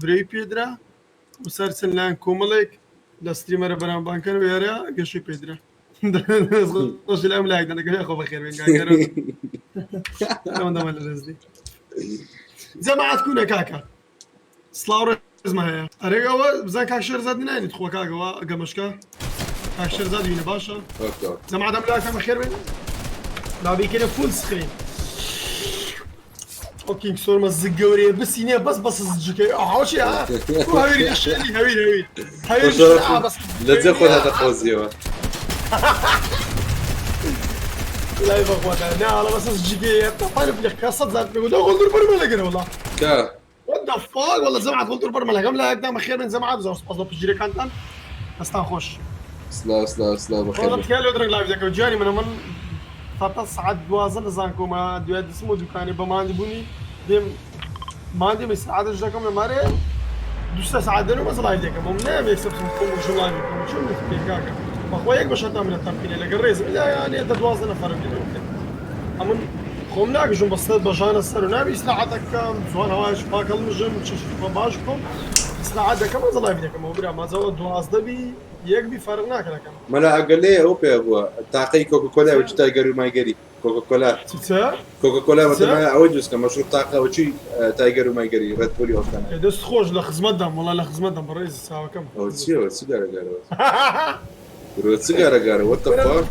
برەوی پێدرا و سەر چەند لایەن کۆمەڵێک لە streamer ە بەناوبانگەکان و یارە گەشەی پێدرا. خۆش لە ئەم لایەک دەنەکەم یاخۆ بەخێر بێن کاکە. ئەوەندە لە ڕێزلی. جەماعەت کوونە کاکە. سڵاو ڕێزمە هەیە. ئەرێ ئەوە بزان کاک شێرزاد ناینیت خۆ کاکەوە گەمەشکە. کاک شێرزاد وینە باشە. جەماعەت ئەم لایەکە بەخێر بێن. با بیکەنە full screen. ئەو کینگ سۆرمە زگ گەورەیە بسینێ بەس بەس زجکەی ئاوچی ها هەویر شێری هەویر هەویر هەویر بەس لە جێ خۆت هاتە قۆزیەوە. لای بەخۆتە نا ئەڵە بەس زجکەیە تەپانە بلێ کە سەد زار پێ گوت غۆڵدور بەرمە لەگەرە وڵا کە What the fuck والله جەماعەت غۆڵدور بەرمە لەگەم لایەک دام بەخێر بێن جەماعەت زۆر سپاس بۆ پشتگیرەکانتان دەستان خۆش. سلاو سلاو سلاو بەخێر وەڵا تکایە لۆ درەنگ live دەکەم گیانی منە من تا سەعات 12 لە زانکۆمە دوای دەچمەوە دوکانێ بە ماندی بوونی دێم ماندیم ئیسراحەتش دەکەم لە مارێ دوو سێ سەعات دێنم بەس live دەکەم ئەم نایەم یەکسەر بچم خۆم بکوژم live بکەم چۆن بکەم کاکە بەخوا یەک بەشەتا منەتان بکەین لەگەڵ ڕێزم ئیلا یانێ دە 12 نەفەرم لێ بکەن ئەمن خۆم ناکوژم بە سەر بەژانە سەر و نابی ئیسراحەت دەکەم جوان هەوایش پاک هەڵمژم چش باش بکەم ئیسراحەت دەکەم ئەوجا live دەکەمەوە برا ماجەوە 12 بی یەک بی فەرق ناکە دەکەم. مەلا ئەگەر لێ ئەو پێ بووە تاقەی کۆکە کۆلا وچ تایگەر و مایگەری کۆکە کۆلا چ چ کۆکە کۆلا چ مەتەمە ئەوەی دروست کە مەشروب تاقە وچی تایگەر و مایگەری ڕێد بولی ئۆفتانە. دەست خۆش لە خزمەتدام وەڵا لە خزمەتدام بەڕێزی چاوەکەم. ئەوە چییە چ گارەگارەوە برۆ چ گارەگارە what the fuck.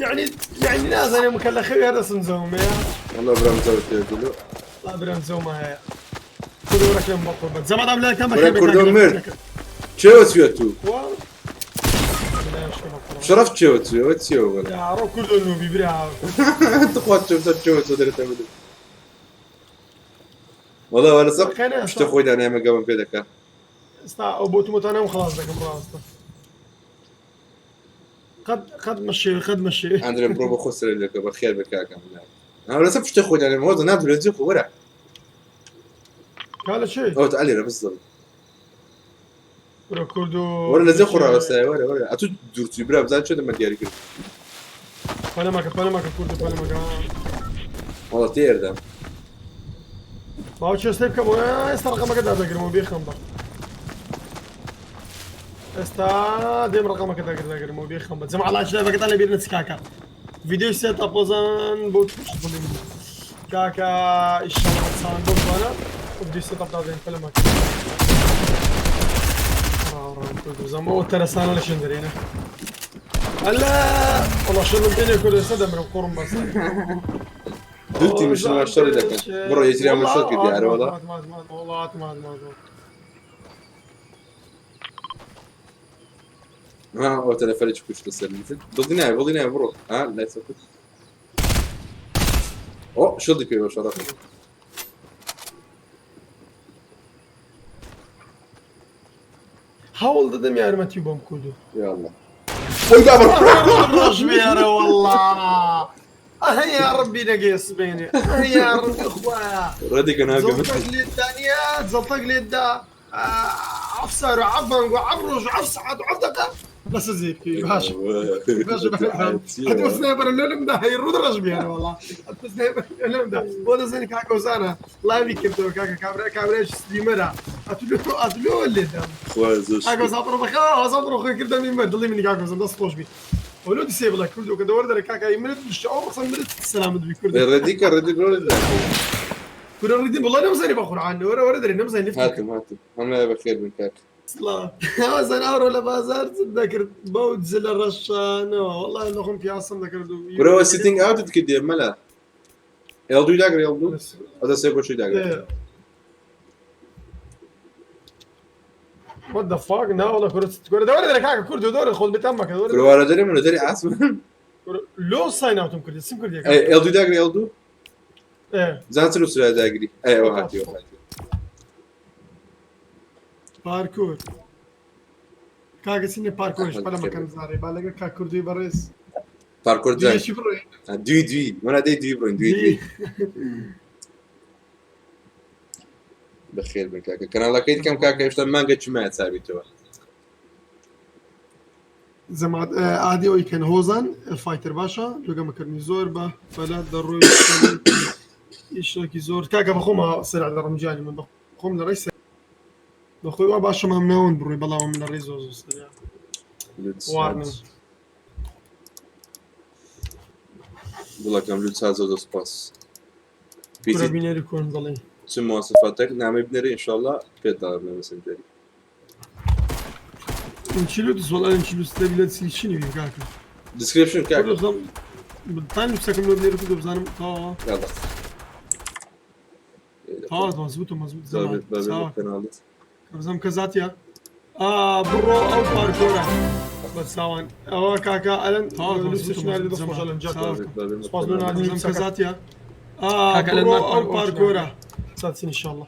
یعنی یعنی نازانم کە لە خەوی هەر دەستم زەومەیە. وەڵا برام زەوت پێ گولو. وەڵا برام زەومە هەیە. کوردۆ ڕەکەم بە قوربان. جەماعەت ئەم لایەکتان برا بەخێر بێن کوردۆ کاکە مرد. چێوە چوە تو؟ وا شەرەف چێوە چوە چیەوە بەرە. یا ڕۆ کوردۆ نوبی برا. تخوا چێوە چێوە چوە دەرێتە بدە. وەڵا وەرە سەر شتە خۆی دانایمە گەمەم پێ دەکا. ئێستا ئەو بۆ تومەتانەم خلاص دەکەم ڕاستە. قەت قەت مەشێ قەت مەشێ. ئەندرێم بڕۆ بە خۆ سەر لەکە بە خێر بە کاکەم. ئەو لەسەر پشتە خۆی دانێم هۆزە نابێت جێ خۆ وەرە. کا لە چێ؟ ئەو تعالي رە بزڵ. برا کوردۆ وەرە لە جێ خۆ ڕاوەستایە وەرە وەرە ئەتوو دوورچووی برا بزان چۆن دەمە دیاری کرد. پەلەمەکە پەلەمەکە کوردۆ پەلەمەکە. وەڵا تێردام. باو چێستێ بکەم ئێستا ڕقەمەکە دادەگرمەوە بێخەم بە. ئێستا دێم ڕقەمەکە داگر داگرمەوە بێخەم بە جەماعە ڵاچ لایڤەکەتان لەبیر نەچی کاکە. ڤیدیۆی سێ تا پۆزان بۆ بڵێم کاکە ئیشەڵا چاوان بۆ جوانە ڤیدیۆی سێ تا دادەین پەلەمەکە. زەمە ئەو تەرەسانە لە شوێن دەرێنە. هەلا وەڵا شەرم پێ نییە کورد ئێستا دەمرم قوڕم بەس. دوو تیمیش لەما شەڕی دەکەن بڕۆ یەکتریان بە شەڕ کردی ئارە وەڵا. وەڵا هاتم هاتم هاتم. ها ئەو تەلەفەرێکی کوشتە سەر دڵی نایە بڵی نایە بڕۆ ها لای سەر ئۆ شڵی پێ بە شەڕە هەوڵ دەدەم یارمەتی بۆم کوردو. یاڵڵا خۆی بابە ڕۆژ بێرە وەڵا. ئەه یا ڕبی نەگەیە سبەینێ ئەه یا ڕبی خوایە. ڕەدێکە ناگەم جەڵتەک لێدانیە جەڵتەک لێدا عەف سار و عەف بانگ و عەف ڕۆژ و عەف سەعات و عەف دەقە بەس زێ بکەوی باش باش هەتوو sniper لۆلم دا هەی ڕوود ڕەش بێنە وەڵا هەتوو sniper لۆلم دا بۆ دەزانی کاکە وزانە live ی کردەوە کاکە کابرا کابرایش streamer ە ئەتلۆ ئەتلۆ لێدام کاکە وزان بڕۆ بەخوا وزان بڕۆ خۆی کردە میمە دڵی منی کاکە وزان دەست خۆش بی وەلو disable ە کردو کە دەوەر دەرە کاکە ئی منت دشت ئەو قسە مرت سەلامت بی کورد ڕێدیکە ڕێدی بڕۆ کورە ڕیدی بڵێ نەمزانی بە قورعان وەرە وەرە دەرێ نەمزانی لفت هاتم هاتم هەم لای بەخێر بن کاک. سڵاو هاوەزان ئەوڕۆ لە بازار چت دەکرد بەو جلە ڕەشانەوە وەڵای لەخۆم پیاسم دەکرد و کورەوە sitting out ت کردێ مەلا L دووی داگرە L دوو ئەدە سێ گۆشەی داگرە. What the fuck نا والله کورە کورە دەوەرە دەرێ کاکە کوردۆ دەوەرە خۆت بێتام مەکە دەوەرە کورە وارە دەرێ منە دەرێ ئاسمان. لۆ sign out م کردی سم کردی L دووی داگرە L دوو زان چ نووسرا داگری ئەی ئەوە هاتی ئەوە هاتی. پارکۆر کاکە چینە پارکۆرش پەلە مەکەن زارێ با لەگەڵ کاک کوردی بەڕێز پارکۆر دویەکی بڕۆین دوی دوی وەرە دەی دوی بڕۆین دوی دوی بەخێر بن کاکە کەناڵەکەی کەم کاکە هێشتا مانگە چمایە چاویتەوە زەمات ئادی ئەوی کەن هۆزان فایتەر باشە لەگەمەکردنی زۆر بە پەلە دەڕۆی ئیشێکی زۆر کاکە بەخۆمە سەر دەڕم گیانی من بەخۆم لە ڕێی سەر. بەخۆی وا باشە مام ناوەند بڕۆی بەڵام من لە ڕێی زۆر زۆر سەریا وارنم. گوڵەکەم لوتسا زۆر زۆر سپاس. کورە بینەری کۆن دەڵێ چ مواصفاتێک نامەی بنێرە ئینشاءاللە پێت دەڵێم لە مێسنجەری. چی لوتس وەڵا چی لوتس دەبی لە دیسکریپشنی بی کاکە. دیسکریپشن کاکە. تایم لوتسەکەم لۆ بنێرە کوردە بزانم تەواوە. یاڵا. تەواو مەزبوتە مەزبوت زەمان. بزانم کە زاتیە. ئا بڕۆ ئەو پارکۆرە. بەرساوان ئەوە کاکە ئەلەن سپاس بۆ ناردنی کە زاتیە. ئا بڕۆ ئەو پارکۆرە. ساتسین ئینشاءاللە.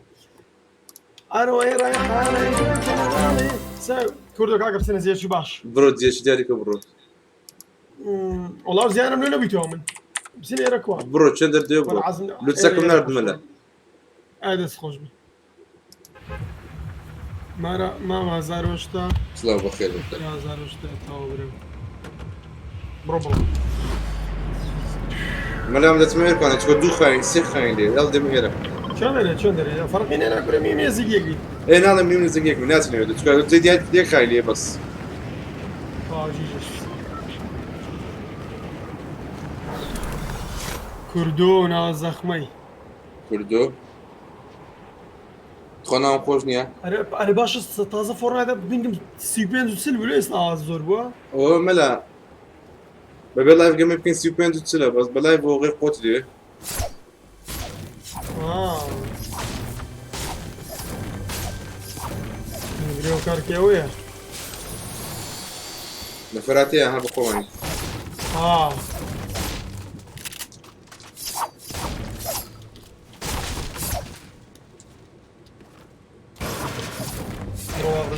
ئەرۆی ڕێحانەی کوردۆ کاکە بچنە زیێکی باش. بڕۆ زیێکی دیاری کە بڕۆ. وەڵا زیانم لێ نەبیتەوە من. بچین ئێرە کوا. بڕۆ چەند دەردێ بڕۆ. لوتسەکەم ناردمە لە. ئای دەست خۆش بی. مارا مام هەزار و هەشتا. سڵاو بەخێر بن. 1080 تەواو برێ. بڕۆ بڕۆ. مەلام دەچمە ئێرکانە چکە دوو خاین سێ خاین لێ یاڵ دێمە ئێرە. چۆن دەرێ چۆن دەرێ فەرقی نییە ناکورە میم نێزیک یەک بی. ئێ ناڵێم میم نزیک یەک بی ناچنەوە چکە جێ دیار یەک خاین لێ بەس. تەواو جیجش. کوردۆ نازەخمەی. کوردۆ خۆ ناوم خۆش نییە؟ ئەرێ ئەرێ باشە تازە فۆرنایتە بینگم 35 و 40 بوو ئێستا ئاواز زۆر بووە. ئەوە مەلا بەبێ لایڤ گەمە بکەین 35 و 40 بەس بە لایڤ بۆ غێر قۆت دێ. برێ کارکەوەیە. نەفراتەیە هەر بەخۆمانی. آه.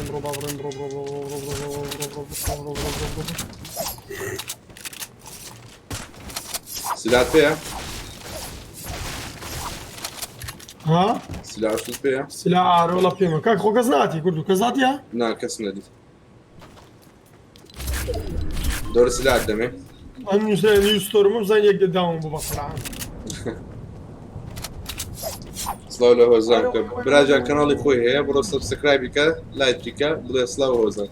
بڕۆ با بڕۆین بڕۆ بڕۆ بڕۆ بڕۆ بڕۆ بڕۆ بڕۆ بڕۆ بڕۆ بڕۆ بڕۆ بڕۆ. سلات پێیە؟ ها؟ سلاحت پێیە؟ سلاح ئارە وەڵا پێمە کاک خۆ کەس ناتی کوردو کەس هاتیە؟ نا کەس نەدیت. دەورە سلاحت دەمێ؟ ئەم نووسێ نیو ستۆرمم زان یەک داوم بۆ بەقورعان. سڵاو لە هۆزان بکە براجان کەناڵی خۆی هەیە بڕۆ subscribe ی کە لایکی کە بڵێ سڵاو هۆزان.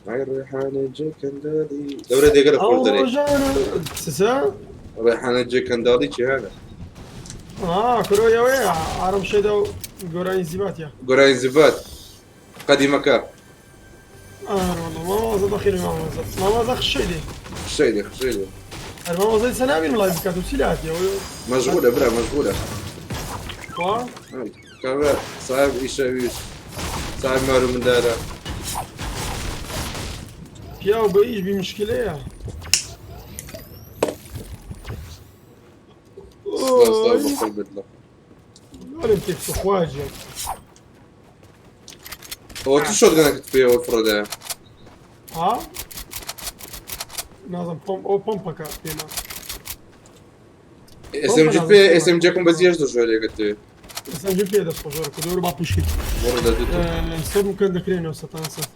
ئای ڕێحانە جێ کەنداڵی دەورە دێگەرە ئەو خۆش دەرێ ڕۆژانە سسە ڕێحانە جێ کەنداڵی چی هەنە آه کورۆ ئەوەیە ئارم شەیدا و گۆرانی زیباتە. گۆرانی زیبات قەدیمەکە. آه والله مامۆزە بەخیر مامۆزە مامۆزە خشەی دێ. خشەی دێ خشەی دێ. هەر مامۆزەی سەنابین لایڤ بکات و چی لاتیە مەشغولە برا مەشغولە. وا؟ کابرا صاحب ئیشەویش صاحب مار و مندارە. پیاو بە ئیش بی مشکلەیە. سڵاو سڵاو بەخۆی بدڵە. وەرم تێکس خواجە. ئەوە چ شۆتگەنەکەت پێوە فڕێدایە؟ ها؟ نازم پۆمپ ئەو پۆمپەکە پێمە. SMG پێ SMG کەم بە زیێش دەژۆرێکت تێ. SMG پێ دەست خۆشۆرە کە دەورە با پوشکیت. بڕۆ لە دوو تۆ. سەر بکەن دەکرێنەوە سەتان سەت.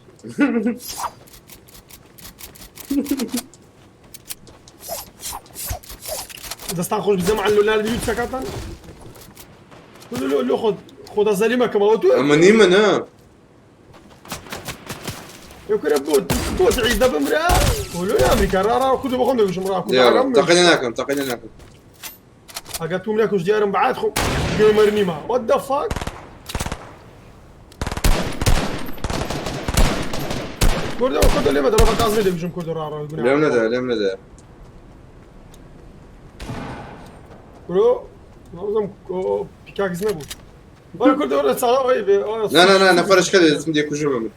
دەستان خۆش بزەم عن لولال بيوت سكاتان لو لو خد خد زليمة كما هو ئەمە نیمە نا. يكون بوت بوت عيد بمرا ولو يا امريكا را را كنت بخون دوش مرا كنت دیارە تەقەنە ناکەم تەقەنە ناکەم. اگاتوم لك وش ديارم بعد خو جيمر نيما وات ذا فاك كوردو كوردو ليه ما دابا كازمي ديك جم كوردو را را لێم نەدا لێم نەدا. كورو نظام بيكاكس نبو ولا كوردو ولا صلاة اي نا نا نا نەفەرش کە دەچم دێکوژم من.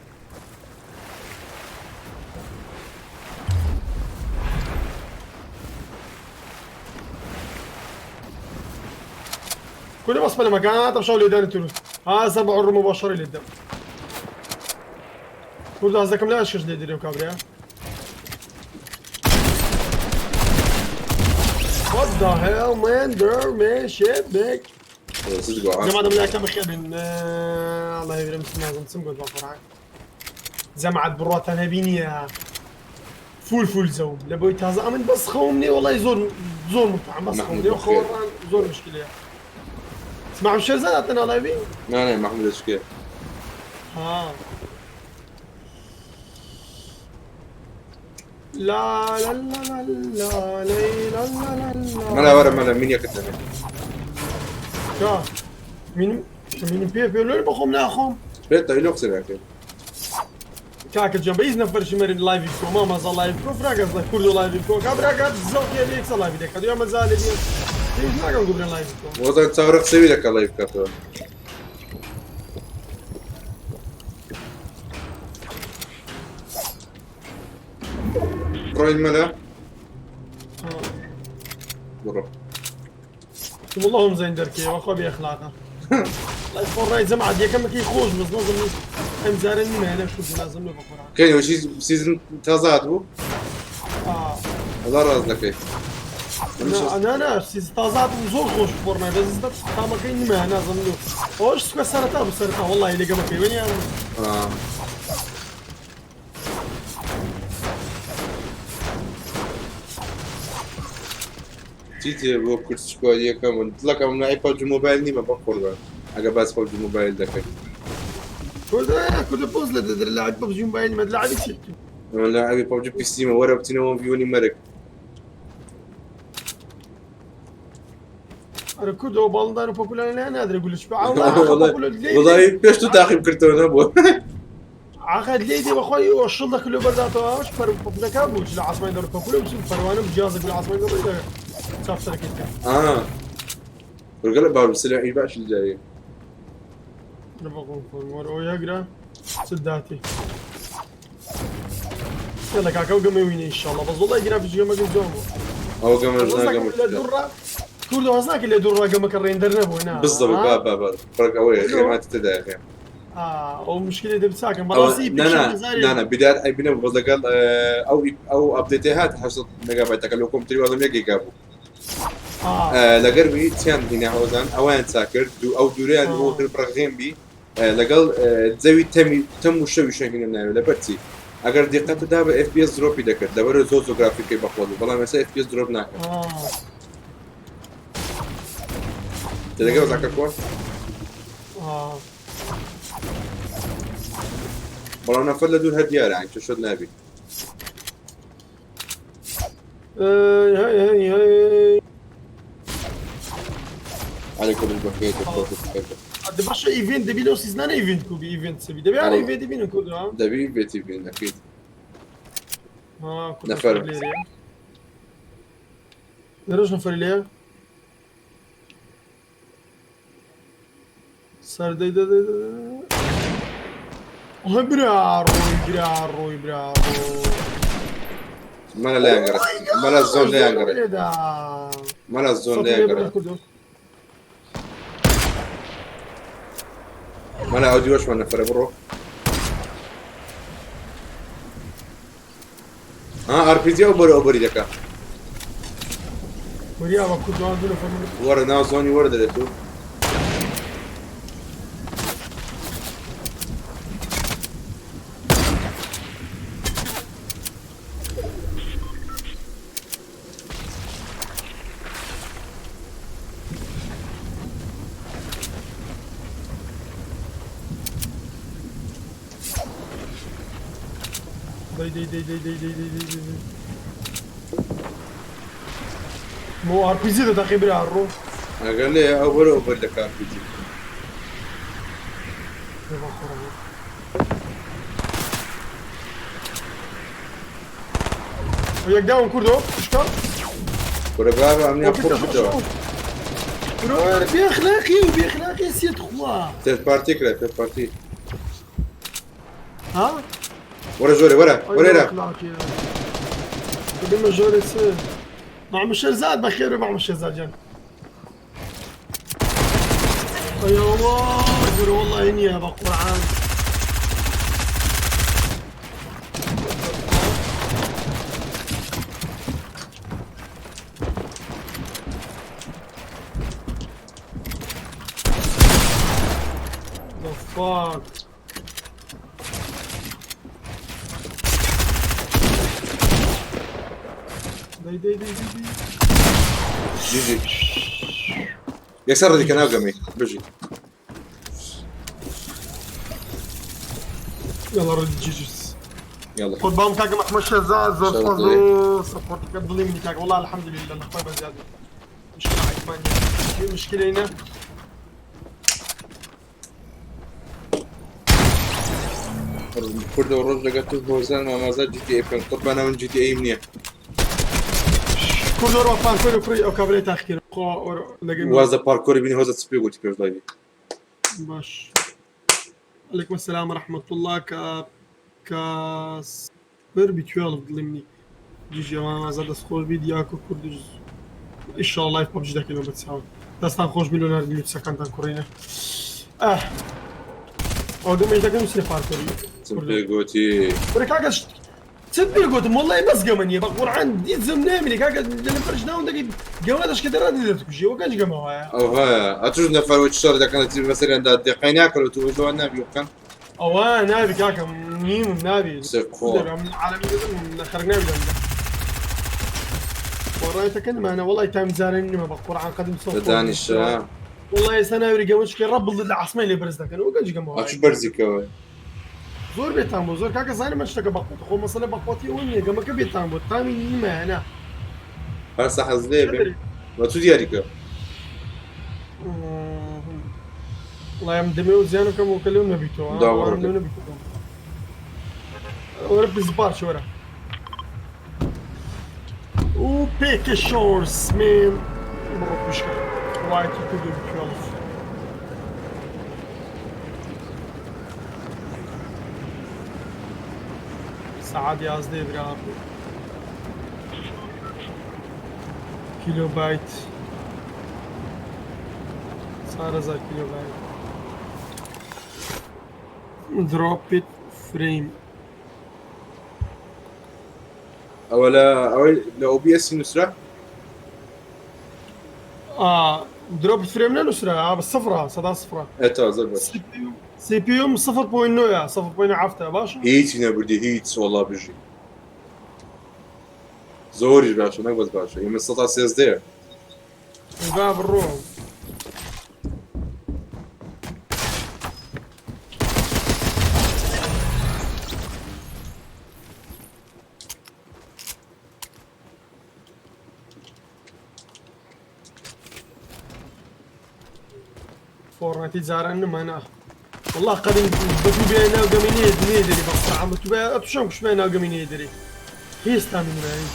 كل بس بلا مكان طب شو اللي تروح ها سبع عر مباشرة للدم كل هذا لا اشكش لي ديريو كابريا What the hell man bro man shit big صدق جماعة دم كم خير من الله يبرم سنازم سمقول بقرعة جماعة بروتانا بينيا فول فول زەوم لە بۆی تازە ئەمن بەس خەوم نێ وەڵای زۆر زۆر مرتاحم بەس خەوم مەحمود نێ بەخێر. خەوەڕان زۆر مشکلەیە. مع شێرزاد هاتە ناڵاوی؟ نا نا مەحمود دەچکێ. ها لا لا لا لا لا لا لا لا لا. مەلا وەرە مەلا مینێکت دەمێ. کا مینم مینم پێ پێ لۆ بەخۆم ناخۆم. پێت دەی لۆ قسە ناکەی. کاکە جان بە هیچ نەفەرشی مەرن لایڤی بکۆ مامەزا لایڤ بکۆ فراگەز لە کوردۆ لایڤی بکۆ کابراکات زەوقیە لێ یەکسەر لایڤی دەکات یا مەزالێ بێ پێویست ناکەم گوبرێن لایڤ بکۆ. وەزان چاوەڕێ قسەوی دەکا لایڤ بکاتەوە. بڕۆین مەلا؟ بڕۆ. والله هم زين دەرکێ وەخوا بێ ئەخلاقە. لای فۆڕای جەماعەت یەکەمەکەی خۆش بەس نازم ئەم جارە نیمە لە کورد نازم لۆ بەقورعان. کەی وەشی سیزن تازە هاتبوو؟ آه. وەڵا ڕاست دەکەی. نا نا سیزن تازە هاتبوو زۆر خۆش فۆڕمای بەس تامەکەی نیمە نازم لۆ. ئەوەش سوکە سەرەتا بوو سەرەتا وەڵڵاهی لەگەمەکەی وەنیان. آه. چیتێ بۆ کورد سکواد یەکەم دڵەکەم نای پەبجی مۆبایل نیمە بە قوربان ئەگە باس پەبجی مۆبایل دەکەی. کورد پۆز لە دەدر لاعب پەبجی مۆبایل مە لاعبی چی؟ من لاعبی پەبجی پیسیمە وەرە بچینەوە ڤیۆنی مەرگ. ئەرە کوردەوە باڵندان و پۆپولار لە نادرێ گولش بە وەڵای پێش تو تاقیم کردەوە نەبووە. عاقد لێ دێ بەخۆی شڵ دەکرد لۆ بەرداتەوە ئەوش پەر پۆپولەکە بوو لە عاسمانی دەڕ پۆپولە بچوو پەروانە و جیازێک لە عاسمانی دەڕ چاپسەرەکەی کرد. آه. ورقلب باب السلع ايش باش الجاي. نبغى فورمور او يقرا سداتي. يلا كاكا وقمي وين ان شاء الله بس والله يقرا في جيم قلت او قمر قمر قمر كل هزناك اللي دور قمك الريندر نبو هنا بالضبط با با با فرق اوي اخي ما تتدعي اخي. اه ومشكلة دب ساكن أو براسي نا نا نا نا بداية اي بنا بس قال او او ابديتات 8 ميجا بايت قال لكم تري ولا جيجا بو. اه لەگەربی چیان هینا هۆزان ئەویان چاکرد دوو ئەو دووریان بۆ کرد ڕغێم بی لەگەڵ زەوی تەمی تەم و شەوی شەهینە ناوێ لەبەر چی ئەگەر دیقەتت دا بە FPS درۆپی دەکرد لەبەر زۆر زۆر گرافیکەی بەخۆ بوو بەڵام ئێستا FPS درۆپ ناکات. اه تێدەگەی وەزعەکە کۆن؟ اه بەڵام نەفەر لە دوور هەر دیارە یانی تۆ شت نابی. هاي هاي هاي عليكم بخير بخير. باشا ايفنت دەبی لەو سیزنانە ئیڤنت کوبی ئیڤنت سبی دەبی ئەرە ئیڤنت بینن کوردەوە. دەبی بێتی بین ئەکید. ها، کوردە نەفەر. لێرەیە. لێرەش نەفەری لێیە. سەردەی دە دە دە دە. ئەه، برا ڕۆی، برا ڕۆی، برا ڕۆی. مەلا لایان گەڕێ. مەلا زۆن لێیان گەڕێ. لێدا. مەلا زۆن سەد لێیان لێ گەڕێ. بردە کوردۆ. مەلا ئەو دیوەشمان نەفەرە بڕۆ. ها RPG ئەو بەرە ئەو بەری دەکا. وریا بە کوردەوە دوو نەفەر من. وەرە ناو زۆنی وەرە دەرێت و. دەی دەی دەی دەی دەی دەی دەی دەی دەی دەی. مۆ RPG دەتەقی برا ڕۆ. ئەگەر لێ ئەو بەرە ئەو بەری دەکا RPG. یەک داوم کوردۆ شکا. کورە بابە ئەمنیان قوڕ کردەوە. برۆ بێخلاقی و بێخلاقی سێت خوا. تێرد پارتی کرا تێرد پارتی. ها؟ وەرە ژۆرێ وەرە وەرە ئێرە. بمە ژۆرێ چ؟ مع شێرزاد بەخێر بێ مع شێرزاد گیان. ئەی الله برۆ والله نییە بە قورعان. The fuck? دەی دەی دەی دەی دەی. GG. یەکسەر ڕەدی کە ناو گەمەی بژی. يلا رد GG. يلا. قربان کاکە محمد شێرزاد زۆر شەرەف سپاس دڵی. بۆ support ەکەت دڵی منی کاکە والله الحمد لله لە خۆی بەزیاد مشكلة عیبمان نییە مشكلة کوردە ڕۆژ لەگەڵ تو هۆزان مامازا جی تی ئەی بکەن قوربانە من جی تی ئەیم نییە. کورد وەرە پارکۆری کوڕی ئەو کابرای تاخیر خۆ وەرە لەگەی من. واز لە پارکۆری بینی هۆزە چ پێ گوتی پێش live ی. باش عليكم السلام ورحمة الله کە کاسپەر بی 12 دڵی منی GG مامازا دەست خۆش بی دیاکۆ کوردش ان شاء الله live PUBG دەکەینەوە بە چاو دەستان خۆش بی لۆ ناردنی قسەکانتان کوڕینە ئاه ئەو گەمەی دەکەم سێ پارکۆری چم پێ گوتی. کورە کاکە چت پێ گوتم وەڵڵای بەس گەمە نییە بە قورعان دیزم نامێنێ کاکە لە نەفەرش ناون دەکەی گەمە دەشکە دەرا دەتکوژی ئەوە گەنج گەمە وایە. ئەوها ئەتوش نەفەر وچ شەڕ دەکەن لە تیر بەسەریاندا دقەی ناکەن و تو زۆر نابی بکەن. ئەوە نابی کاکە نیم نابی. سێ قۆ. عالەمی دەزم خەرک نابی لەم. وەڕایتەکە نمانە وەڵای تام جارێن نیمە بە قورعان قەدم سۆ. دانیشە. وەڵای ئێستا ناوری گەمەشکی ڕەب لە عاسمای لێ بەرز دەکەن ئەوە گەنج گەمە وایە. ئەچ بەرزی کەوە. زۆر بێتام بۆ زۆر کاکە زانم من شتەکە بەقوەت خۆ مەسەلە بەقوەتی ئەوە نییە گەمەکە بێتام بۆ تامی نیمە نا. هەر سە حەز لێ بێ بە تو دیاری کە. وەڵای ئەم دەمێ و زیان بکەم وەکە لەو نەبیتەوە. داوەڕە لەو نەبیتەوە. وەرە پزپارچ وەرە. و پێکە شۆرس مێن بڕۆ پشکە. وایتی کردو بکوێڵف. سەعات 11 برا. کیلۆبایت 4000 کیلۆبایت. Drop frame. ئەوە لە ئەوەی لە OBS نووسرا؟ Drop frame نەنووسرا بە سفرە سەدا سفرە. ئێ تا زۆر باش. CPU 0.9 0.7 باشە؟ هیچی نەبردی هیچ وەڵا بژی. زۆریش باشە نەک بەس باشە ئێمە 13%. با بڕۆ. فۆرنەتی جاران نمانە والله قەدیم بەتو بێ ناو گەمی نییە دەری بە قورعان بەتو بێ ئەتوشەم کوشمە ناو گەمی نییە دەری هیچ تامی نمایە.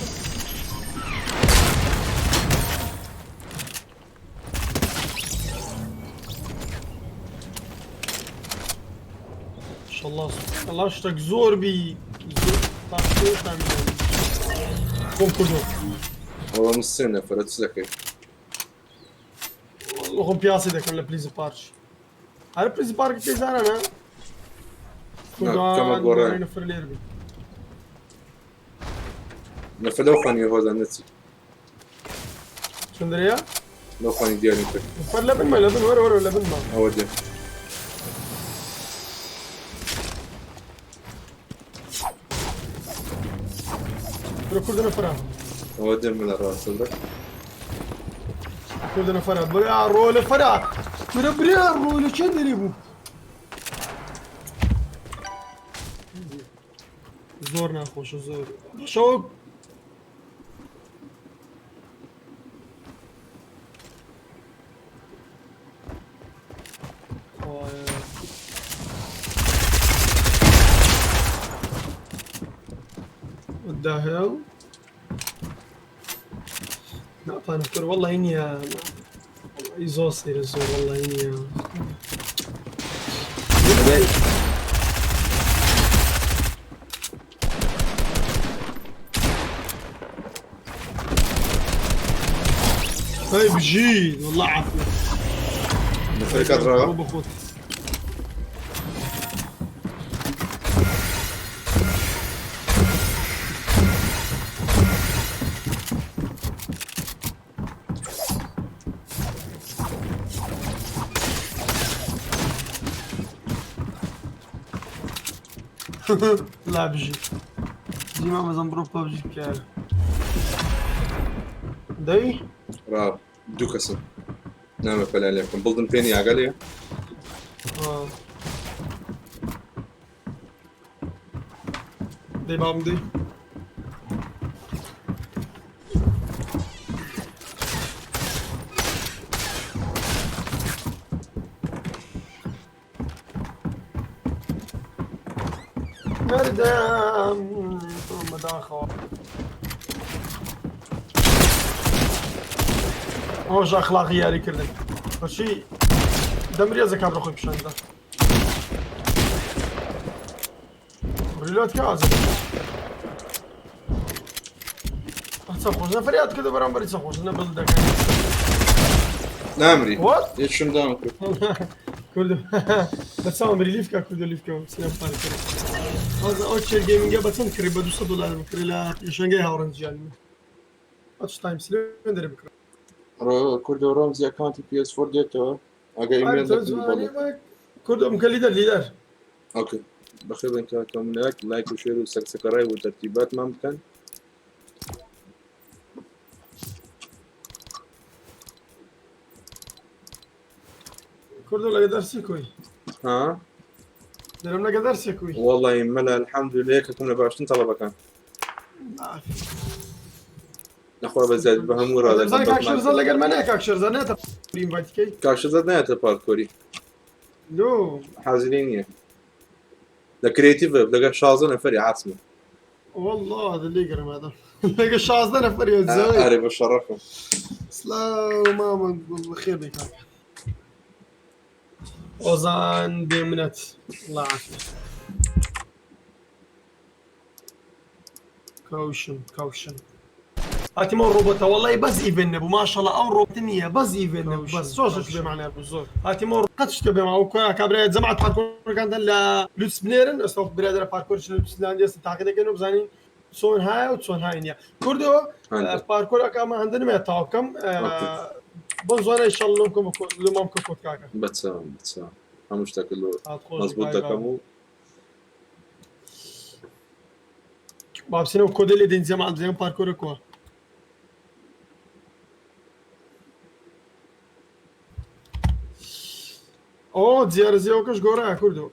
إن شاء الله الله شتێک زۆر بی زۆر تامی خۆم کردو. ئەوە من سێ نەفەرە چ دەکەی؟ خۆم پیاسی دەکەم لە پلیز پارک. هەر پلیز پارک پێ زانانە؟ کەمە گۆڕێ. نەفەر لێر بی. نەفەر لەو خانی هۆزان نەچی. چەند دەرەیە؟ لەو خانی دیاری کرد. نەفەر لە بنمە لە بن وەرە وەرە لە بنمە. ئەوە دێ. وەرە کوردە نەفەرە. ئەوە دێ من لە ڕاستە برا. کوردە نەفەرە برا ڕۆ لە فەرە. برا برا ڕۆ لە چەند دەرێ بوو؟ زۆر ناخۆشە زۆر. باشەوە What the hell? نعطانا كور والله اني والله زور صير الزور والله اني هاي بجيد والله عافية. نەفەر کات ڕاوە؟ بخوت. لا بجي ديما مازال بروب ببجي بكار. دەی ڕا دوو کەسن نامە پەلان لێ بکەم بڵدم پێ نیە ئاگا لێ دەی بابم دەی مردم بەداخەوە ئەوەش ئەخلاقی یاریکردن بەچی دەمرێزە کابرا خۆی پیشاندا ریلۆت کە ئازە چە خۆش نە فریاد کردە بەرامبەری چە خۆش نە بڵ دەکەن نامری یەکشم داون کرد کورد بەچاوم ریلیف کە کوردە لیف کە سلام پار کرد ئەو ئەو چێر گەیمینگە بە چەند کڕی بە 200 دلار بکڕی لە پێشەنگەی هاوڕەنجیان ئەچ تایم سلێن دەرێ بکڕ کوردە ڕۆمزی ئەکاونتی PS4 دێتەوە ئەگە ئیمێل دەکردی بەڵێ کوردم کە لیدەر لیدەر ئۆکەی بەخێر بێن کاکە مناک لایک و شێر و سەکسەکەڕای و تەرتیباتمان بکەن کوردو لەگە دەرسی کوی ها دەرم لەگە دەرسی کوی والله مەلا الحمد لله یەکێکم لە باشترین تەڵەبەکان نەخوا بە زیاد بە هەموو ڕادەکەم کاک شێرزاد لەگەر منە کاک شێرزاد نێتە ئینڤایتکەی کاک شێرزاد نایەتە پارکۆری لۆ حازری نییە لە کرێتیڤ لەگەر 16 نەفەری عاسمە والله هذا اللي يقرم هذا لقى 16 نفر يا زوي ئەرێ بە شەڕەفم سلاو ماما خير بك ئۆزان بێمنەت الله عافية كوشن كوشن هاتي ڕۆبۆتە وەڵی بەس ئیڤێن نەبوو ماشەڵە ئەو ڕۆبۆت نییە بەس ئیڤێن نەبوو بەس زۆر زۆر بێ معنای بوو زۆر هاتی مۆ قەت شتە بێ ماوە کۆیا کابرای جەماعەت پارکۆرەکانتان لە لوتس بنێرن ئێستا برادەرە پارکۆرش لە لوتسلاند ئێستا تاقی دەکەن و بزانین چۆن هایە و چۆن های نییە کوردۆ پارکۆر ئەکا ئەمە هەندە نمێ تاو بکەم بۆ زۆرە ئیشەڵ لۆم کۆم لۆمام کە کۆت کاکە بەچاوم بەچاوم هەموو شتەکە لۆ مەزبوط دەکەم و بابسینەوە کۆدە لێ دێن جەماعەت بزانین پارکۆرە کووە ئۆ جیارزیەوەکەش گۆڕا کوردو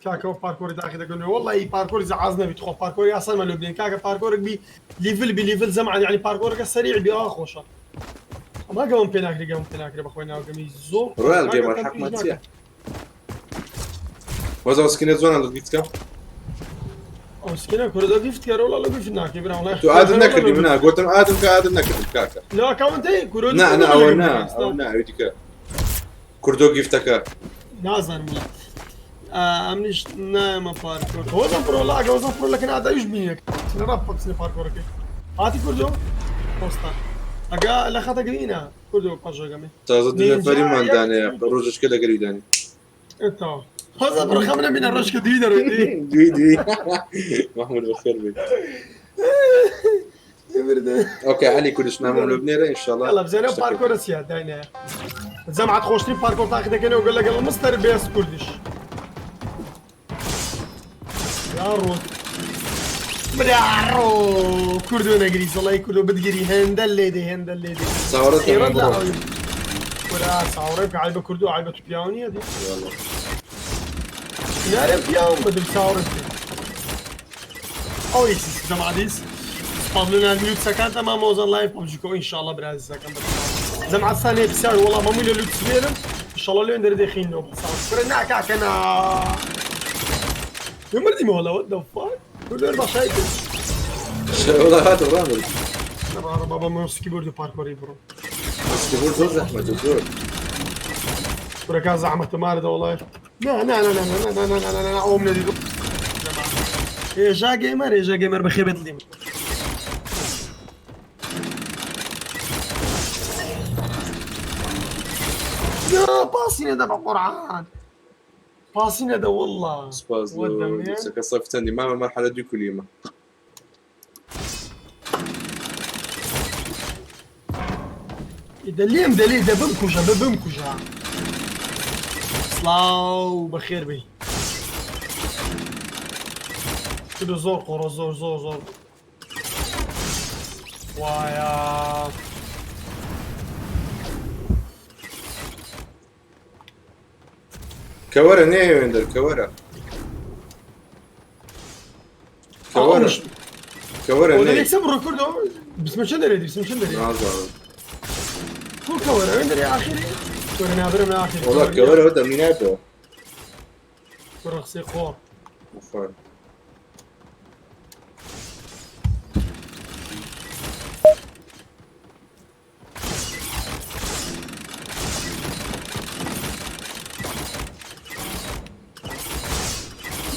کاکەەوە پارکۆری داخی دەکەن وەڵی پارکۆری زعاز نەبی تخۆ پارکۆری ئاسان مەلو بلێن کاکە پارکۆرێک بی لیڤل بی لیڤل زەمان یعنی پارکۆرەکە سەریع بی ئا خۆشە ئەمە گەمم پێ ناکرێ گەمم پێ ناکرێ بەخۆی ناوگەمی زۆر ڕۆیال گەیمەر حەقمە چییە وەزا سکینە جوانە لە گیتکە ئەو سکینە کوردە گفت کەرە وڵا لە گفت ناکەی برا وڵا تو ئادم نەکردی منا گوتم ئادم کە ئادم نەکردم کاکە لە ئەکاونتەی کورۆ نا نا ئەوە نا ئەوە نا ئەوی دیکە کوردۆ گیفتەکە نازانم وڵا ئەمنیش نایەمە پارکۆر هۆزم پرۆ لاگە هۆزم پرۆ لەکە نادایش بینێک لە ڕاپ بچنە پارکۆرەکەی هاتی کوردۆ پۆستا ئەگا لە خەتە گرینە کوردۆ پەژەگەمێ تازە دوو نەفەریمان دانێ ڕۆژشکە لەگەری دانێ هەزار بڕ خەم نەبینە ڕۆژکە دوی دەڕۆی دوی دوی محمود بەخێر بێت ئۆکەی عەلی کوردش نامەم لۆ بنێرە ئینشاڵڵا يلا بزانە پارکۆرە چیە داینە جەماعەت خۆشترین پارکۆر تاقی دەکەنەوە گەل لەگەڵ مستەر بێست کوردیش یا ڕۆ براڕۆ کوردۆ نەگری زەڵی کوردۆ بدگری هێندە لێ دێ هێندە لێ دێ چاوەڕێت خێرەت لە بڕۆ ئەوی برا چاوەڕێ بکە عیبە کوردۆ عیبە تو پیاو نییە دی والله نارێ پیاوم بەدل چاوەڕێ بکە ئەو جەماعەت سپاس لە ناردنی لوتسەکان تەمام مۆزان لایف پەبجی کۆ ئینشاءاللە برا عزیزەکەم جەماعەت سانێ پرسیار وەڵام هەمووی لە لوتس بێنم ئینشاءاللە لێن دەردەخینەوە کورە نا کاکە نا مردی وەڵا what the fuck کورە بەشای کرد والله هاتم ڕامرد ڕا بابا من سکیبۆرد و پارکۆری بڕۆ سکیبۆرد زۆر زەحمەتە زۆر کورەکە زەحمەتە ماردە وەڵای نا نا نا نا نا نا نا نا نا نا ئەوم نەدیت هێژا گەیمەر هێژا گەیمەر بەخێر بێت دڵیم نا پاسی نەدە بە قورعان پاسی نەدە والله سپاس What the man? لۆ سەف چەندی مامە مەرحەلە دوو کولیمە دە لێم دەلێ دە بمکوژە بە بمکوژە سڵاو بەخێر بی کردو زۆر قۆڕە زۆر زۆر زۆر وایە. کەوەرە نەیەوێن دەر کەوەرە. کەوەرە کەوەرە نێ. یەکسەر بڕۆ کوردۆ بسمە چەند دەرێ بسمە چەند دەرێ. نازانم. کو کەوەرە وێن دەرێ ئاخری کۆرە نابرم ئاخری. وەڵا کەوەرە دەمیناتەوە. کوڕە قسەی خۆ. ئەفەرم.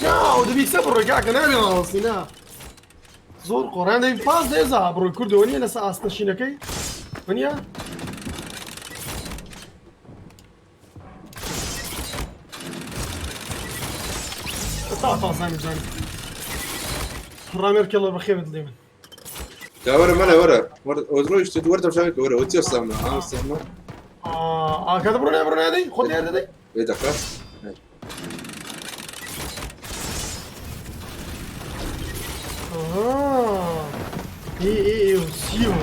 نا ئەو دەبی سە بڕۆی کاکە نابێ ڕاوەستی نا زۆر قۆڕان دەبی پاس دێزا بڕۆی کوردەوە نییە لەسەر ئاستە شینەکەی نییە تا پاسانی بزانم ڕامێر کێڵە بەخێوت لێ من تا وەرە مەلا وەرە وەرە وەرە شاوێک وەرە وە چیە سەمە ئا سەمە ئا کاتە بڕۆ بڕۆ نادەی خۆت لێر دەدەی ئێ دەقە ئێ ئێ ئێ سیۆ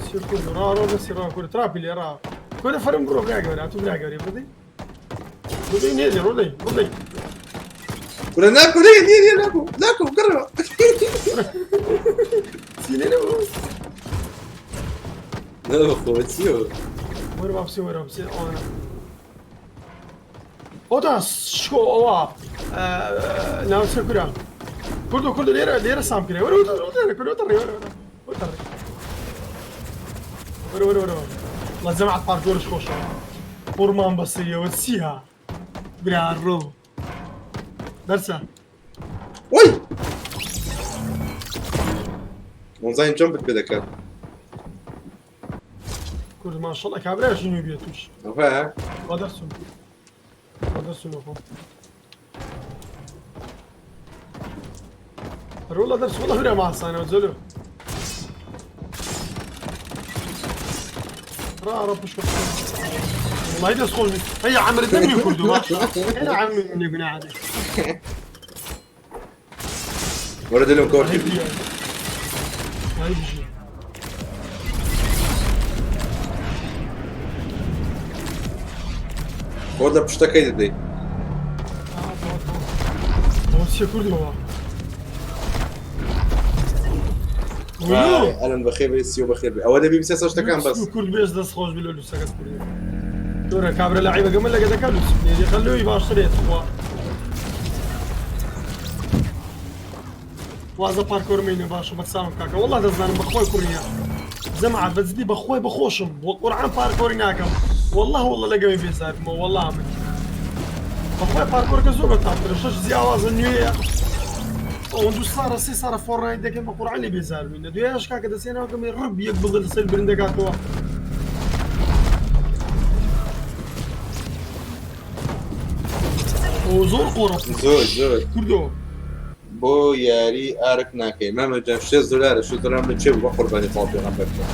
سیۆ کورد ڕا ڕۆ بەسی ڕا کورد تراپی لێ ڕا کورە فەرم بڕۆ برا گەورە تو برا گەورەی بڕۆ دەی نێ ڕۆ دەی ڕۆ دەی کورە ناکو نێ نێ نێ ناکو ناکو گەڕەوە چی لێ نەبوو خۆ چیەوە وەرە با بچێ وەرە بچێ ئەوانە ئۆتا شکۆ ئەوە ناوچە کورە کوردۆ کوردۆ لێرە لێرە سام کرێ وەرە وەرە کورە وەرە وەرە وەرە وەرە وەرە وەرە لە جەماعەت پارکۆرش خۆشە قورمان بەسەریەوە چییە برا ڕۆ دەرسە وای وەزانین جەمپت پێ دەکات کورد ماشەڵە کابرا ژنی بێ توش ئەوە با دەرسم با دەرسم خۆ ڕۆڵە دەرس وەڵە برا ماسانەوە جەلو ڕا ڕا پشکە والله دەست خۆش بی هەیە عەمرت نەمنی کوردو باشە هەیە عەمری منی گوناح دێ وەرە دلم کۆر هەی بژی هەی بژی خۆت لە پشتەکەی دەدەی ئەوە چیە کوردەوە ئەلەن بەخێر بێ سیۆ بەخێر بێ ئەوە دەبی بچێ سەر شتەکان بەس کورد بێش دەست خۆش بی لە لوسەکەت کوردی دۆرە کابرا لە عیبەکە من لەگە دەکا لوس نێری خەلوی باشترێت خوا وازە پارکۆر مینە باشە بەسام کاکە والله دەزانم بەخۆی کوڕیە جەماعەت بەجدی بەخۆی بەخۆشم وە قورعان پارکۆری ناکەم والله والله لەگەمی بێزارمەوە والله من بەخۆی پارکۆرەکە زۆر بەتامترە شەش جیاوازە نوێیە ئەوە دوو ساڵە سێ ساڵە فۆڕنایت دەکەن بە قورعان لێ بێزار بووین لە دوایش کاکە دەچێنەوە ڕب یەک بڵێ لەسەر برند دەکاتەوە ئەو زۆر قۆڕە زۆر زۆر کوردۆ بۆ یاری ئارک ناکەی مامە جان 6 دلارە 6 دلارم لە چێ بوو بە قوربانی تەواو پێغەمبەر بکەم.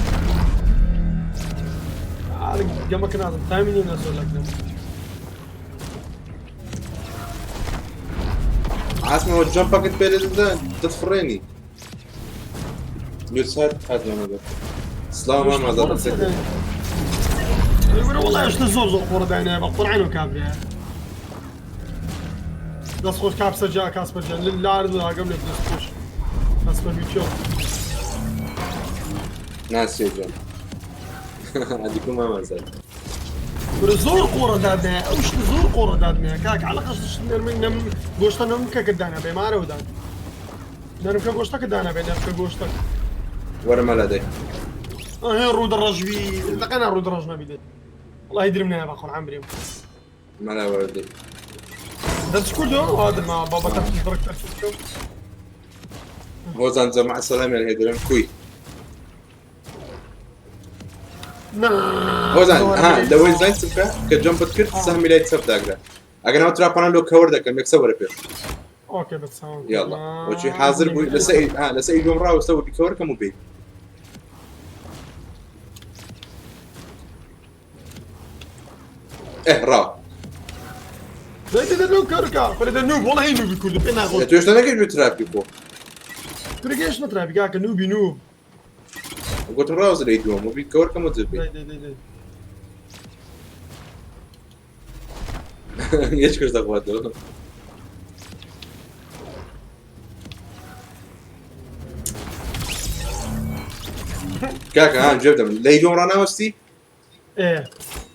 ئارک گەمەکە نازم تامی نیە زۆر لەکنم ئاسمەوە جەمپەکەت پێ لێ دەدا دەتفڕێنی نووسەر هات مامە سڵاو مامە ئازاد والله شتە زۆر زۆر قۆڕە داینایە بە قورعان و کابرایە دەست خۆش کاپسەر جا کاسپەر جان لارد ئاگەم لێ دەست خۆش کاسپەر بیچۆ ناسیۆ جان ئەدیکو مامە ئازاد کورە زۆر قۆڕە دادنایە ئەو شتە زۆر قۆڕە دادنایە کاک عەلە قەش نەرم نەم گۆشتە نەم کەکە دانا بێ مارەوە دان نەرمکە گۆشتەکە دانا بێ نەرمکە گۆشتەکە وەرە مەلا دەی ئەه ڕوودەڕەش بی دەقەنا ڕوودەڕەش نەبی دەی وەڵاهی درم نایە بە قورعان برێم مەلا وەرە دەی دەرچ کوردۆ هادر ما بابا تەرکیز بڕک تەرکیز بکەم هۆزان جەماعە سەلامیان هەیە دەرێن کوی نا هۆزان ها لەوەی زین چ بکە کە جەمپت کرد سەهمی لای چەپ داگرە ئەگەر ناو تراپانە لۆ کەوەر دەکەم یەکسەر وەرە پێش. ئۆکەی بەچاوم. یاڵا وەچی حاضر بووی لەسەر ها لەسەر ئیدۆم ڕاوەستە وەبی کەوەر کەم و بێی. ئێ ڕا. دەی دەی لۆ کەرکە خۆ دە نوب وەڵا هی نوبی کوردو پێ ناخۆش. تۆ هێشتا نەگەیشتووی ترافیک خۆ. تۆ گەیشتمە ترافیک کاکە نوبی نوب. گوتم ڕاوەستە لە ئیدۆم وەبی کەوەر کەم و دەبێ. دەی دەی دەی دەی. یەک دەخواتەوە. کاکە ها جێ دەم لەی دوم ڕاناوەستی؟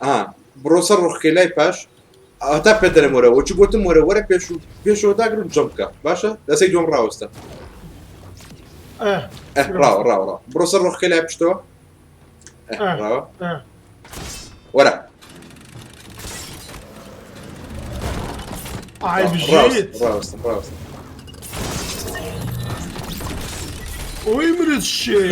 ئا بڕۆ سەر ڕۆخکەی لای پاش هەتا پێ دەرم وەرە وەچی گوتم وەرە وەرە پێش و پێشەوە داگرم جەم بکە باشە دەسەی دوم ڕاوەستە. ڕاوە ڕاوە ڕاوە بڕۆ سەر ڕۆخکەی لای پشتەوە. ڕاوە وەرە. ئای بژیت. ڕاوەستە ڕاوەستە. ئۆی مرد شێ.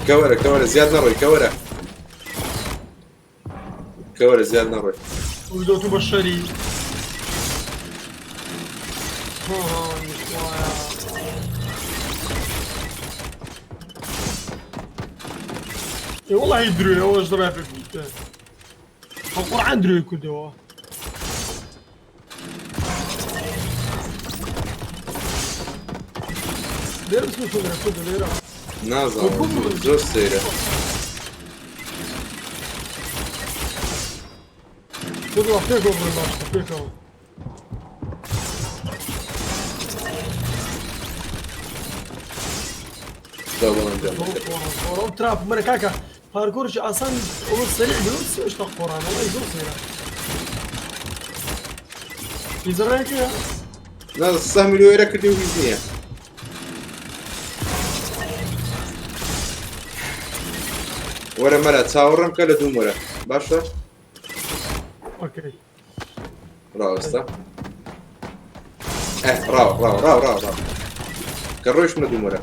کەوەرە کەوەرە زیاد نەڕۆی کەوەرە کەوەرە زیاد نەڕۆی. وردۆ تو بە شەری. والله درۆ ئەوەش دەبێ پێ قورعان درۆی کردەوە. لێرە بچمە چۆن لێرە کوردە لێرە. نازانم زۆر سەیرە. کوردەوە پێکەوە بڕۆین باشتر پێکەوە. تراب مەرە کاکە پارکۆرێکی ئاسان ئەوە سەریع بێ و سێشتا قۆڕان وەڵای زۆر سەیرە. هیچ ڕێیەک هەیە؟ نا سەهمی لۆ ئێرە کردی و هیچ نییە. وەرە مەرە چاوەڕێم بکە لە دووم وەرە باشە؟ okay. ڕاوەستە. ئه ڕاوە ڕاوە ڕاوە ڕاوە ڕاوە کە ڕۆیشتم لە دووم وەرە.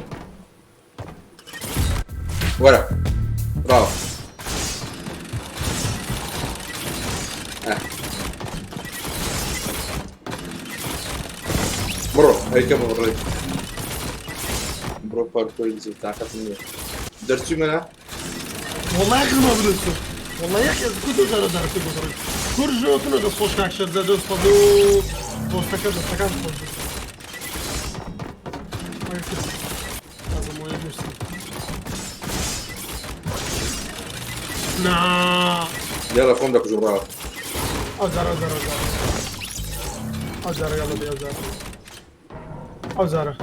وەرە ڕاوە. ئه بڕۆ ئەیکەمە بڕۆی. بڕۆ پارکۆری زۆر تاقەتم نییە. دەرچووی مەلا؟ والله يا اخي ما بدرسه والله يا اخي كنت زار زار كنت بضرب كرجو كنا دەست خۆش کاک شەرزە دەست خۆش پۆستەکە دەستەکان خۆش بێت. لازم نووسی. نا يلا خۆم دەکوژم ڕاوە. ئەو جارە ئەو جارە ئەو جارە ئەو جارە يلا بێ ئەو جارە ئەو جارە.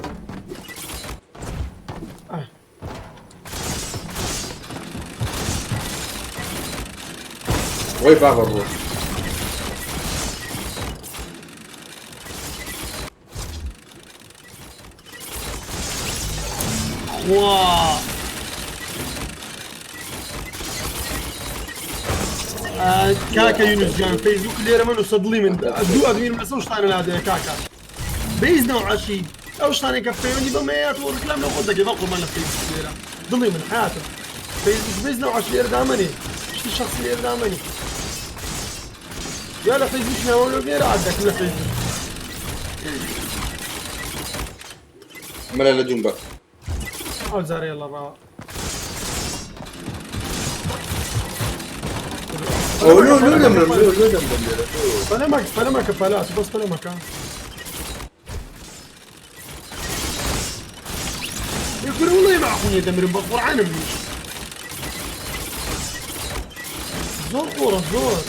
وەی بابە ڕۆ. خوا کاکە یونس گیان فەیسبوک لێرە من وسە دڵی من دوو ئەدمین لەسەر شتانە نادەیە کاکە بەیز نەوعەشی ئەو شتانێک کە پەیوەندی بەمەیە تۆ ڕکلام لە خۆت دەکەی بەقومان لە فەیسبوک لێرە دڵی من حیاتم فەیسبوک بەیز نەوعەشی لێرە دامەنێ شتی شخصی لێرە دامەنێ یا لە فەیسبوک ناوە لۆ لێرە عاد دەکەم لە فەیسبوک. مەلا لە دووم بە. ئەو جارە يلا ڕاوە. ئەو لۆ لۆ دەمرم لۆ لۆ دەمرم لێرە. فلمك فلمك فلات بس فلمك. يقول والله معقول يدمر بقرعان منيش زۆر قۆڕە زۆر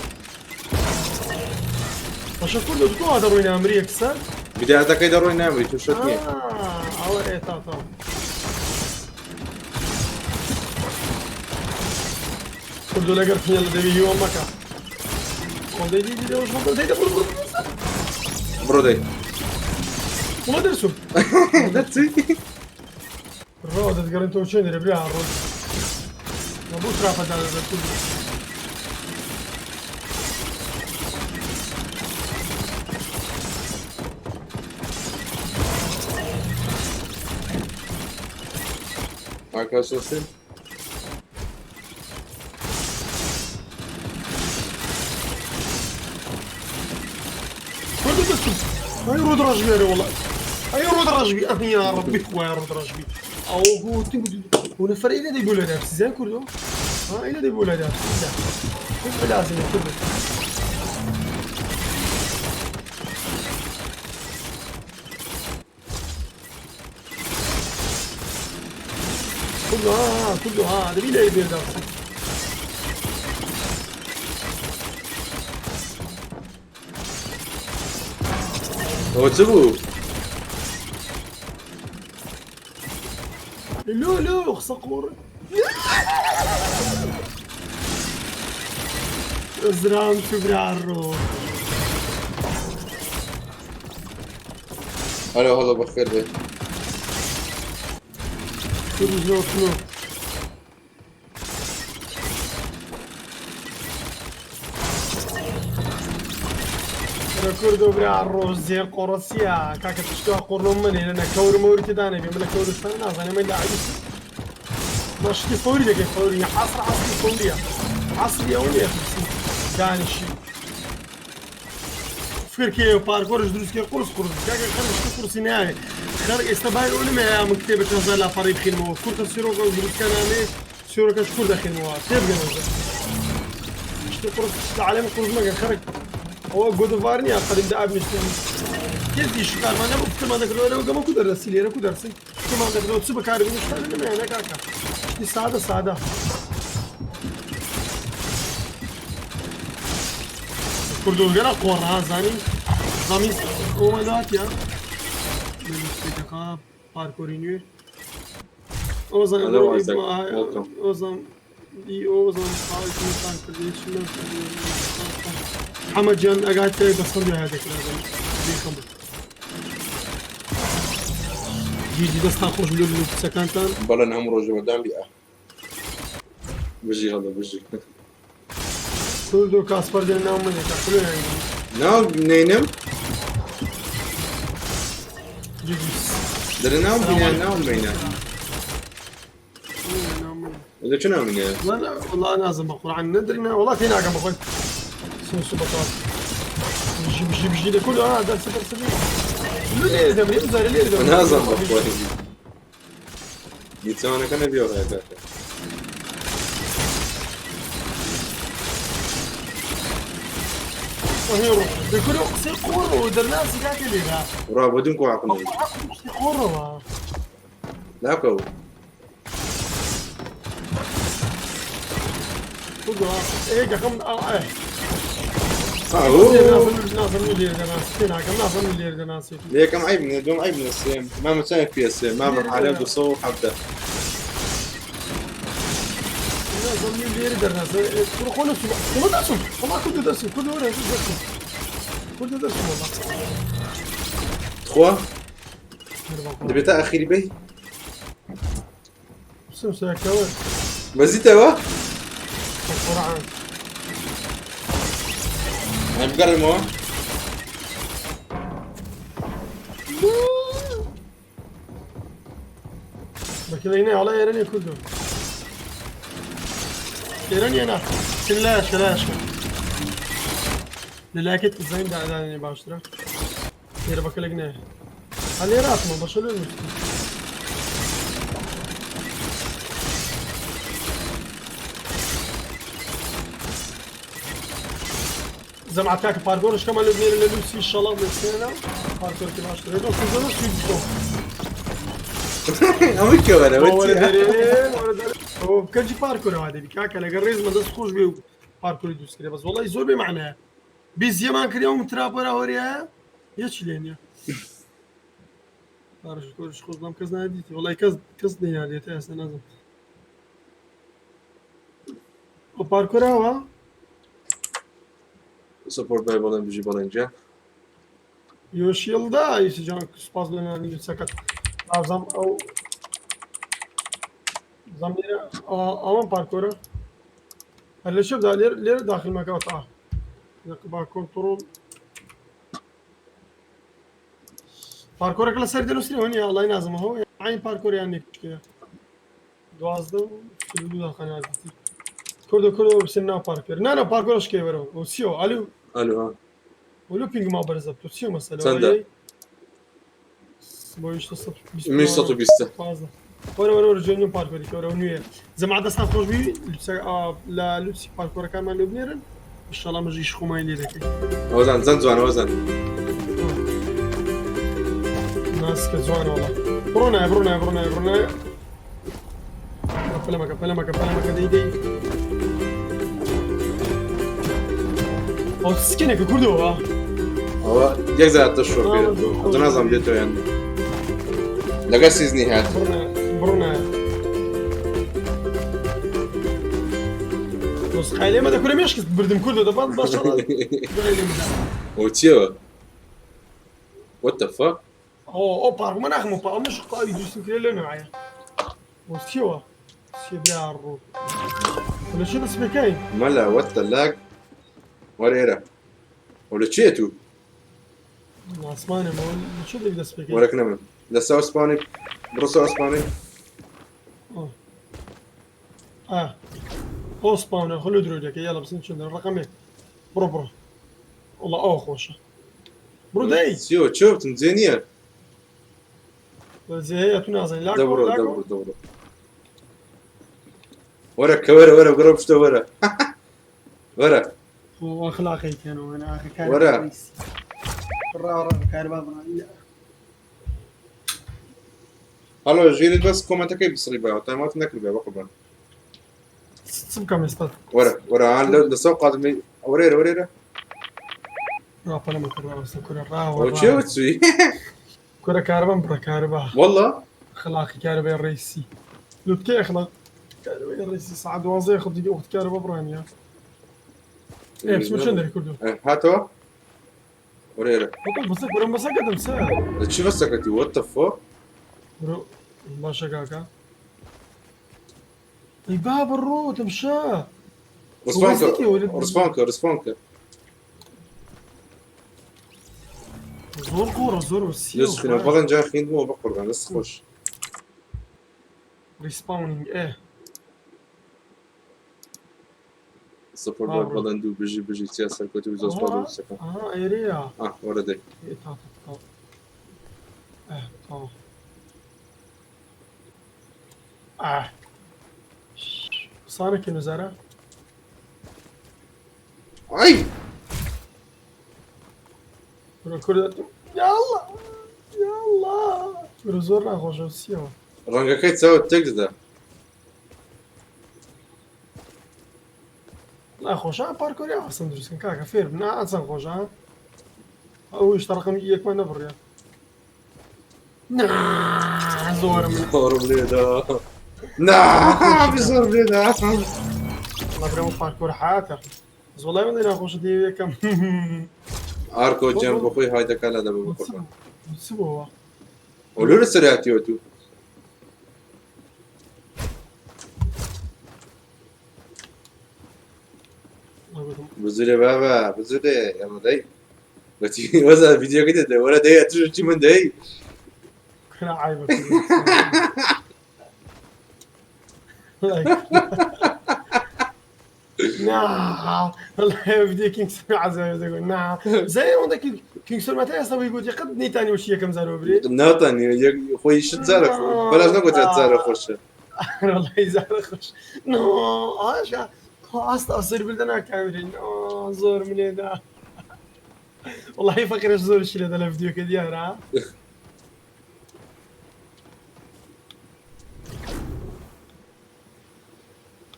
باشە کورد تۆ دەڕۆی نامری یەکسەر؟ بدايتەکەی دەڕۆی نامری تو شت نییە. ئەوە ئێ تا تا کوردۆ لەگەر پێ لە دەبی هیوا مەکە. خۆ دەی دی دی دەوش خۆ دەی دە بڕۆ بڕۆ بڕۆ دەی. وڵا دەرسوم. دەرچی؟ ڕۆ دەتگەڕێن تۆ چێن دەرێ برا ڕۆ. بۆ ترافەدا دەرچوو. Arkadaşlar کوردۆ دەستم. ئەی ڕۆ دڕاژبێرە وڵا. ئەی ڕۆ دڕاژبی ئەه یا ڕەبی خوایە ڕۆ دڕاژبی. ئەو گوتم ونفر إلى دي بولا نفسي زين كردو ها إلى دي بولا نفسي لا كيف لازم كردو كله ها كله ها دەبی لێ بێدا ئەوە چ بوو؟ لۆ لۆ قسە قۆڕ زرام تو براڕۆ ئەرە هەڵە بەخێر بێ. کوردزۆ کنۆ کوردۆ برا ڕۆژ زێر قۆڕەسیە کاکە پشتوا قۆڕۆ منێ لە کەور مەوری تێدانێ بێ من لە کەورستان نازانێ من لە عیس مەشتی فەوری دەکەی فەوری عەسر عەسری فەوریە عەسری ئەوە نییە ترسی دانیشی فکرکێ و پارکۆرش دروستکێ قورس قورس کاکە خەڵک شتی قورسی ناوێ خەڵک ئێستا بای ئەو نمەیە من کتێبە 1000 لاپەڕی بخینمەوە کورتە سیرۆکە و دروستکەنامێ سیرۆکەش کورت دەخینمەوە تێبگەنەوە شتی قورس لە عالەمی قورس مەگە خەڵک ئەوە گۆدڤار نییە قەدیم دابنیشتن کەس ئیشکارمان نەبوو فکرمان دەکردەوە لەوە گەمە کو دەرسی لێرە کو دەرسی فکرمان دەکردەوە چ بەکاربینی شتانە نمەیە نەکاکە شتی سادە سادە کوردۆگەرا قۆڕا زانی زامی ئۆمەداتیا پارکۆری نوێ ئۆزان Hello, Isaac. Welcome. ئۆزان ئۆزان محەممەد جان ئەگات تێ بەسەر دوای دەکرا بێخەم جیجی دەستان خۆش لە قسەکانتان. بەڵێن هەموو ڕۆژە بەدام بی. بژی هەڵە بژی. کوردۆ کاسپەر دێن ناو منێکە کلۆ ناو نینم جیجی دەرە ناو بینە ناو مینە لە چ ناو منە؟ والله والله نازم بقرآن ندري والله تيناقم اخوي سوسو بطال بجي بجي بجي لكل درس درس ليه دمري بزار ليه دمري نازم بەخۆی گیچەوانەکە نەبیەوە کاکە. وهيرو بكل قصير قور ودرناس كاك ليها ڕا بۆ دوم کۆ عقل قصير قور لاکەوە كله ايه كم ايه نازم ليه درناس تيناقم نازم ليه درناس ليكم عيب من دوم عيب من السيم ما متشايف في السيم ما على دو حبدا نازم ليه درناس كل كل كل درس والله كل درس كل درس كل درس والله تخوا دەبێتە ئەخیری بی سمسة بەزیتەوە القرآن بگەڕێمەوە بكليني على ايراني كله ايراني انا لا لا للاكت زين دا داني باشترا يرى بكلقنا علي راتما بشلو زعما كاك باركور كما لو بنير لوسي ان شاء الله بسنه باركور كي باشترا دو كوزو سويدو ئەمە کێوەرە هو كجي باركور هذا كاكا لقى الريز ما دست خوش بي باركور يدوس كده بس والله زور بمعنى بيزيمان كريوم ترابورا هوريا يا لين بارش كورش خوش لام كز ناديتي والله كز كز ناديتي هسه نازم وباركور هو سپۆرت بای بەڵێن بژی بەڵێن جا يوشيلدا يسجان سپاس لنا سكت لازم او زمير امان باركور هلا شوف دا لير لير داخل مكان با كنترول باركور كلا سر دلو سري هوني الله ينازم هو عين باركور يعني كده دوازده سلو داخل عزيزي كردو كردو بسنا باركور نا نا باركور اش كيورو وسيو الو ئەلو ها ولو بينج ما برزبتو سيو مثلا سندا. بۆ من 120. پازدە وەرە وەرە وەرە جێنیۆم پارکۆری کەوەرە نوێ جەماعەت دەستان خۆش بی لە لوسی پارکۆرەکانمان لێ بنێرن ئینشاڵڵا مەژیش خۆمان لێ دەکەین. ئەوەزان چەند جوانە ئەوەزان ناسکە جوانە وەڵا. بڕۆ نایە بڕۆ نایە بڕۆ نایە بڕۆ نایە. پەلەمەکە پەلەمەکە پەلەمەکە دەی دەی ئەو سکینێکە کوردەوە ئەوە یەک زیاتر شۆفێر ئەتۆ نازانم دێتەوە یان لەگەر سیزنی هات بڕنە نسخەی لێمە دەکورە مێشکت بردم کوردە دەبان باشە ئەوە چیەوە What the fuck؟ ئەو ئەو پارکمە ناخم و پاڵمش قاوی دوستم کرێ لە نوعە وەستیەوە سێ برا ڕۆ لە چێ دەست پێکەی مەلا what the lag وەرە ئێرە ئەو لە چێ تو ئاسمانم ئەوە لە چێ دەبی دەست پێکەی وەرەک نەمن لە ساو سپانی بڕۆ ساو سپانی ئا ئەو سپاونە خلو درۆ دەکەی یاڵە بسن چۆن ڕقەمێک بڕۆ بڕۆ وەڵا ئەوە خۆشە بڕۆ دەی چیەوە چێ وتم جێ نییە جێ هەیە تو نازانی لاکۆ دەبڕۆ لاکۆ دەبڕۆ دەبڕۆ وەرە کە وەرە وەرە بگەڕە پشتە وەرە وەرە خۆ ئەخلاقی کەنەوە ئەنا ئاخر کار وەرە. ڕا ڕا کاربا بڕا هەڵۆ ژیرت بەس کۆمەنتەکەی بسڕی بەوە تایمات نەکرد بە بەقوربان چ بکەم ئێستا وەرە وەرە ئان لەسەر قادمی وەرێرە وەرێرە ڕا پەلەمە کرد ڕاستە کورە ڕاوە ئەوە چێ وتوی کورە کارەبام بڕە کارەبا والله خلاقی کارەبای ڕیسی لوتکەی ئەخلاق کارەبای ڕیسی ساعت 12 خۆ دیگە وەخت کارەبا بڕانیە ئێ بچمە چۆن دەری کوردو هاتەوە وەرێرە وەڵا بەسە کورم بەسەکەتم سە لە چی بەسەکەتی what the fuck برو باشە کاکە ئەی بابە ڕۆ تەمشا respawn کە respawn کە respawn کە زۆر قۆڕە زۆر وسیە دەست خوێنە بەڵێن جا خوێندمەوە بەقوربان دەست خۆش respawning ئێ support بۆ بەڵێن دوو بژی بژی چیا سەرکەوتوو زۆر سپاس بۆ قسەکان ئەها ئێرەیە ئاه وەرە دەی ئێ تا تا تا ئێ تا ئاه سانێکی نزارە ئای کورە کورە یاڵڵا یاڵڵا کورە زۆر ناخۆشە سیەوە ڕەنگەکەی چاوت تێک دەدا ناخۆشە پارکۆری ئاسن دروستکەن کاکە فێر بن ئاسان خۆشە ئەو شتە ڕقم یەکمان نەبڕە نا زۆرم زۆرم لێدا نا زۆرم لێدا والله برام پارکۆر حاتە زۆڵای من ناخۆشە دی یەکەم ئارکۆ جەم بۆ خۆی های دەکا لا دەبە بەقوربان چ بووە ئەو لۆرە سەراتیەوە تو بزورێ بابا بزورێ ئەمە دەی بەچی وەزا ڤیدیۆکە دێت وەرە دەی ئەتوش چی من دەی کورە عیبە نا والله بدي كينغ عزا يقول نا زي عندك كينغ سور متى يسوي يقول قد نيتاني وشي كم زارو بري ناتانی خۆی شت زارە بەلاش نەگوترێت زارە خۆشە والله زار خوش نو اش اصلا اصير بلدنا كاميرين زور من هذا والله فكر ايش زور الشيء هذا الفيديو كديار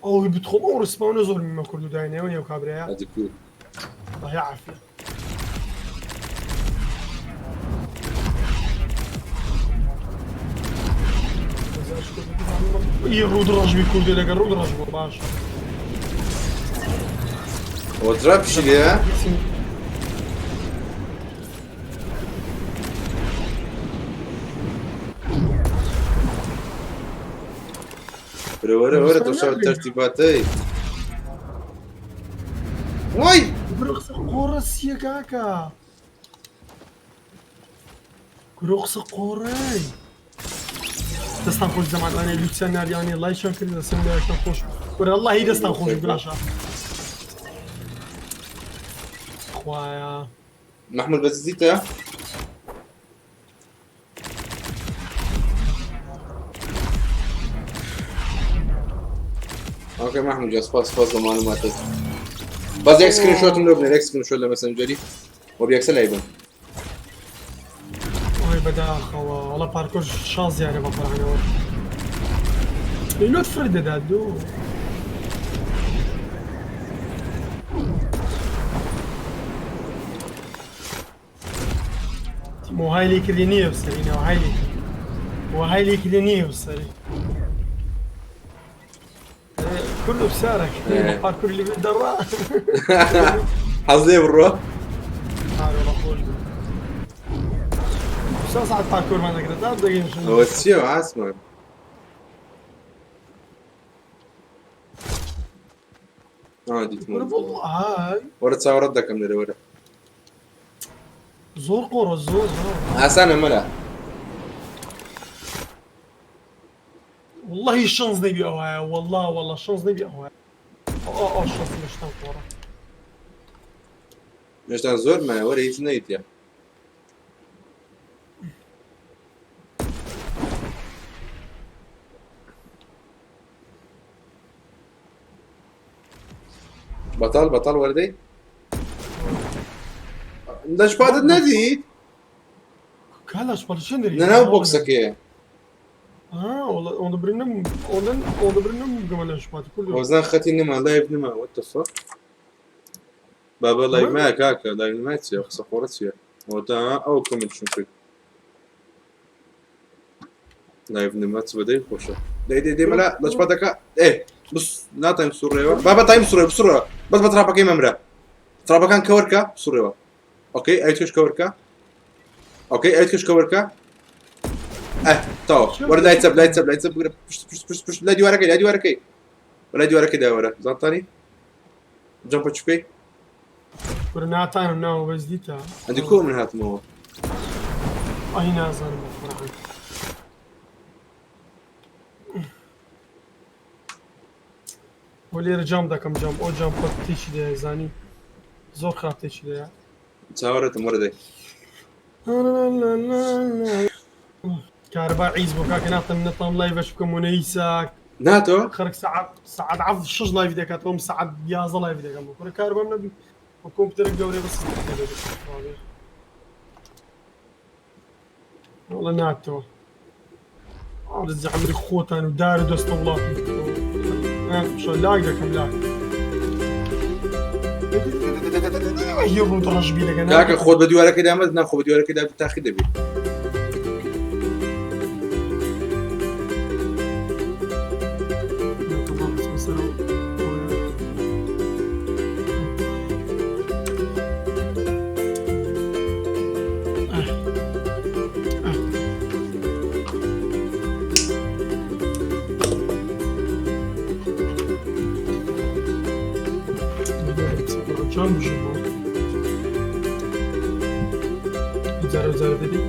او بتخم او رسباون زور مما كردو داينه ونيو كابريا هذه كو الله يعافيك ئی ڕوود ڕەژبی کوردی لەگەر ڕوود ڕەش بوو باش ئەوە درا پشیلەیە وەرە وەرە وەرە تۆ تەرتیباتەی وای برو قسە قۆڕە سیە کاکە کورە قسە قۆڕەی دەستان خۆش جەماعەتانێ لوتسیان ناریانێ لایکیان کرد دەستم لایکتان خۆش کورە اللهی دەستان خۆش باشە خوایە محمود بەزیتە okay محمود جا سپاس سپاس بۆ معلوماتت بەس یەک screenshot م لۆ بنێر یەک screenshot لە مەسنجەری وە بیەکسە لای بم ئۆی بەداخەوە وەڵا پارکۆر شاز دیارە بە قورعانەوە. لۆت فڕی دەدات دوو. تیمۆ های لێ کردی نییە سەری ناو های لێ کردی وهای لێ کردی نییە سەری كله بسارك باركور اللي بالدراء. حەز لێ بڕۆ. ساعت پارکۆر مان دەکرێت تا دەگەین. ئەوە چییە ئاسمان؟ دیتم. هاي. وەرە چاوەڕێت دەکەم لێرە وەرە. زۆر قۆڕە زۆر زۆر. ئاسانە مەلا. والله شانس نبي ئەوهایە والله والله شانس نبی ئەوهایە. ئەو شانس مشتان قۆڕە. هێشتا زۆر مایە وەرە هیچ نەیتە. بەتاڵ بەتاڵ وەردەی لەشپادت نەدیت؟ کالاش بەڵ چێن دەری؟ لەناو بۆکسەکەیە. والله ئەوەندە برنم ئەوەندە ئەوەندە برنم گەمە لە شپات كله. وەزان خەتی نما live نما what the fuck. بابا live مایە کاکە live نما چییە قسە خۆڕە چییە؟ ئەوەتا ئەو comment شم کرد. live نما چ بەدەی خۆشە. دەی دەی دەی مەلا لەشپادەکە ئێ بس ناتایم سوڕێەوە بابا تایم سوڕێ بسوڕێەوە بەس بە trap ەکەی مەمرە. trap ەکان cover کە بسوڕێەوە. okay ئەی تۆش cover کە. okay ئەی تۆش cover کە. ئە تەواو وەرە لای چەپ لای چەپ لای چەپ بگرە پشت پشت پشت پشت لای دیوارەکەی لای دیوارەکەی لای دیوارەکەی دا وەرە زانتانی jump ە چ بکەی؟ کورە ناتانم ناوە بەس دیتە. ئەدی کۆ من هاتمەوە؟ ئەی نازانم بەقورعان. بۆ لێرە jump دەکەم jump ئەو jump تێکی دەیە زانی زۆر خراپ تێکی دەیە. چاوەڕێتم وەرە دەی. کارەبا عیز بۆ کاکە ناتم نەتام live ەش بکەم و نەیساک. ناتۆ؟ خەرک سەعات سەعات عەفت شەش live دەکاتەوە من سەعات 11 live دەکەم کورە کارەبام نەبی و کۆمپیوتەرێک گەورەی بەس دەبێت. والله ناتەوە. عرض عمري خۆتان و دار و دەستە وڵاتی. لاگ دەکەم لاگ. هی ڕوو ڕەشبی دەکەن. کاکە خۆت بە دیوارەکەی دامەت نا خۆ بە دیوارەکەی دا تاخی دەبی. چۆن بژیم بۆ جارە جارە دەبی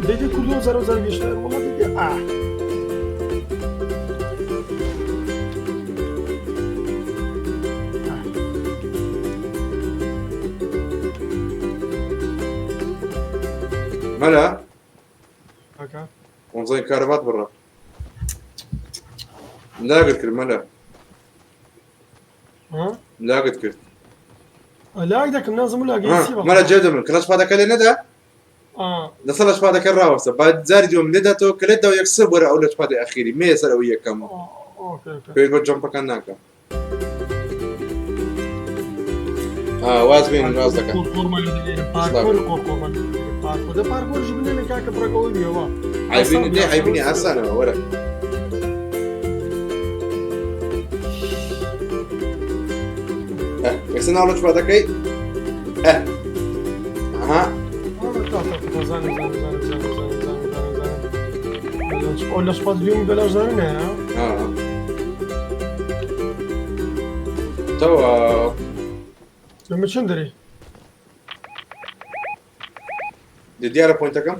دەیدی کوردۆ جارە جارە گەشتە وەڵا دەبی ئا مەلا کاکە وەمزای کارەبات بڕە. لاگت کرد مەلا. ها لاگت کرد. لاگ دەکەم نازم لاگەی چی بەخوا. مەلا جێ دەمن کە لەشپادەکە لێ نەدا لەسەر لەشپادەکە ڕاوەستە با جاری دووەم لێداتەوە کە لێت داوە یەکسەر وەرە ئەو لەشپادەی ئەخیری مێ سەر ئەوەی یەکەم. okay okay. پێویست بە jump ەکان ناکە. واز بێنن واز دەکەن. قۆڕقۆڕمان لێ دەنێرن پارکۆر قۆڕقۆڕمان لێ دەنێرن پارکۆر دە پارکۆرش بنێنە کاکە بڕەکەوە بیەوە. عیبینی دێ عیبینی ئاسانەوە وەرە. یەکسەر ناو لەشپادەکەی. ئەها. زانم زانم زانم زانم زانم زانم زانم زانم. ئەو لەشپاد دوێم بەلاش زانم نایە؟ تەواو. لەمە چەند دەرێ؟ دیارە point ەکەم؟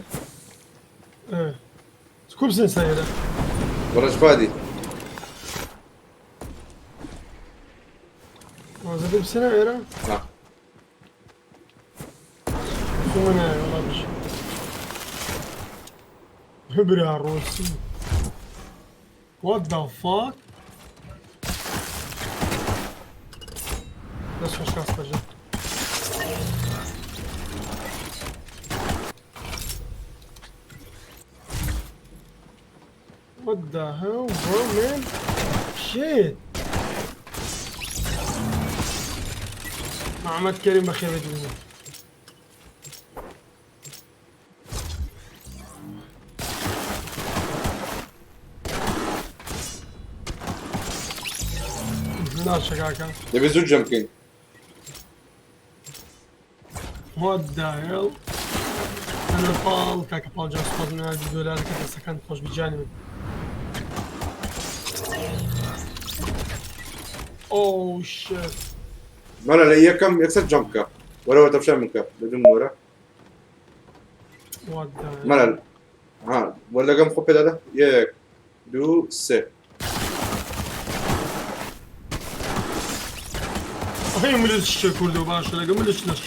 کو بسن سەیرە؟ بەڕەشپادی. وازە بسنە ئێرە؟ ها. شو نایە وەڵا بژی. برا ڕۆسی. What the fuck? دەست خۆش کاسپەر جان. What the hell bro man shit محمد کەریم بەخێربێیت بزن. ناشە کاکە. دەبێ زوو جەم بکەین. What the hell ئەنە پاڵ کاکە پاڵ جان سوپاس ناردی دۆلارەکە دەستەکان خۆش بی جانی من. Oh shit. مەلا لە یەکەم یەکسەر جەم بکە وەرەوە تەفشە من کە لە دوم وەرە. What the hell. مەلا ها وەر لەگەم خۆ پێدادە یەک دوو سێ. ئەی ملت شتێ کوردۆ باشە لەگە ملت نەشت.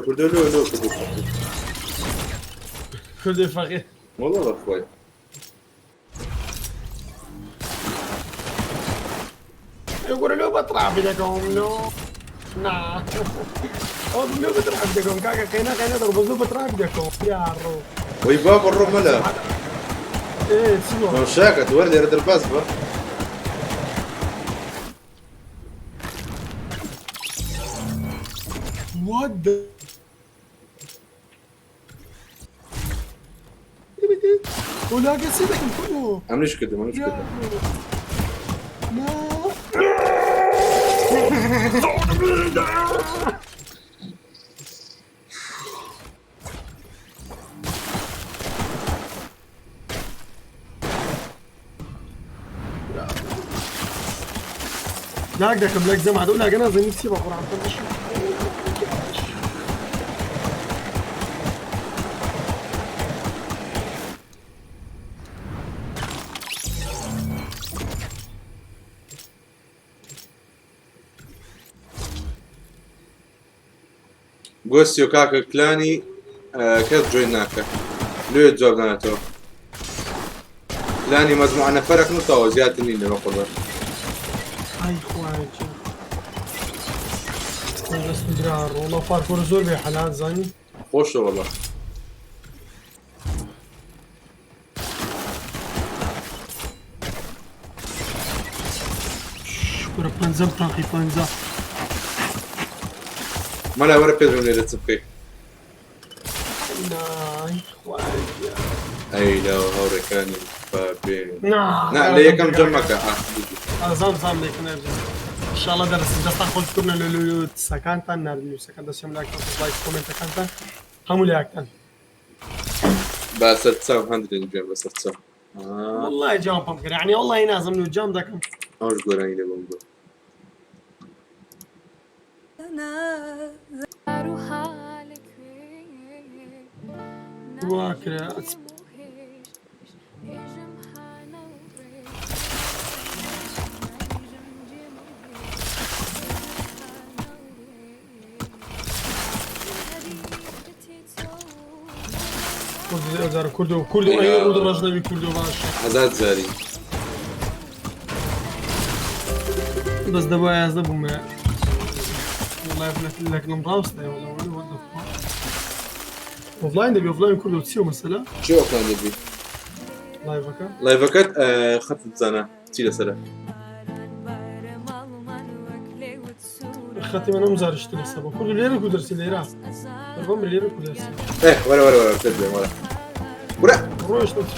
کوردۆ لۆ لۆ کوردۆ فەقیر. کوردێ فەقیر. وەڵا بەخوای. يقولوا لو بطلع بدكم لو نا لو بطلع بدكم كاكا قينا قينا ضرب لو بطلع بدكم يا رو وی بابا ڕۆ مەلا. ايه سوا شاکە وەر لێرە دەرباز بە. What the ولاقى سيدك كله ئەمنیش کردم ئەمنیش کردم. لاق دەکەم لاق زەما دەو لاگە نازانم چی بە قورئان گۆستیۆ کاکە کلانی کەس جۆین ناکە لێ جواب دانێتەوە کلانی مەجموعە نەفەرەک نوتەوە زیاتر نین لە قوربان. ئای خوایە دەستم درا ڕۆڵە پارکۆر زۆر بێ حەلات زانی. خۆشە وەڵا. کورە پەنجەم تاقی پەنجە. مەلا وەرە پێت بم لێرە چ بکەی. نای خوایە. ئەی لەو هاوڕێکانی با بێن. نا نا لە یەکەم جەم مەکە. ئازام زام لێکم نەرجم. ان شاء الله دەرس دەستان خۆش بکردن لە لوتسەکانتان ناردن نووسەکان دەستیم لایک لایک کۆمێنتەکانتان هەموو لایەکتان. با سەر چاو هەندرێن گوێن بەسەر چاو. والله جام پم کرد يعني والله نازم لو جام دەکەم. ئەوش گۆرانی لێ بۆم بوو. واکرە کوردۆ کوردۆ ئەی ڕوود ڕەژنەوی کوردۆ باشە. هەزار جاری. بەس دەبووە یازدە بوومە. والله لەکنم ڕاستە والله what the fuck. ئۆفلاین دەبی ئۆفلاین کوردۆ چیە مەسەلە؟ چی ئۆفلاین دەبی؟ لايڤەکە؟ لايڤەکەت خەتت بزانە چی لەسەرە؟ خەتی منم زارشتی لەسەر بوو. کوردۆ لێرە کو دەرسی لێرە. بەم لێرە کو دەرسی. ئێ وەرە وەرە وەرە پێت بێم وەرە. وەرە. ڕۆیشتم چ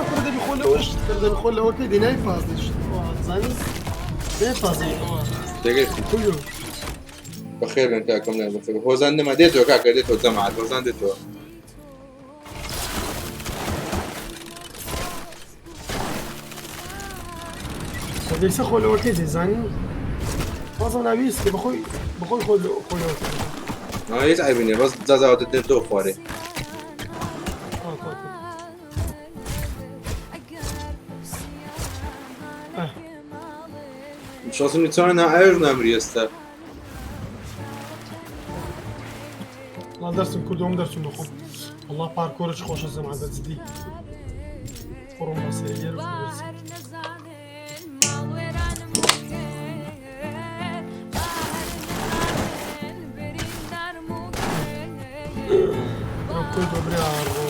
کوڕە دەبی خۆ لەوەش دەبی خۆ لەوەکەی دی نایفازیش زانی نایفازی تێگەیشتم. کوردۆ بەخێر بێن کاکەم لای بەخێر. هۆزان نەما دێتەوە کاکە دێتەوە جەماعەت هۆزان دێتەوە. دەیسە خۆ لەوەکەی دی زانی بازم ناویست بەخۆی بەخۆی خۆ لەوەکەی. هیچ عەیبی نییە بەس جازاوەتە دێتەوە خوارێ. شاسنی چۆن ئاوێش نامری ئێستا. والله دەرسم کوردۆم دەرچم دەخۆم. والله پارکۆرش خۆشە زەمان بە جدی. خۆڕم بەسەر لێرە کو دەرسی. کوردۆ برا ڕۆ.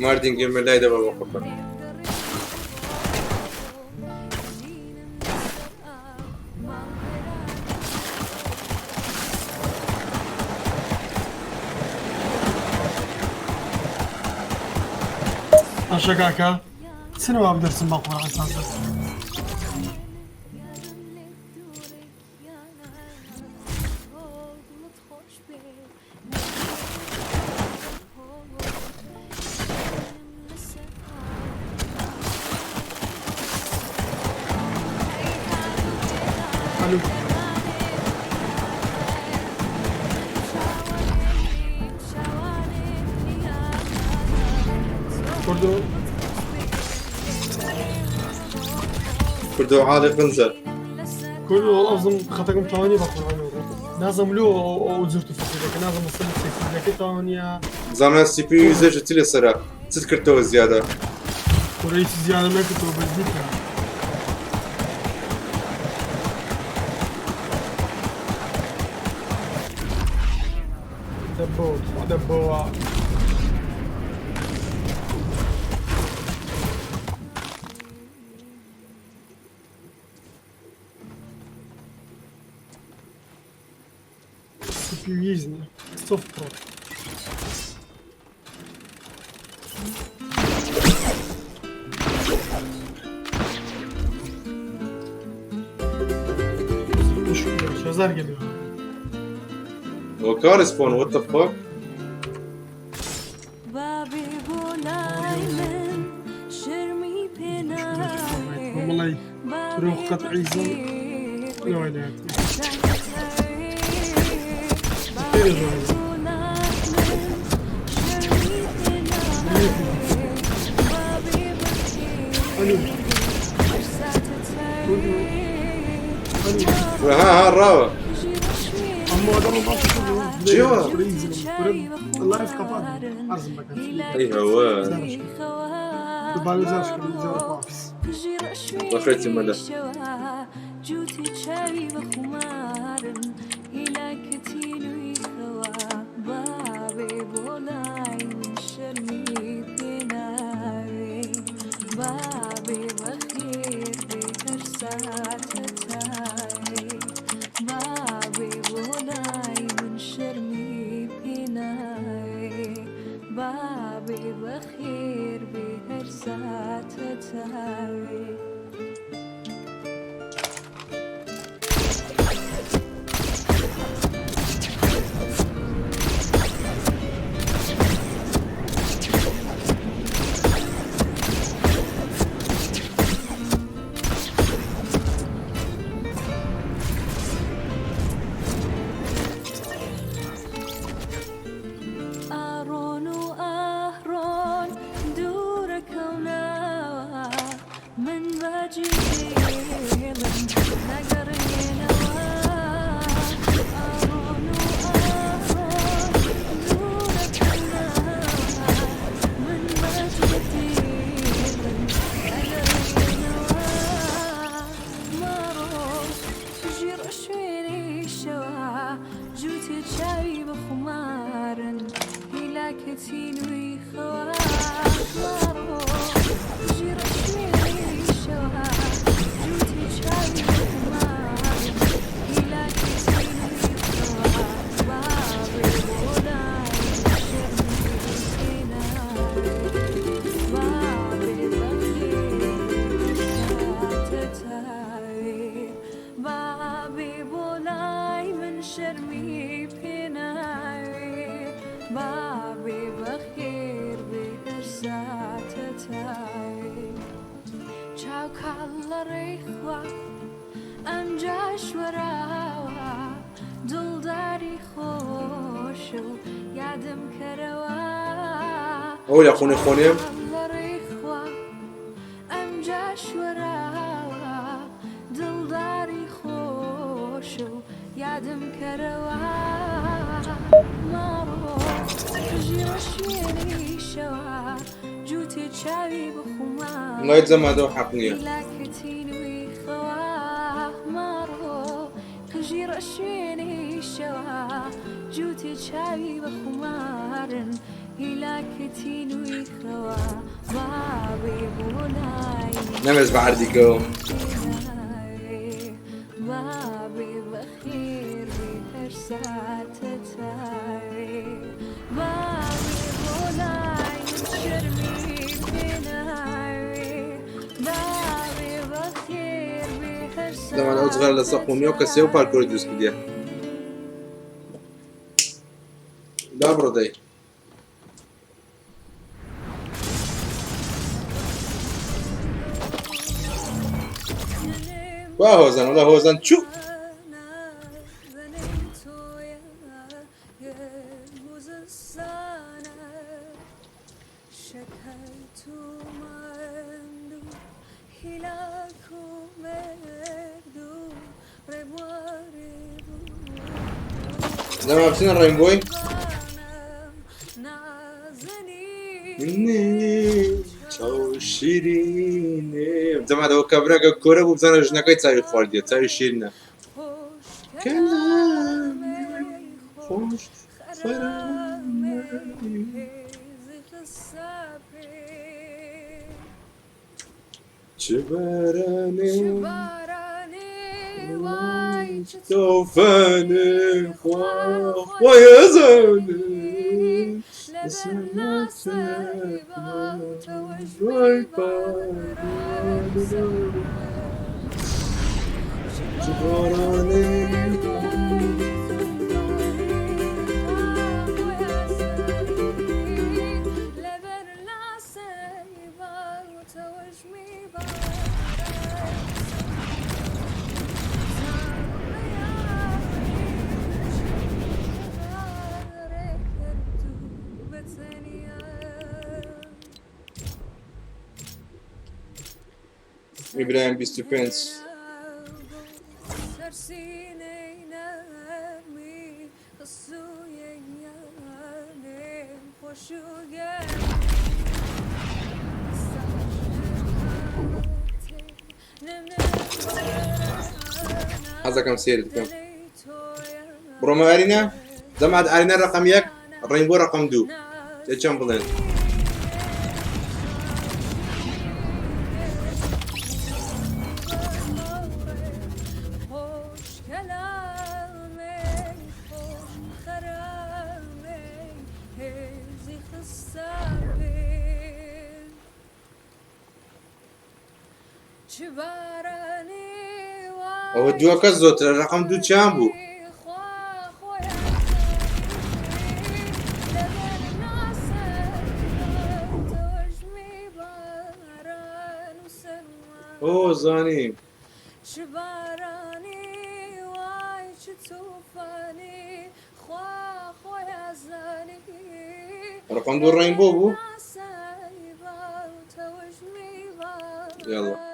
ماردین گەمە لای دەبە بە قوڕبان. باشە کاکە چنەوە بدەرسم بە قورعان سازە. ئەلو. کوردۆ. کوردۆ عاڵی قنجە. کوردۆ وەڵا بزم خەتەکەم تەواو نیە بە قورعان نازم لۆ ئەو زرت و فەقیرەکە نازم مەسەلە سێکسیەکەی تەواو نیە. زانا سی پی یو زێژە چی لەسەرە چت کردەوە زیادە؟ کورە هیچ زیادە نەکردەوە بەس دیکە. دەبەوە تخوا دەبەوە. CPU نییە سفر. Sözler geliyor. Vakar spawn what the fuck? والله تروح قطع عيزة لا ها ها الراوە. چیوە؟ ئەی هەوە. بەخێرتی مەلە. ئەو لە خونێ خۆنێم وڵای جەمادەوە حەق نییە. نەمێز بە عەردی کەوم. زەمان ئەو جغارە لەسەر خۆمیەوە کەسێ و پارکۆری دروست کردیە. دابڕۆ دەی. وا هۆزان وڵا هۆزان چوو. لەما بچنە ڕێنگۆی شیرینێ جەماعەت کابراکە کۆرە بوو بزانە ژنەکەی چاوی خواردیە چاوی شیرینە خۆش چ بارانێ تۆفانێ خوا خۆی ئەزانێ چ بارانێ ئیبراهیم 25. حەزەکەم سێرت بکەم بڕۆمە ئارینا جەماعەت ئارینا ڕقم یەک ڕینبۆ ڕقم دوو چەند بڵێن ئەوە دووەکە زۆترە ڕقم دوو چیان بوو ئۆ زانیم ڕقم دوو ڕەینبۆ بوو يلا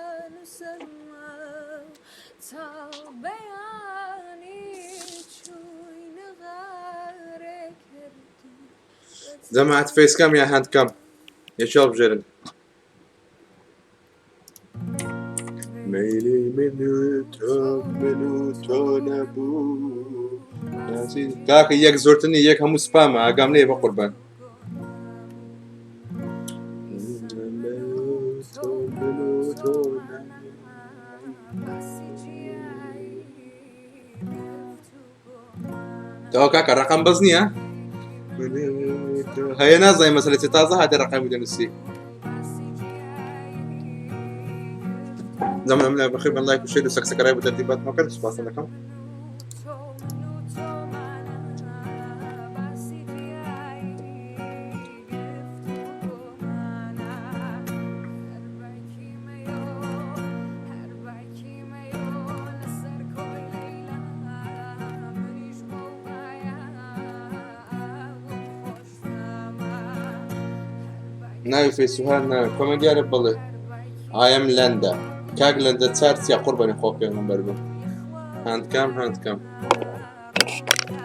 جەماعەت face cam یا hand cam یەکی هەڵبژێرن مەیلی من و تۆ من و تۆ نەبوو کاکە یەک زۆرتر نیە یەک هەموو سپامە ئاگام لێ بە قوربان تەواو کاکە ڕقم بەس نییە هەیە نازانین مەسەلە چێ تازە هاتە ڕقمی دەنووسی زەمەنم لە بەخێر بن لایک و شێر و سەکسەکەرای بۆ تەرتیبات مەکەن سوپاستان دەکەم ناوی فەیسوهان ناوی کۆمێنت دیارە بڵێ ئایم لەندە کاک لەندە چار چیا قوربانی خۆ پێغەمبەر بم هاندکام هاندکام. کوا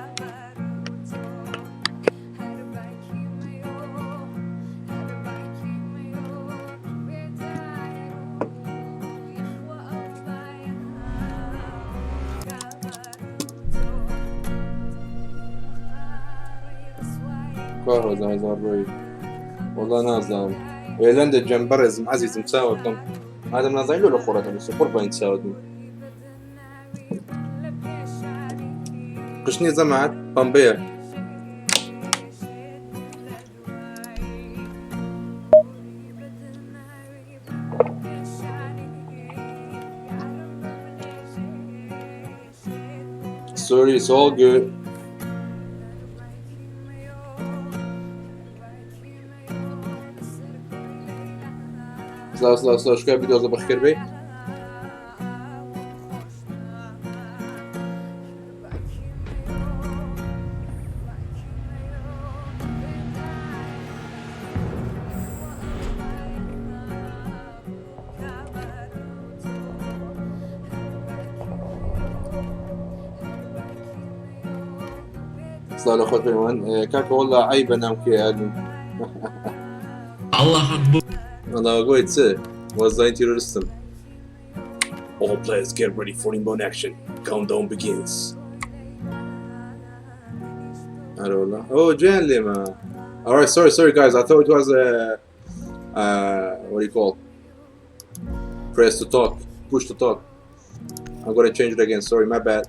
هۆزان هەزار ڕۆی وەڵا نازانم ئێلەندە گیان بەڕێزم عەزیزم چاوەکەم ئادەم نازانی لۆ لە خۆڕە دەنووسێ قوربانی چاوت بم قشنی زەمات پەمبەیە Sorry, it's all good. سلاو سلاو سلاو شکای بدۆزە بەخێر بێ سڵاو لە خۆت پەیوەند کاکە وەڵا عەیبە ناو کێ ئەدم الله اکبر وەڵا گۆی چ وەزای تیرۆرستم All players get ready for inbound action. Countdown begins. I don't know. Oh, Jan Lima. All right, sorry, sorry guys. I thought it was a what do you call? Press to talk, push to talk. I'm gonna change it again. Sorry, my bad.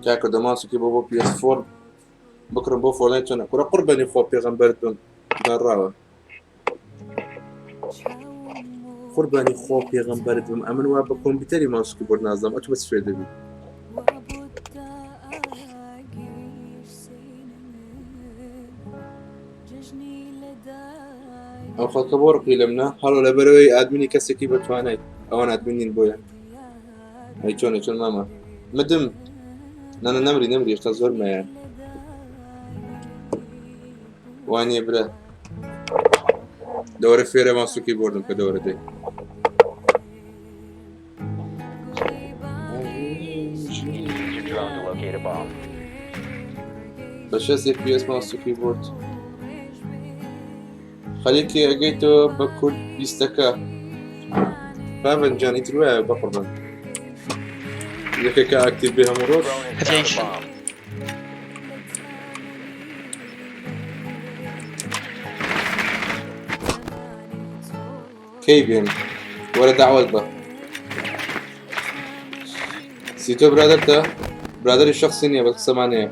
کاکە دەماسکی بۆ بۆ PS4 بکڕم بۆ فۆلای چۆنە کورە قوربانی خۆ پێغەمبەرت بم داڕاوە قوربانی خۆ پێغەمبەرت بم ئەمن وا بە کۆمپیوتەری ماوسکی بۆ نازم ئەتو بەس فێر دەبی ئەو خەڵکە بۆ ڕقی لە منە هەڵۆ لەبەرەوەی ئادمینی کەسێکی بەتوانای ئەوان ئادمینین بۆیە ئەی چۆنە چۆن مامە مدم نانە نەمری نەمری هێشتا زۆر مایە وانیە برا دەوەرە فێرە ماسوکی بردم کە دەوەرە دێ بە شەست FPS ماوس و کیبۆرد خەریکی ئەگەیتەوە بە کورد بیستەکە بابن جان ئیتر وایە بەقڕبن یەکێکە ئاکتیv بێ هەموو ڕۆژ کەی بێم وەرە داوت بە سیتۆ برادەرتە برادری شخصی نییە بەس قسەمان هەیە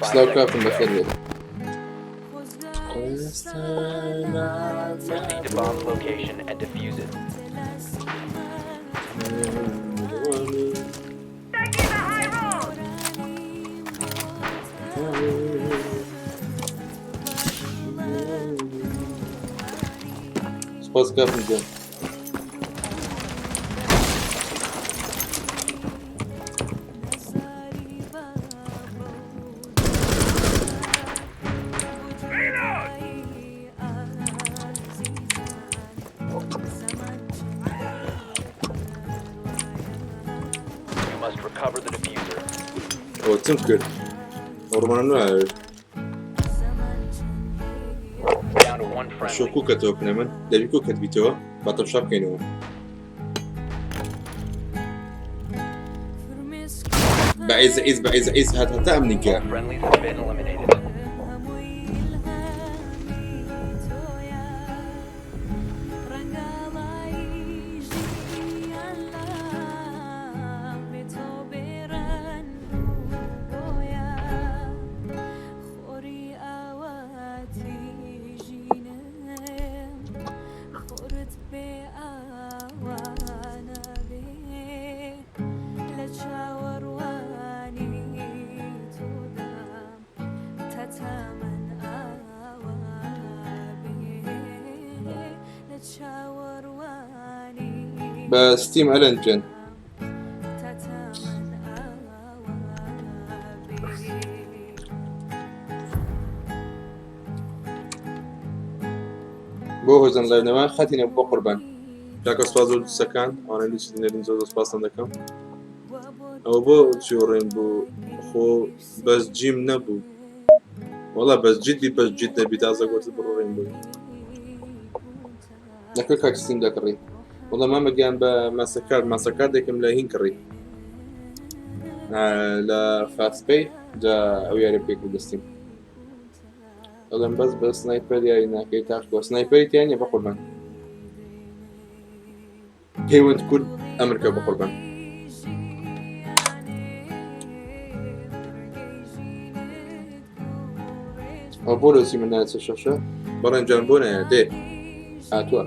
سلاو کاکم بەخێر بێت سپاس کاکم گیان ئەوە چم کرد ئەوڕمانە نایەوێت شۆ کوکەتەوە بنە من دەبی کوکەت بیتەوە با تەمشا بکەینەوە بە عیز عیز بە عیز عیز هات هەتا ئەم نیکە بە ستیم ئەلەن جن بۆ هۆزان live نەما خەتی نەبوو بۆ قوربان کاکە سپاس بۆ دوستەکان ئەوانە لیست نێرن زۆر زۆر سپاستان دەکەم ئەوە بۆ چیۆڕێن بوو خۆ بەس جیم نەبوو وەڵا بەس جدی بەس جد دەبی تازە گۆتت بڕۆڕێن بوو لەکوێ کاک ستیم دەکڕی وەڵا مامە گیان بە ماسەکارد ماسەکاردێکم لە هین کڕی لە فاستپەی جا ئەو یاری پێ کرد دەستیم دەڵێم بەس بە sniper یاری ناکەی تاکۆ sniper ی تیان نیە بەقوربان پەیوەند کورد ئەمرکە بەقوربان ئەو بۆ لۆسی من ناچە شەشە بەڵێن جان بۆ نایە دێ هاتووە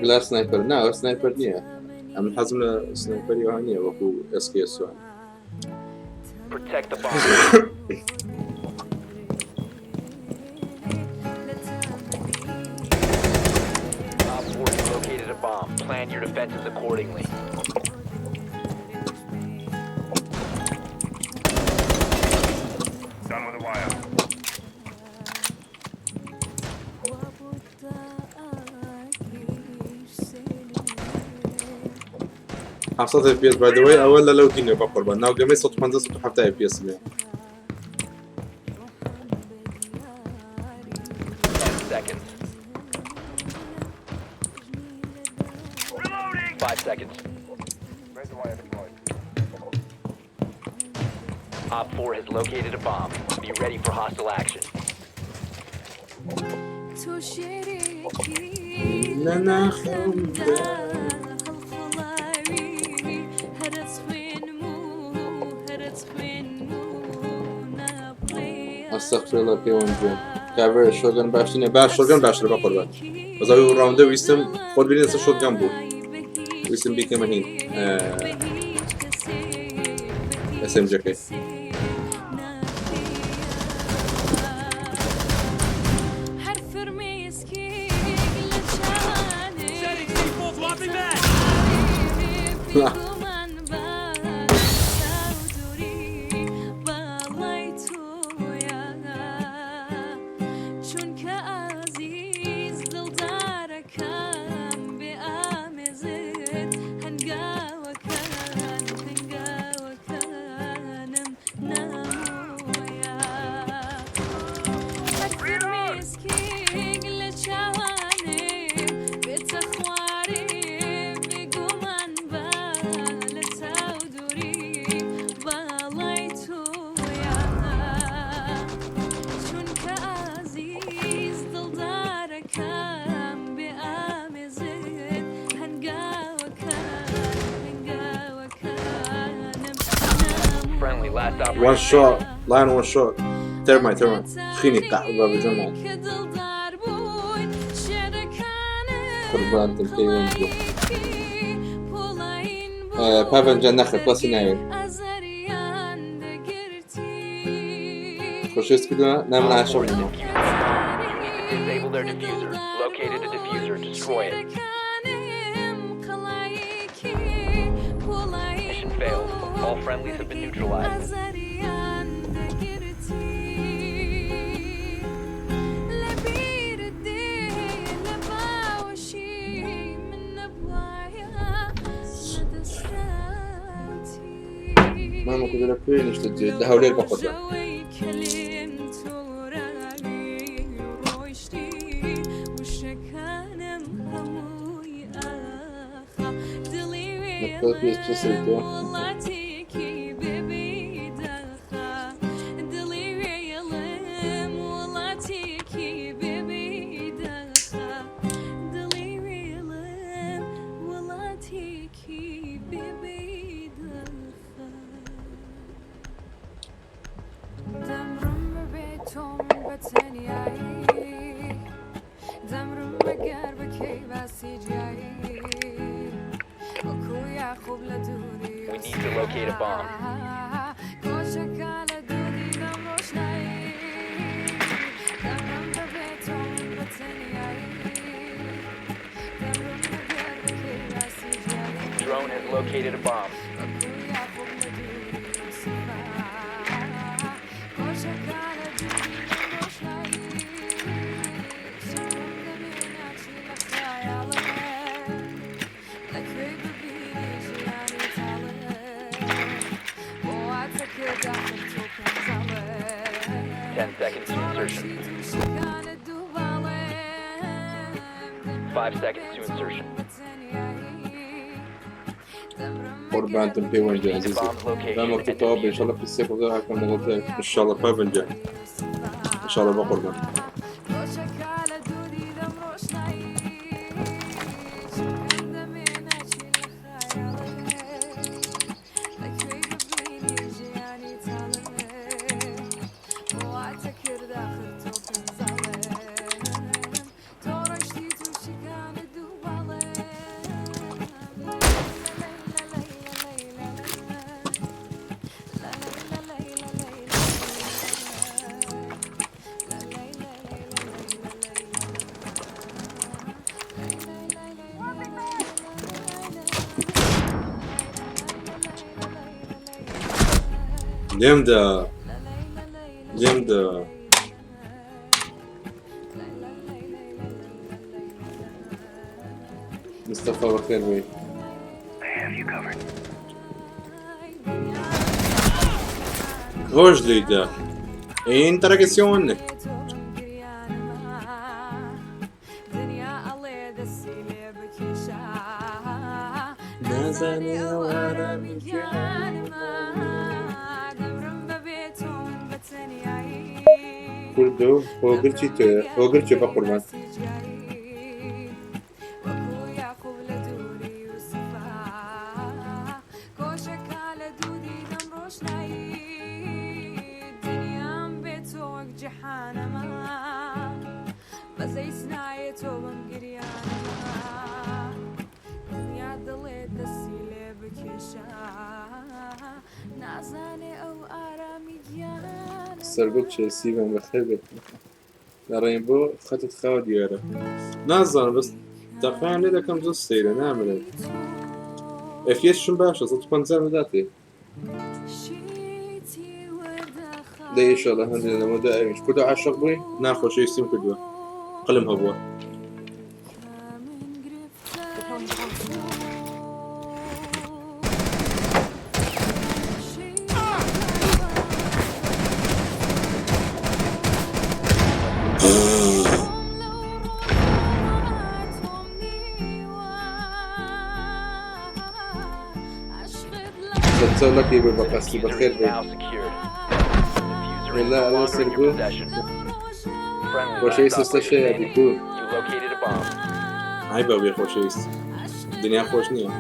بلا sniper نا ئەو sniper نییە ئەمن حەزم لە sniper ی وها نییە وەکو SKS Protect the bomb. Op 4 has located a bomb. Plan your defenses accordingly. 700 FPS by the way ئەوە لە لەو دینە بە قوربان ناو گەمەی 150 170 FPS لێ 10 seconds. 5 seconds. Op 4 has located a bomb. Be ready for hostile action. لە ناخمدا ئەستەغفر اللە پێوەند بووم کاڤەر shotgun باشترینە با shotgun باشترە بە قوربان بەس ئەوی round ە ویستم خۆت بینێ لەسەر shotgun بوو ویستم بیکەمە هین SMG ەکەی One shot line one shot thermite thermite خینی قەحبە بجەماڵ قوربانتم پەیوەند بوو پاڤەن جان نەخێر پڵەسی ناوێت خۆشویست کردووە نا من عاشق نیم Disable their diffuser. Located a diffuser. Destroy it. Mission failed. All friendlies have been neutralized. مامە کوردە لە کوێ نیشتەجێ لە هەولێر بە قوربان We need to locate a bomb. Drone has located a bomb. insertion. 5 seconds to insertion. قوربانتم پەیوەندی عزیزی دامەکتە تەواو بێ ئینشاڵڵا پرسیە بۆ هاکەم لەگەڵ تێ ئینشاڵڵا پەیوەندی ئینشاڵڵا بە قوربان. لێمدا لێمدا. مستەفا بەخێر بێی. هۆش لێیدا ئینتەرەکسیۆن. نازانێ ئەو ئارامی کوردە و هۆگر چی تۆیە هۆگر چێ بە قوربان. سەرگوڵ چێ سیڤان بەخێر بێت لە ڕێنبۆ خەتت خاو دیارە نازانم بەس تەقیان لێ دەکەم زۆر سەیرە نامرن FPS شم باشە 150 بداتێ دە ئینشاڵڵا هەندێک لەمەدا ئەویش کوردە عاشق بووی ناخۆشەویستیم کردووە قلم هەبووە. سەرچاو لەکی بێ بەقەستی بەخێر بێ. وەڵا ئەوە سەرگوڵ خۆشەویست ئێستا شەیە دیکو عیبە بێ خۆشەویست دنیا خۆش نییە.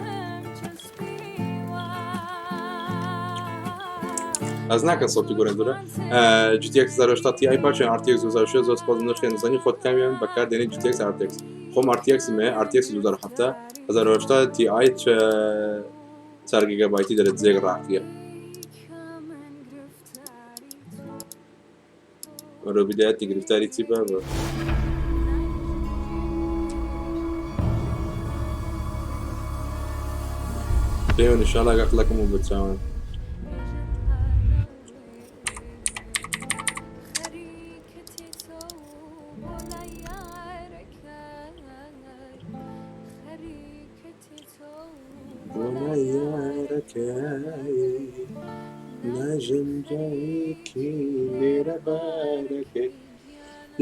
ئەز ناکەن سەوتی گۆران دورە GTX 1080 Ti پاچێن RTX 2060 زۆر سپاس نرخێن زانی خۆت کامیان بەکار دێنی GTX RTX خۆم RTX مێ RTX 2070 1080 Ti 4 گیگابایتی دەرێت جێگ ڕاقیە وەرە بدایەتی گرفتاری چی بابە پێوە نیشاڵا گەقلەکەم و بەچاوان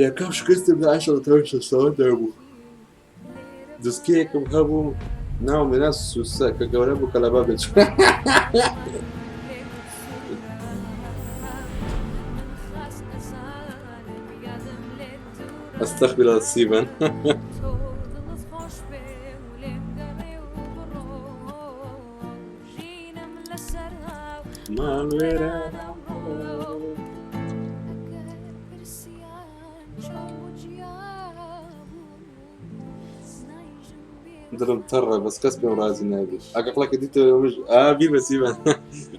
یەکەم شکستم لە عەشق تەوە شەش ساڵە دابوو دسکەیەکم هەبوو ناوم لێنا سوسە کە گەورە بوو کەلەبا بێت ئەستەخبرا سیبن دڵم تەڕە بەس کەس پێم ڕازی نابێت ئەگە قڵەکە دیتەوە مش ئا بیر بە سیبان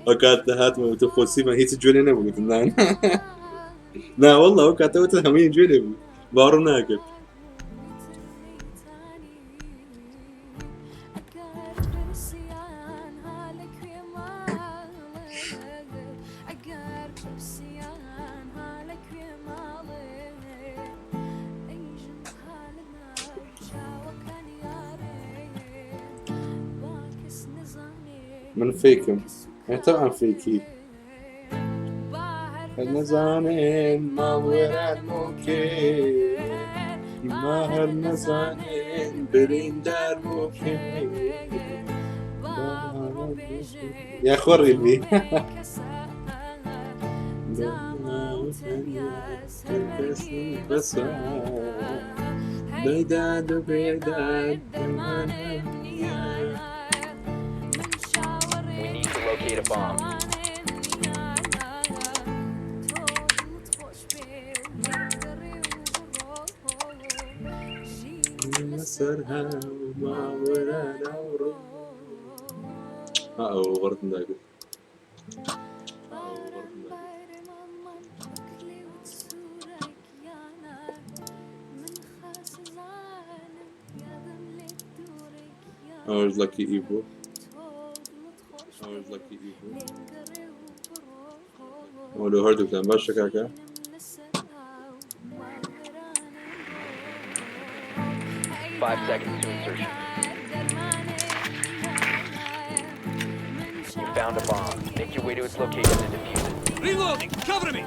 ئەو کات هاتمەوە تۆ خۆ سیبان هیچ جوێنێ نەبوو گوتم نا نا والله ئەو کاتەوە تە هەمووی جوێنێ بوو باوەڕم ناکرد من فەیکم ئێ تەبعەن فەیکی. هەر نەزانێن ماڵ وێران بۆ کێ، ما هەر نەزانێن بریندار بۆ کێ. یاخوا ڕیلبی. بەداد و بێداد دەرمانم نییە. We need to locate a bomb. لەسەر هاو ماوەرانە و ڕۆ. ئەو غەڵەتم داگرت. ئەوەش لەکی ئی بوو. ئەوە لۆ هەردووکتان باشە کاکە. 5 seconds to insertion. You found a bomb. Make your way to its location and defuse it. Reloading! Cover me!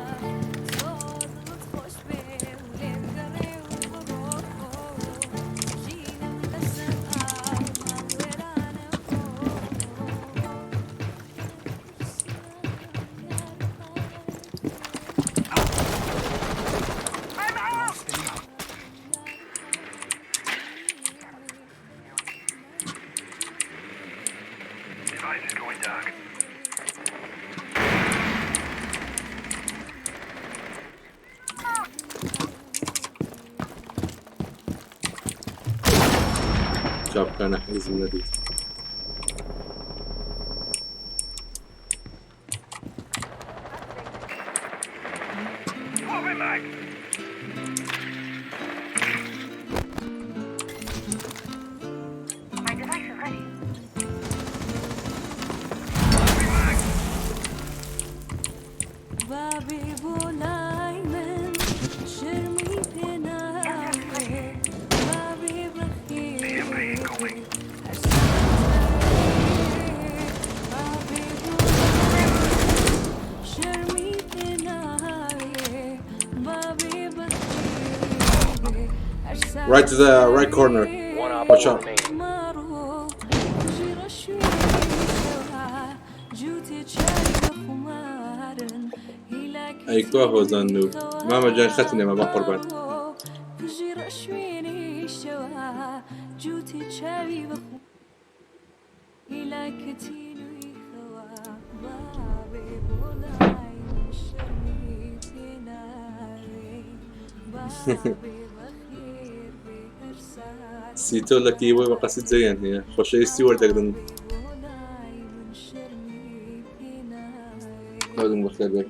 چاپکانە حیزم نەدیت. Right to the right corner. One op Watch 4 out. remaining. ئەی کوا هۆزان نوو مامە جان خەتی نەما بە قوربان. سیتۆ لەکی بۆی بە قەسی جێیان هەیە خۆشەویستی وەردەگرن. هەردووم بەخێر بێت.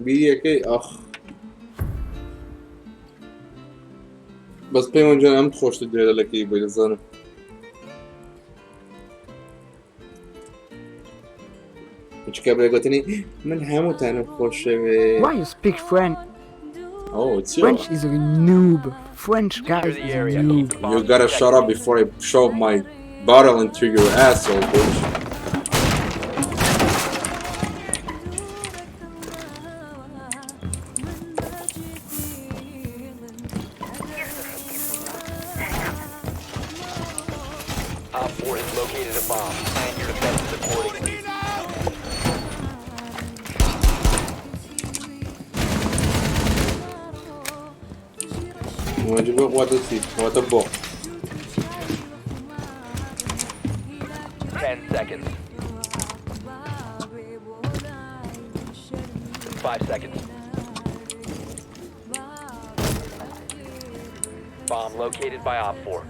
بیریەکەی ئاخ بەس پەیوەند جان ئەم خۆشتر دێرە لەکەی بۆی دەزانم. چکە بێگوتنی من هەمووتانم خۆشەوێ. Why you speak French? Oh, it's you. French is a noob. French Secure guys the is a area. Keep noob. the bombs You gotta shut up protected. before I shove my bottle into your asshole, bitch. Op 4 has located a bomb. Plan your defenses accordingly. واجب واتە چی واتە بۆ. 10 seconds. 5 seconds. Bomb located by Op 4.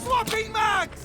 Swapping mags!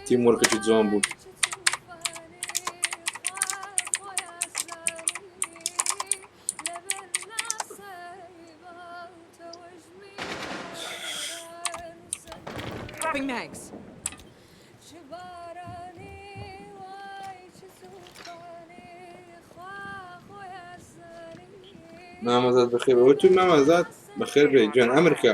teamwork ەکی جوان بوو. Swapping mags. مامەزاد بەخێر بێ وتو مامەزاد بەخێر بێ جوان ئەمرکە.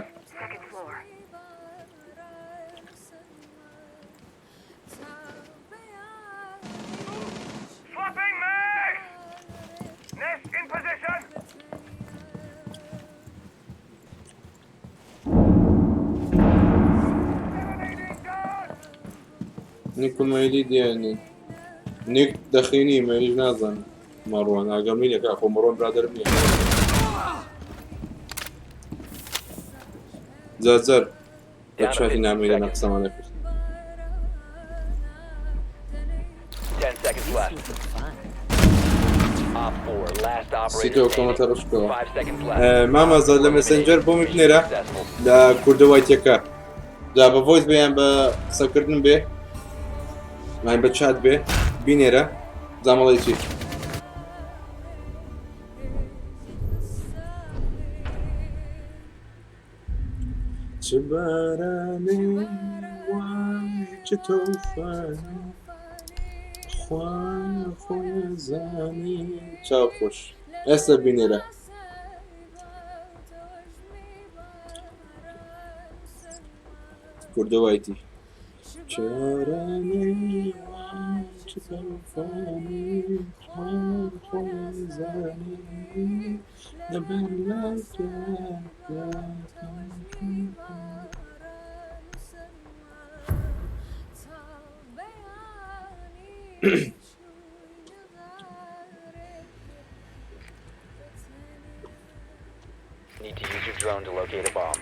Swapping mags! Nest in position! Detonating guard! نیک و مەیلی دیانی نیک دەخینی مەیلیش نازانم مەڕوان ئاگام لێ نییە کاکە خۆ مەڕوان برادەرم نییە جار جار بە Down to چاتی 15 نامەیلە seconds. قسەمان دەکرد. 10 seconds This left. will be fun. OpFor, last operator سیتۆ standing. کۆمەتە ڕشکەوە. 5 seconds left. مامەزاد لە Eliminated. Messenger بۆمی Mission بنێرە successful. لە کوردەوایتەکە جا بە voice بێ یان بە قسەکردن بێ یان بە چات بێ بینێرە زامەڵی چی. چ بارانێ وای چ تۆفانێ خوا خۆی زانی. چاو خۆش ئێستا بینێرە. کوردەوایتی چارانێ وای چ تۆفانێ خوا خۆی زانی لەبەر لای تۆ. Need to use your drone to locate a bomb.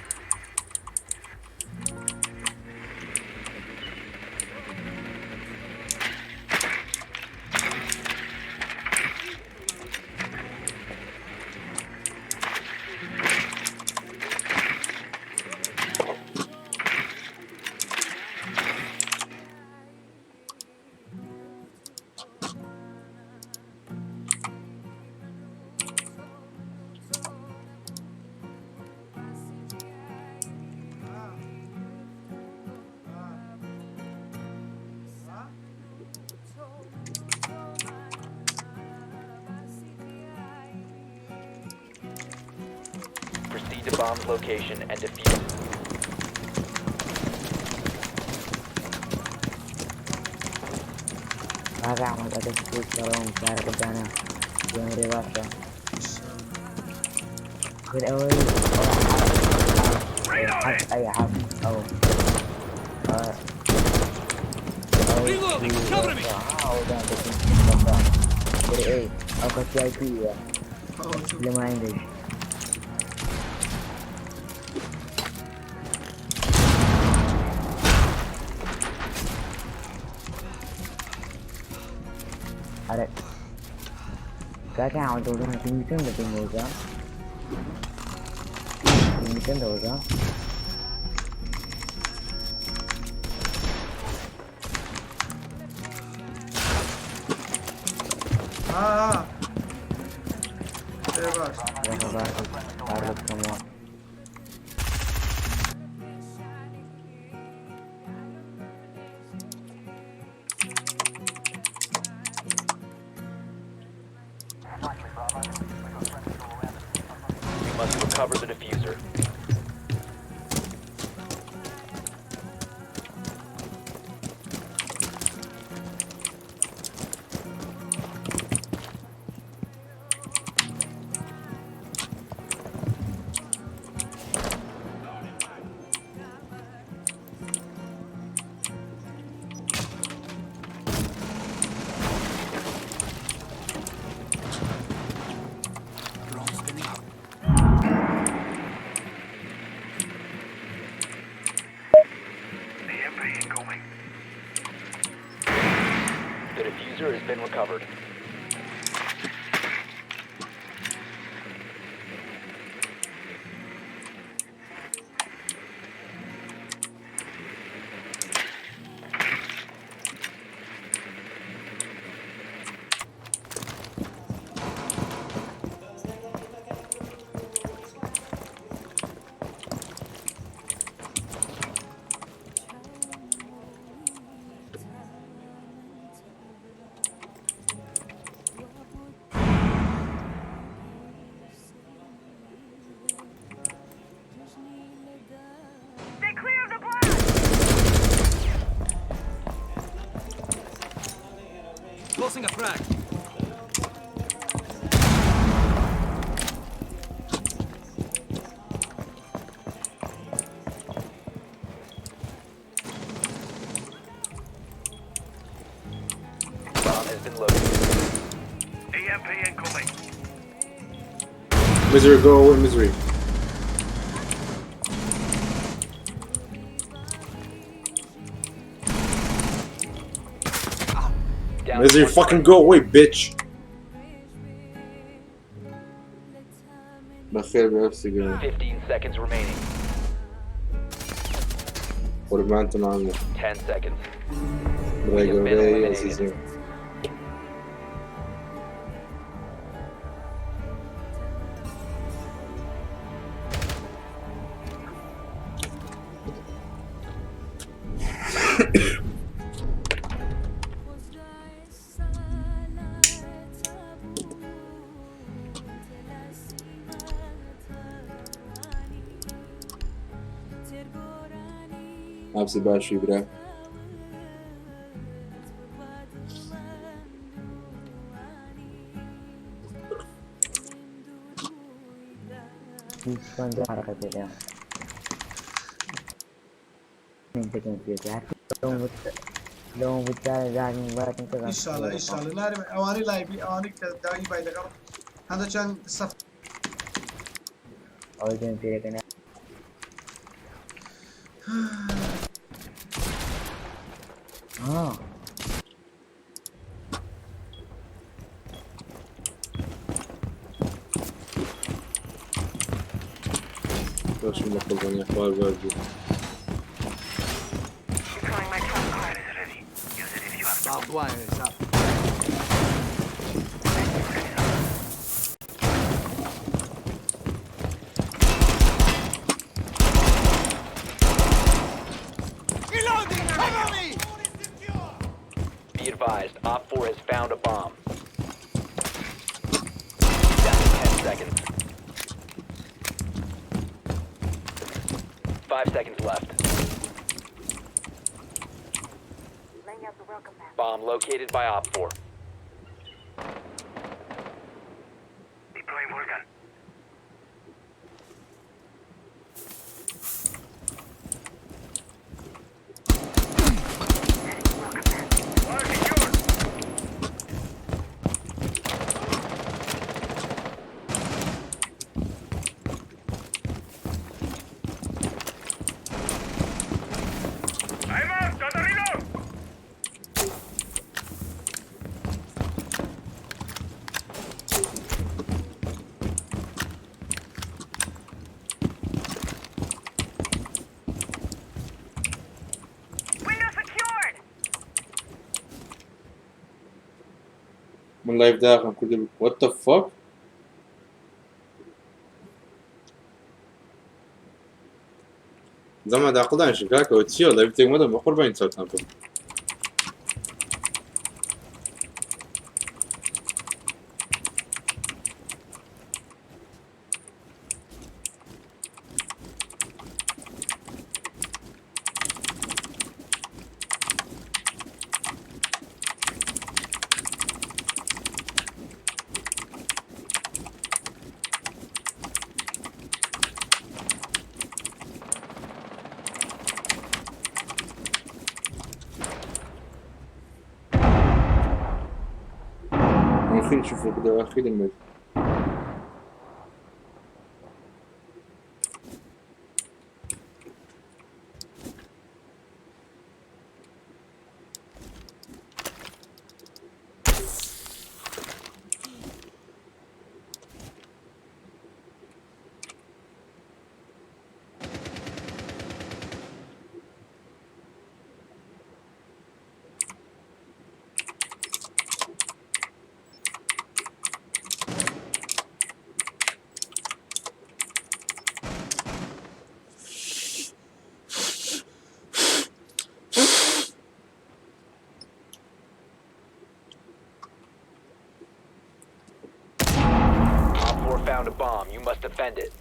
Proceed to bomb's location and defuse it. کاک ئەحمەد ئەگەر سوود بەڕۆم کارەکە دانا گوێم لێ باشە خر ئەوەی حەف ئەی حەف ئەو Reloading! Cover me! ئەو ئەو کەسیای پیوە لە مایندش. ئەرێ کاک ئەحمەد دەوڵەمە تیمی چەند دەکەین دەوزە تیمی چەند دەوزە؟ ها ئێ باش. بکەمەوە. We must recover the defuser. Drone spinning up. The MP incoming. The defuser has been recovered. Tossing a frag. Bomb has been located. EMP incoming. Misery go away misery. Down to Misery one fucking go away bitch. بەخێر بێ ئەفسی گەورە. 15 seconds remaining. قوربانتم عەمە. 10 seconds. برای گەورەی ئەزیزم. ئاپسی باشی برا. ئیشاڵە ئیشاڵە نارم ئەوانەی لایڤی ئەوانەی کە داوی بای لەگەڵ هەندێکیان سەف باشم لە قوربانی خوار باش بوو. Deploying my trump card. Is ready. Use it if you have Barbed wire is up. Reloading! Cover me! Be advised, Op 4 has found a bomb. Down to 10 seconds. 5 seconds left. Bomb located by Op 4. Deploying Vulcan. Wire secured. I'm out! Got a reload! Window secured! من لایڤ داخم کوردی what the fuck زەمە داقڵ دانیشن کاکەوە چییە لایڤ تێک مەدەم بە قوربانی چاوتان بکەم. خلينا نشوفوا كده خلينا الميت. Op 4 found a bomb. You must defend it.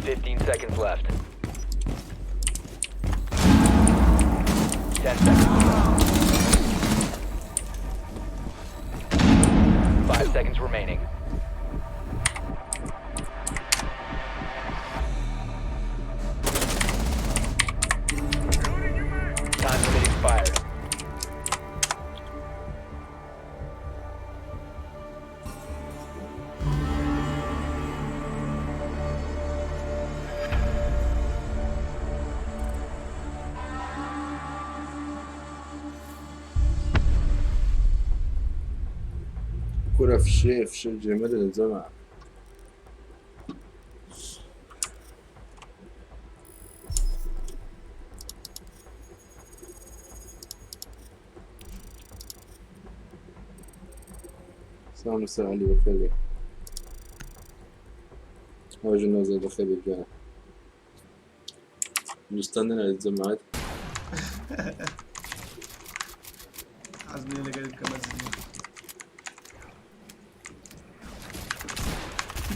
15 seconds left. 10 seconds left. 5 seconds remaining. Time limit expired. کورە فشێ فشێ جێمەدە لە جەمع. سلام مستر علی بخێر بێ. هاوژە نازە بەخێر بێ گیانە. نووسستان نەناوێت جەماعەت. حەزم لێ لەگەڵ بکەم ئەزیزم.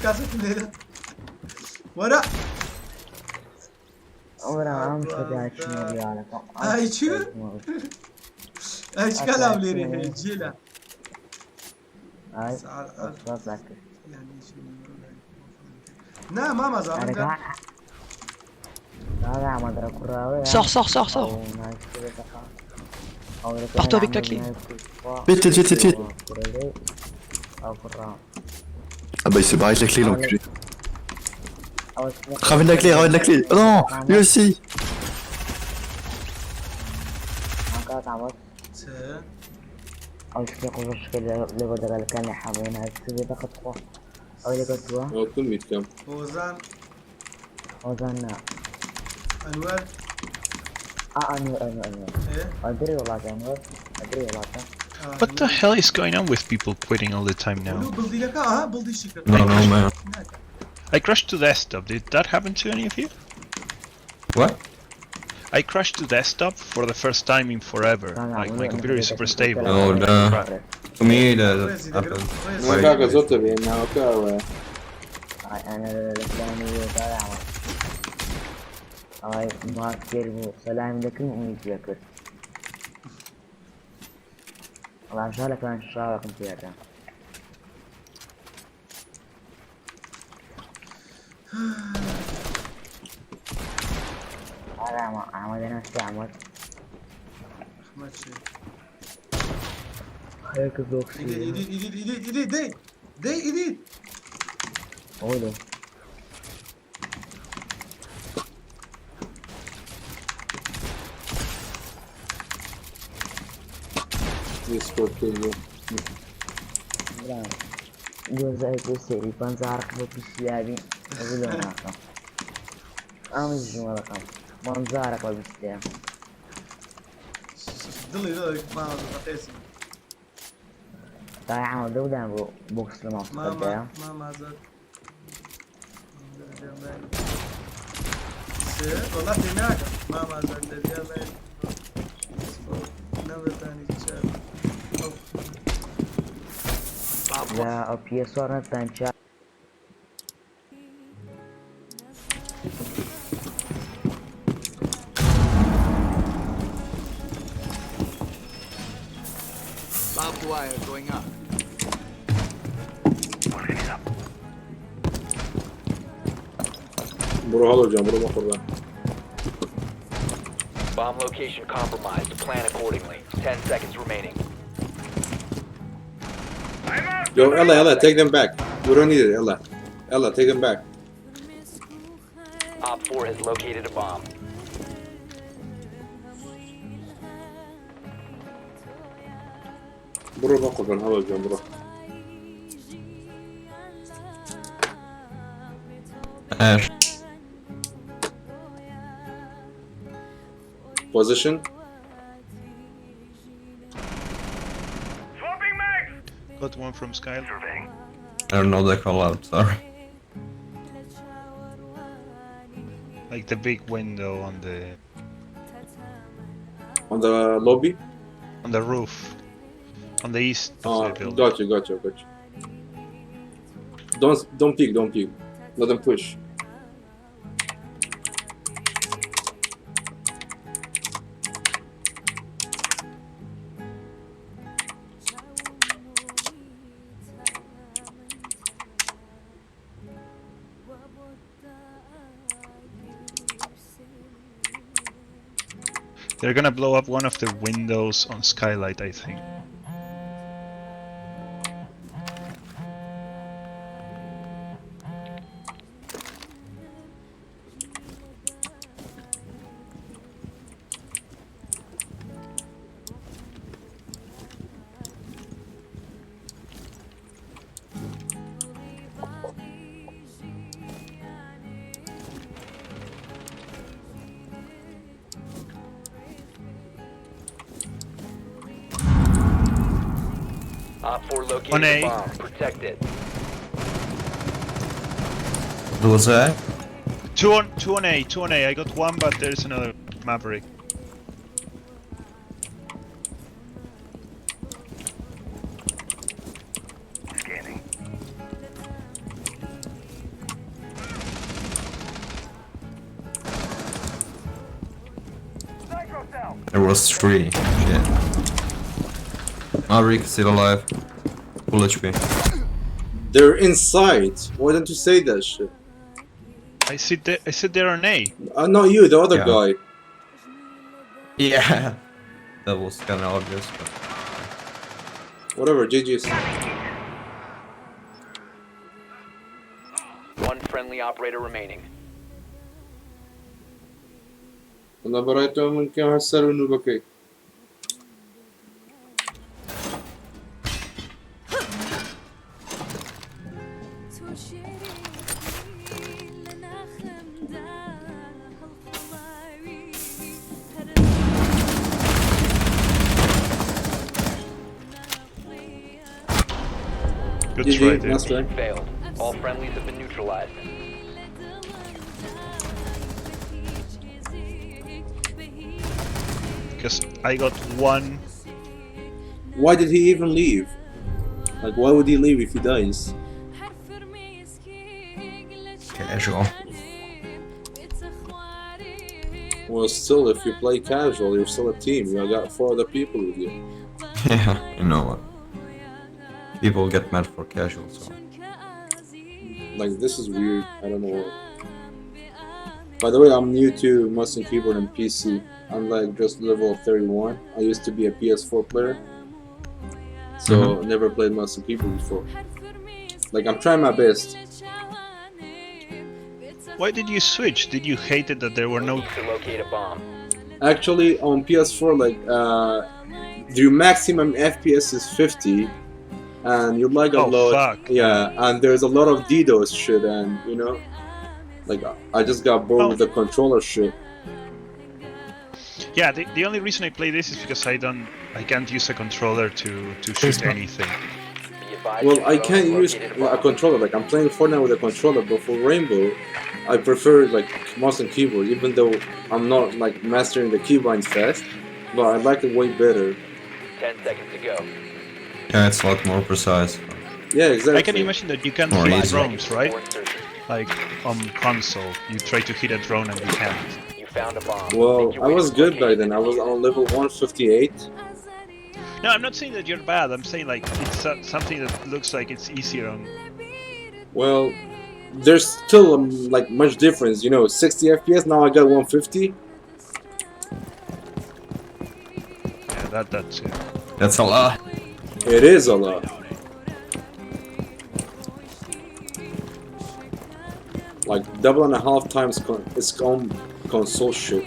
کاسێتم لێرە وەرە. ورا عم شنو ئای چی؟ ئای چ کەلام لێرە هەیە جێلە. هاي سعر تفضل. يعني شو نا ماما زعما انا لا لا ما ادري كراوي. Sors, sors, sors, sors. Pars-toi avec la clé. Vite, vite, vite, vite. Ah bah il s'est barré avec la clé, l'enculé. Ramène la clé, ramène la clé. Oh non, lui aussi. چ ئەوە کون میت کەم. هۆزان ئەنوەر. What the hell is going on with people quitting all the time now? بڵدیلەکە ئەها بڵدیشی کرد. No, no, man. I crashed to desktop. Did that happen to any of you? What? I crashed to desktop for the first time in forever. Like, my computer is super stable. Oh no. For me that ڕێزی دەگرم happened. ڕێزی. نا کاکە زۆر تەبێ ناوەکە ئەوەیە. انا الاسلامي طالع هاي ما كيربو سلام لكم امي تذكر الله ان شاء الله كان شاء الله هذا عمل نفسي عمل ئەحمەد چی؟ هيك ئیدید بوكسي. ئیدید ئیدید ئیدید ئیدید دەی دەی ئیدید. قولوا. دیسکۆرد کردو. جوزة بوسي بنزارق بوسيابي أقول له رقم أمز شو رقم منظارك بوسيا. دڵی دڵی ماما بەقێسی. طيب عمل دودان بو بوكس لما ماما فقدها. ماما زاد سێ وەڵا پێ ناکەم ماما زاد دەریا لای نەبەتانی چاو ئەو لا أبي صار تنشا. Barbed wire going up. بڕۆ هەڵۆ گیان بڕۆ مەقڕبان. Bomb location compromised. Plan accordingly. 10 seconds remaining. Yo, Ella, Ella, take them back. We don't need it, Ella. Ella, take them back. Op 4 has located a bomb. بڕۆ مەقڕبان هەڵۆ گیان بڕۆ. Ash. Position. Swapping mags. Got one from Skylar. Surveying. I don't know the call out, sorry. Like the big window on the On the lobby. on the roof. On the east of the building. Got you, got you, got you. Don't peek, don't peek. Let them push. They're gonna blow up one of the windows on Skylight, I think. Op 4 located On a A. bomb. Protect it. There was A. Two on A, two on A. I got one, but there's another Maverick. Scanning. Nitro cell. There was three. Shit. Maverick still alive. Full HP. They're inside. Why don't you say that shit? I sit there. I sit there on A. Not you, the other Yeah. guy. Yeah. That was kinda obvious, but Whatever, GG's. One friendly operator remaining. وەڵا بەڕای تۆ من کەم هەر سەر و نوبەکەی. Good GG, try, dude. nice try. Failed. All friendlies have been neutralized. Because I got one. Why did he even leave? Like, why would he leave if he dies? casual. Well, still, if you play casual, you're still a team. You got four other people with you. Yeah, you know what. People get mad for casual, so. Like, this is weird. I don't know. By the way, I'm new to mouse and keyboard and PC. I'm like just level 31. I used to be a PS4 player, so never played mouse and keyboard before. Like, I'm trying my best. Why did you switch? Did you hate it that there were no? Need to locate a bomb. Actually, on PS4, like, the maximum FPS is 50, and you lag a Oh, lot. fuck. Yeah, and there's a lot of DDoS shit, and you know, like I just got bored Oh. with the controller shit. Yeah, the only reason I play this is because I can't use a controller to shoot anything. Be advised Well, your I drone can't has use located a a bomb. controller. Like I'm playing Fortnite with a controller, but for Rainbow, I prefer like mouse and keyboard. Even though I'm not like mastering the keybinds fast, but I like it way better. 10 seconds to go. Yeah, it's a lot more precise. Yeah, exactly. I can imagine that you can't More hit easy. drones, right? Before insertion. Like on console, you try to hit a drone and you can't. You found a bomb. Well, Make your I way to was its good by location then. and I was defuse it. on level 158. No, I'm not saying that you're bad. I'm saying like it's something that looks like it's easier on. Well, there's still like much difference, you know. 60 FPS now I got 150. Yeah, that's it. That's a lot. It is a lot. Like double and a half times its own console shit.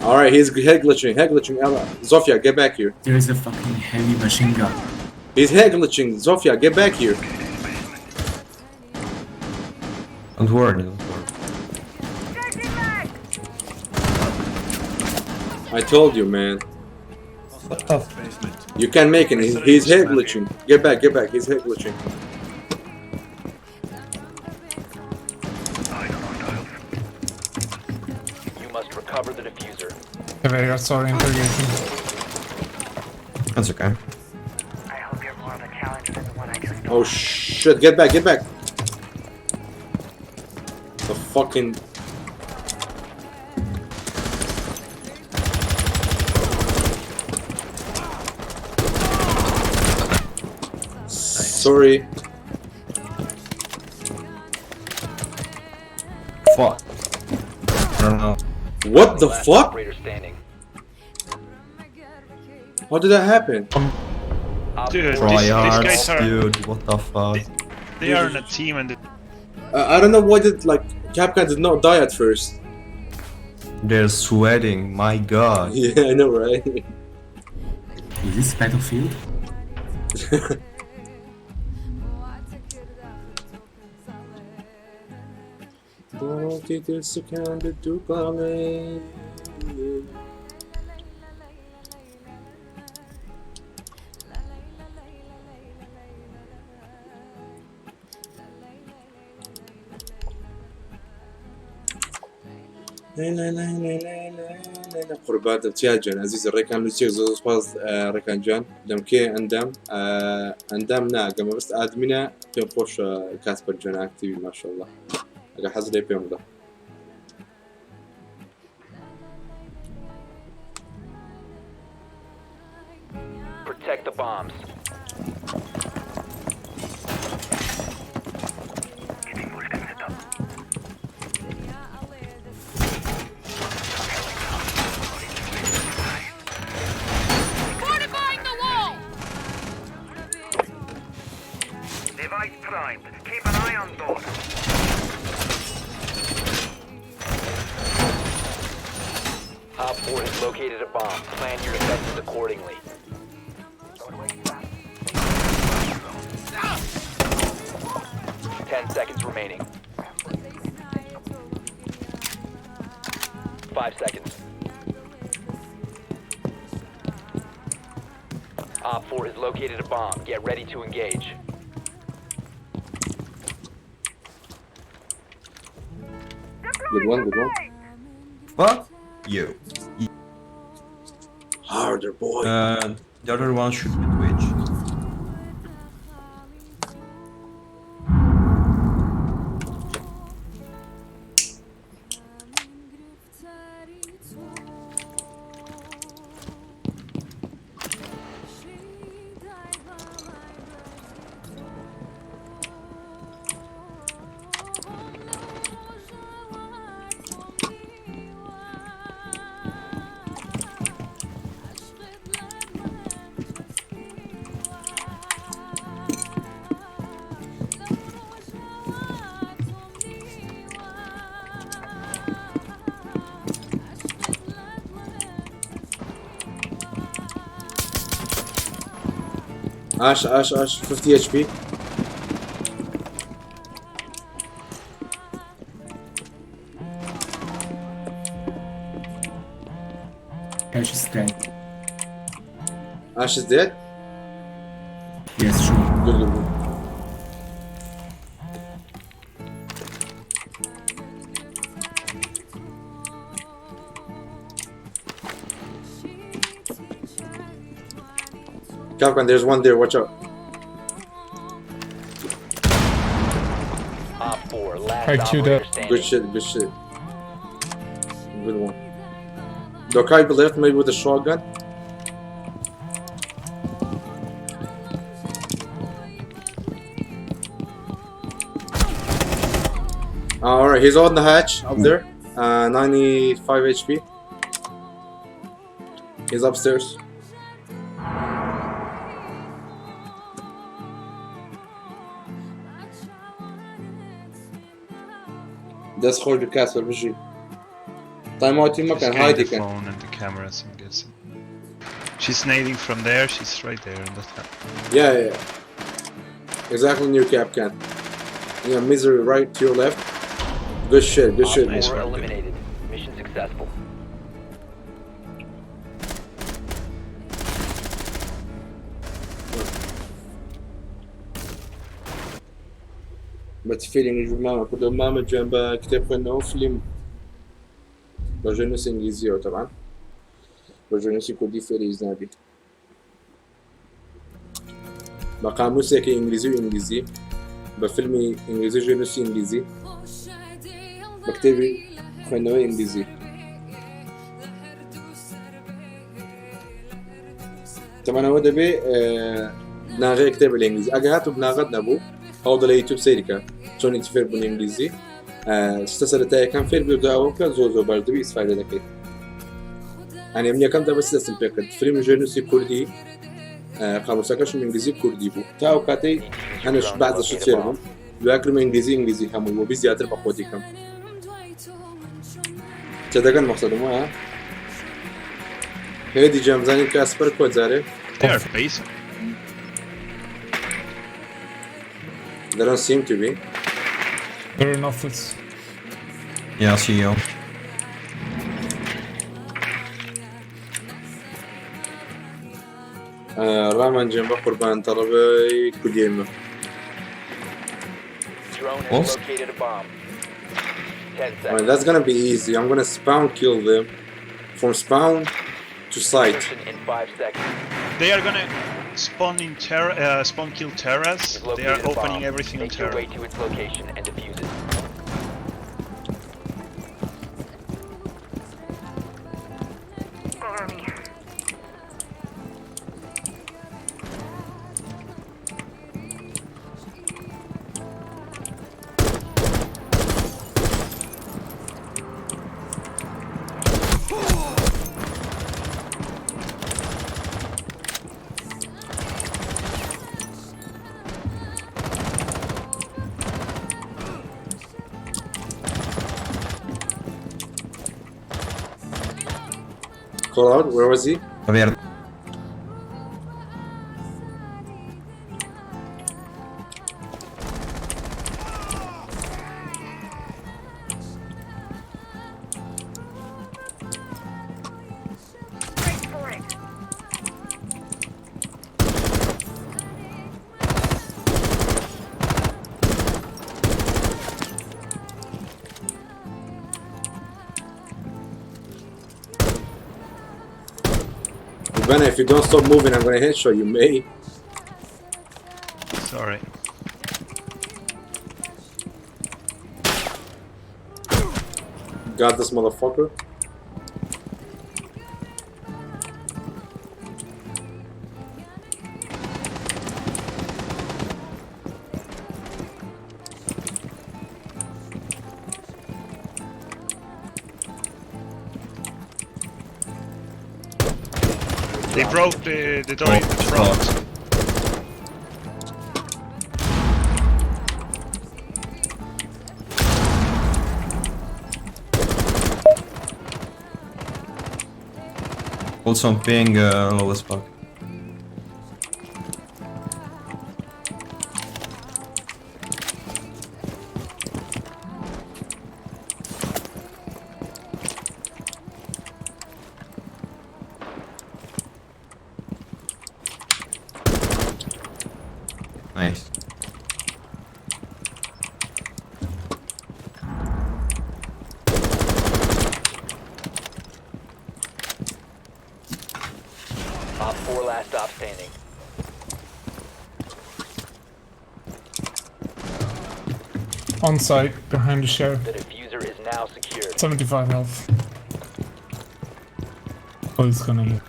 All right, he's head glitching, head glitching. Ella, Zofia, get back here. There is a fucking heavy machine gun. He's head glitching. Zofia, get back here. Don't worry, don't worry. I told you, man. What the f? You can't make it. He's head glitching. Get back, get back. He's head glitching. You must recover the defuser. Very sorry interrogation. That's okay. I hope you're more of a challenge than the one I just Oh shit! Get back, get back. The fucking. Sorry. Fuck. I don't know. What the Last fuck? operator standing. How did that happen? Op Dude, 4 these Tryhards, guys are dude. What the fuck? they are in a team and they I don't know why did like Kapkan did not die at first. They're sweating. My god. Yeah, I know, right? Is this Battlefield? قوربان دەم چیا جان ئەزیزە ڕێکان لوچێک زۆر سپاس ڕێکان جان دەم کێ ئەندام ئەندام ناگەمە بەست ئادمینە پێم خۆشە کاسپەر جان ئاکتیوی ماشەڵڵا ئەگە حەز لێ پێم بدە. Protect the bombs. Fortifying the wall! Device primed. Keep an eye on door. Op 4 has located a bomb. Plan your defenses accordingly. 10 seconds remaining. 5 seconds. Op 4 has located a bomb. Get ready to engage. Good one, good one. Fuck you. Harder, boy. The other one should be Twitch. Ash, Ash, Ash, 50 HP. Ash is dead. Ash is dead? Yes, sure. Good, good, good. Kapkan, there's one there, watch out. Op 4, last I queued operator up. standing. Good shit, good shit. Good one. Dokai left, maybe with a shotgun. Alright, he's on the hatch up there. 95 HP. He's upstairs. دەست خۆش بێ کاسپەر بژی تایماوتی She's مەکەن getting هایدی the کەن phone and the cameras, I'm guessing. She's nading from there, she's right there in the top. Yeah, yeah, yeah. Exactly near Kapkan. Yeah, Misery right to your left. Good shit, good Op shit. Nice 4 work, dude. eliminated. Mission successful. بە فیلینگیش مامە کوردە مامە گیان بە کتێب خوێندنەوە فیلم بە ژێنووسی ئینگلیزیەوە تەبعەن بە ژێنووسی کوردی فێری هیچ نابی بە قاموسێکی ئینگلیزی و ئینگلیزی بە فیلمی ئینگلیزی ژێنووسی ئینگلیزی بە کتێبی خوێندنەوەی ئینگلیزی تەمانەوە دەبێ بناغەیە کتێبە لە ئینگلیزی ئەگەر هاتوو بناغەت نەبوو هەوڵدە لە یوتیوب سەیری کە چۆنی فێر بوون ئینگلیزی شتە سەرەتایەکان فێر بێ داوە بکە زۆر زۆر باش دەبی ئیسفادە دەکەیت ئەنێ من یەکەم دەبەست دەستم پێکرد فریم ژێرنووسی کوردی قاموسەکەشم ئینگلیزی کوردی بوو تا ئەو کاتەی هەنش بعضە شت فێر بووم دوای کردمە ئینگلیزی ئینگلیزی هەموو بۆ بی زیاتر بە خۆتی کەم تێدەگەن مەقسەدم وایە هێدی جامزانی کاسپەر کۆ جارێ They are basic. They don't seem to be. They're in office. Yeah, CEO. ڕامان جێم بە قوربان تەڵەبەی کوردیمە Drone What? has located a bomb. 10 Alright, seconds. that's gonna be easy. I'm gonna spawn kill them from spawn to site. Insertion in 5 seconds. They are gonna spawn in terra, spawn kill terras. You've They are located a opening bomb. everything on Make your terra. way to its location and defuse it. Cover me. Call out, where was he? Javier. Wait for it. Ben, if you don't stop moving, I'm gonna headshot you, mate. Sorry. Got this motherfucker. They broke the door in the front. Also I'm ping low as fuck. Nice. Op 4 last stop standing. On site, behind the sheriff. The diffuser is now secured. 75 health. Oh, he's gonna hit.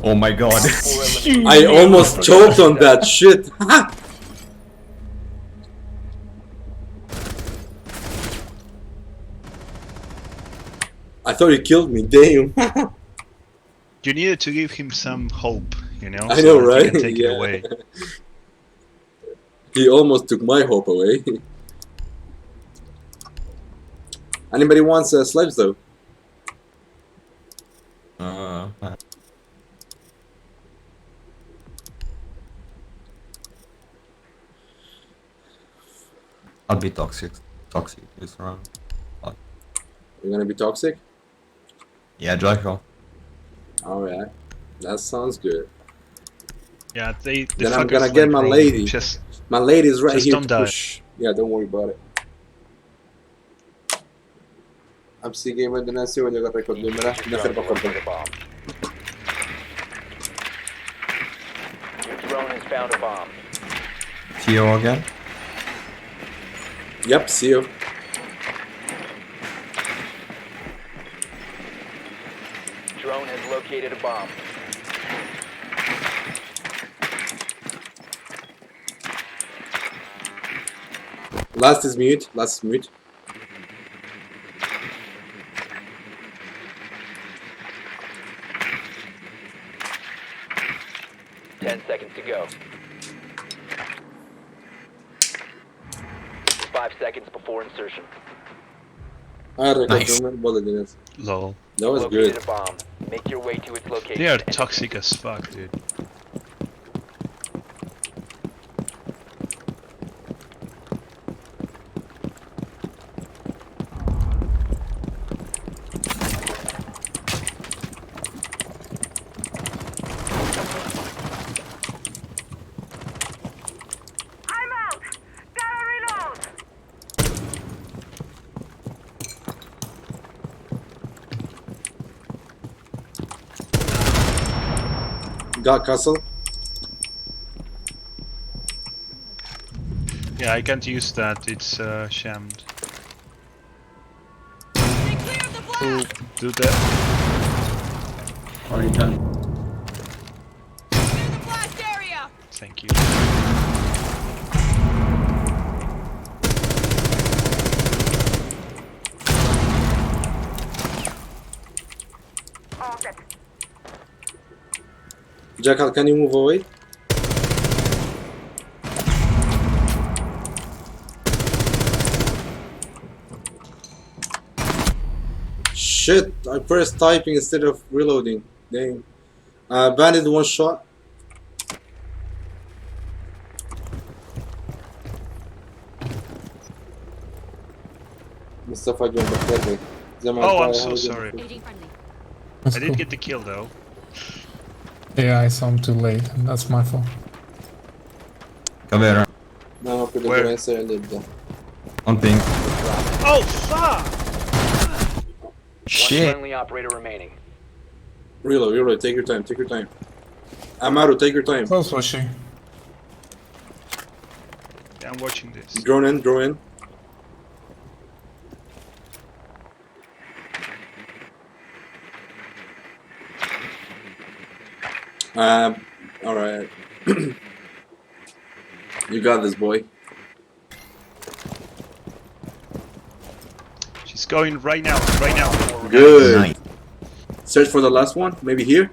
Oh my god. I almost choked on that shit. I thought he killed me, damn. You needed to give him some hope, you know? I so know, that he right? can take Yeah. it away. He almost took my hope away. Anybody wants slaves though? I'll be toxic. Toxic this round. You're gonna be toxic? Yeah, Jackal. Alright. That sounds good. Yeah, they. The Then I'm fuckers gonna get like my roam. lady. Just My lady's right just here don't to die. push. Yeah, don't worry about it. I'm seeing when the see when you got record numera. Drone Nothing to but locate a bomb. Your drone has found a bomb. TO again. Yep, see you. Drone has located a bomb. Last is mute. Last is mute. 10 seconds to go. 5 seconds before insertion. I record Nice. Nice. Lol. That was Located good. a bomb. Make your way to its location. They are and toxic as fuck, dude. I'm out. Gotta reload. Got castle. Yeah, I can't use that. It's shammed. Who do that? Already done. Thank you. All set. Jackal, can you move away? Shit, I pressed typing instead of reloading. Damn. Bandit one shot. Mustafa joined the Zaman Oh, I'm Taha so joined sorry. That's I did cool. get the kill though. Yeah, I saw him too late, and that's my fault. Caveira. No, no, Where? On ping. Oh fuck! One Shit. friendly operator remaining. Reload, reload, take your time, take your time. Amaru, take your time. Close was she? Yeah, I'm watching this. Drone in, drone in. Alright. You got this, boy. She's going right now, right now. Good. Nice. Search for the last one. Maybe here.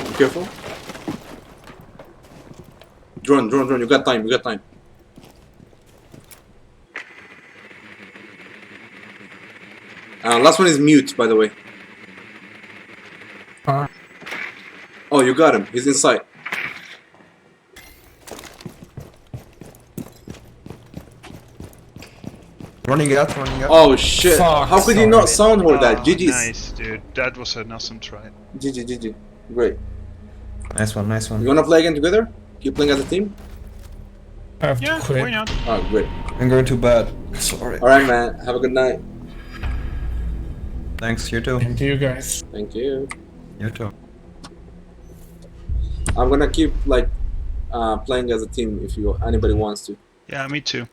Be careful. Drone, drone, drone. You got time. You got time. Last one is mute, by the way. Alright. Oh, you got him. He's inside. Running out, running out. Oh shit! Fuck, How could you sorry. not sound hold that? Oh, GG's. Nice, dude. That was an awesome try. GG, GG. Great. Nice one, nice one. You wanna play again together? Keep playing as a team? I have to Yeah, quit. why not? Oh, great. I'm going to bed. Sorry. Alright, man. Have a good night. Thanks, you too. Thank you guys. Thank you. You too. I'm gonna keep like playing as a team if you anybody wants to. Yeah, me too.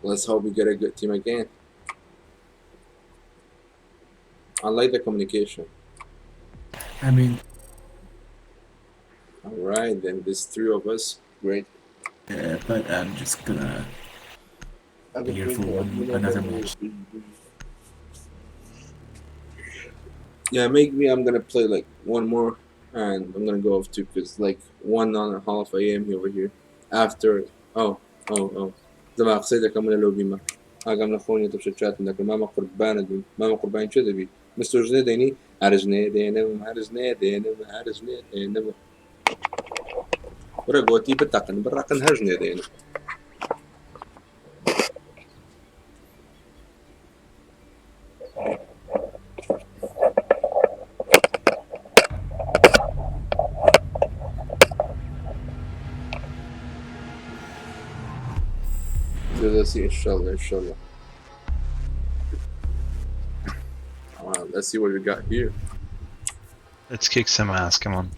Let's hope we get a good team again. I like the communication. I mean, All right, then there's three of us. Great. but I'm just gonna be here for one another match. Yeah, make me. I'm gonna play like one more, and I'm gonna go off too because like 1:30 a.m. over here. After oh oh oh. زعما قصيدة كاملة لو بما قام نخوني تمشي تشات لك ماما قربان ماما قربان شو دبي مستر جنيه ديني عرجني دينم عرجني دينم عرجني دينم ورا قوتي بتاقن براقن هرجني دينم. Let's see, inshallah, inshallah. Alright, let's see what we got here. Let's kick some ass, come on.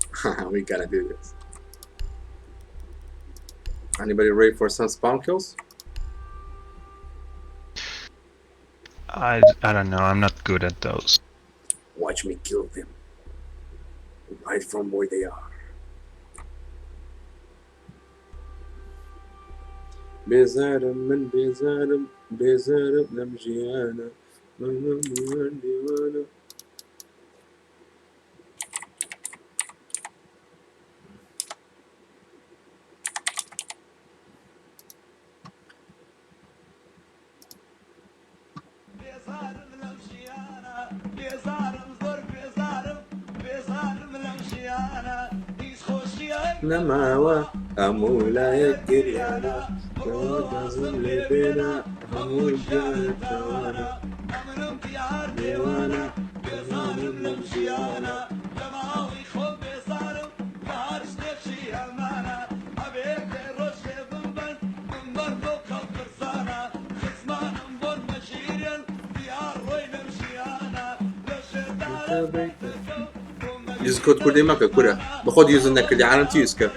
We gotta do this. Anybody ready for some spawn kills? I don't know, I'm not good at those. Watch me kill them. Right from where they are. بێزارم من بێزارم بێزارم لەم ژیانە من دیوان دیوانە. نەماوە هەموو لایەک گریانە گازم لێ بێنە هەموو گیانەوانە دێوانە بێزارم لەم ژیانە. یوز کۆد کوردی مەکە کورە بەخۆت یوزن نەکردی عالم چی یوز کە.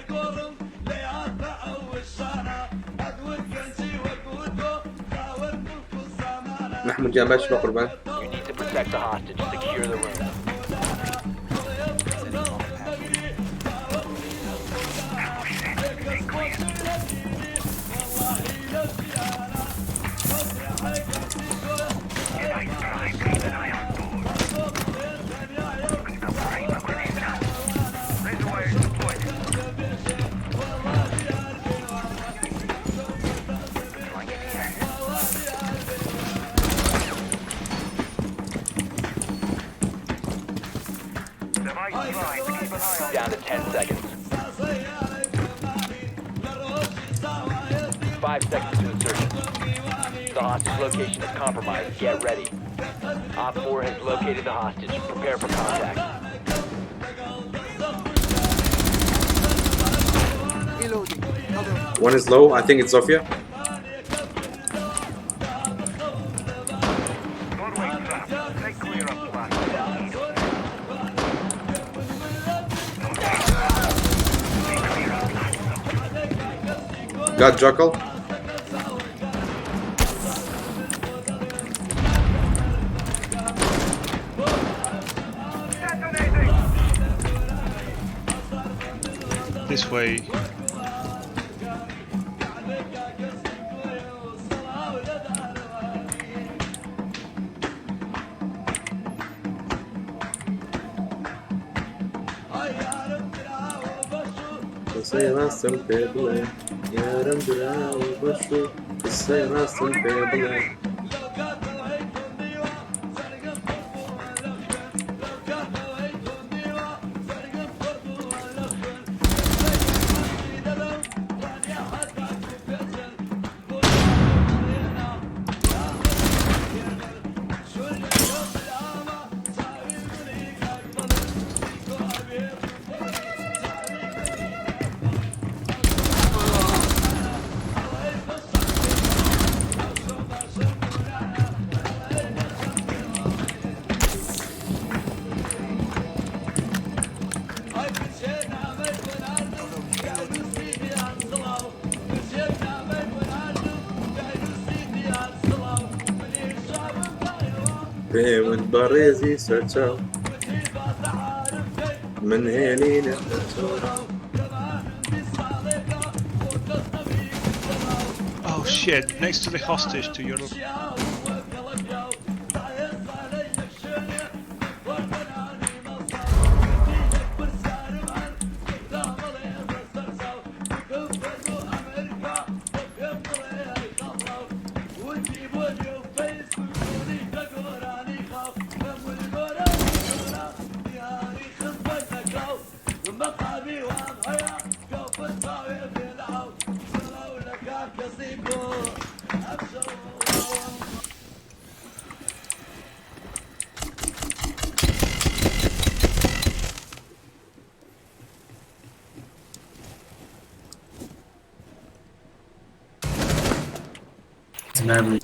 محمود گیان باش بە قوربان. You need to protect the hostage. Secure the room. Razor wire is deployed. Device primed. Keep an eye on Down to 10 seconds. 5 seconds to insertion. The hostage location is compromised. Get ready. Op 4 has located the hostage. Prepare for contact. Reloading. Cover. One is low. I think it's Zofia. Doorway trap. Stay clear of blast. Got Jackal. Detonating! This way. قسەی ڕاستم پێ بڵێ یارم دراوە بەشوو قسەی ڕاستم پێ بڵێ. پێوت بەڕێزی سەرچاو من هێنینە. Oh shit, next to the hostage to your It's Maverick.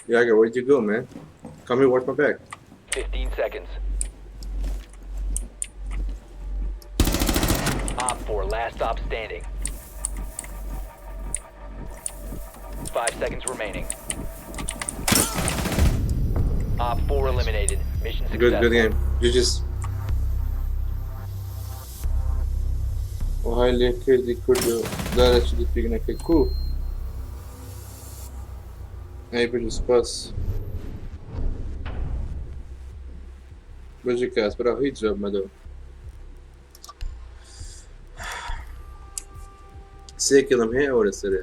Yaga, where'd you go, man? Come here, watch my back. 15 seconds. Op 4, last stop standing. 5 seconds remaining. Op 4 eliminated. Mission Good, successful. good game. You just. وهای لێ کردی کورد و دارەچی پێگنەکە کو ئەی بژی سپاس بژی کاس برا هیچ جواب مەدەوە سێ کیڵم هەیە ئەوە لەسەرێ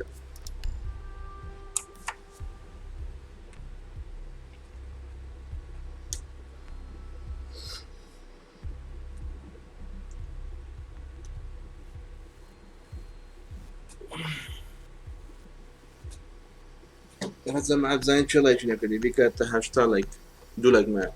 هەزە مع بزانین چێ لایکی نەکردی بیکاتە 80 لایک دوو لایک مایە.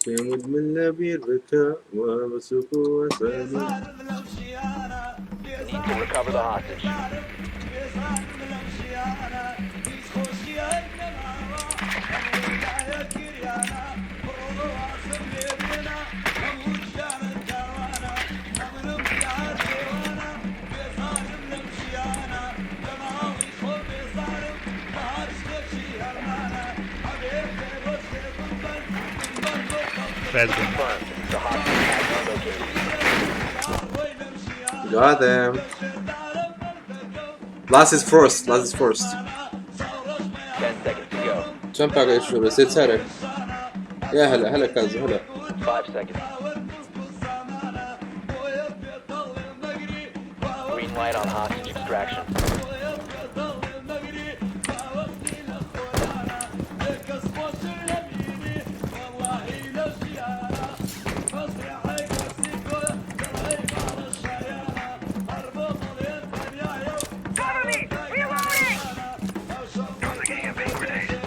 پێم وت من لەبیر بکە وا بە سوک و وەسانی. Need to recover the hostage. Bad one. Confirmed. The hostage has been located. Got them. Last is first. Last is first. 10 seconds to go. چەند پاکەی شو بە سێ چارێک یا هەلا هەلا کازم هەلا 5 seconds. Green light on hostage extraction. Cover me! Reloading! Throwing an EMP grenade.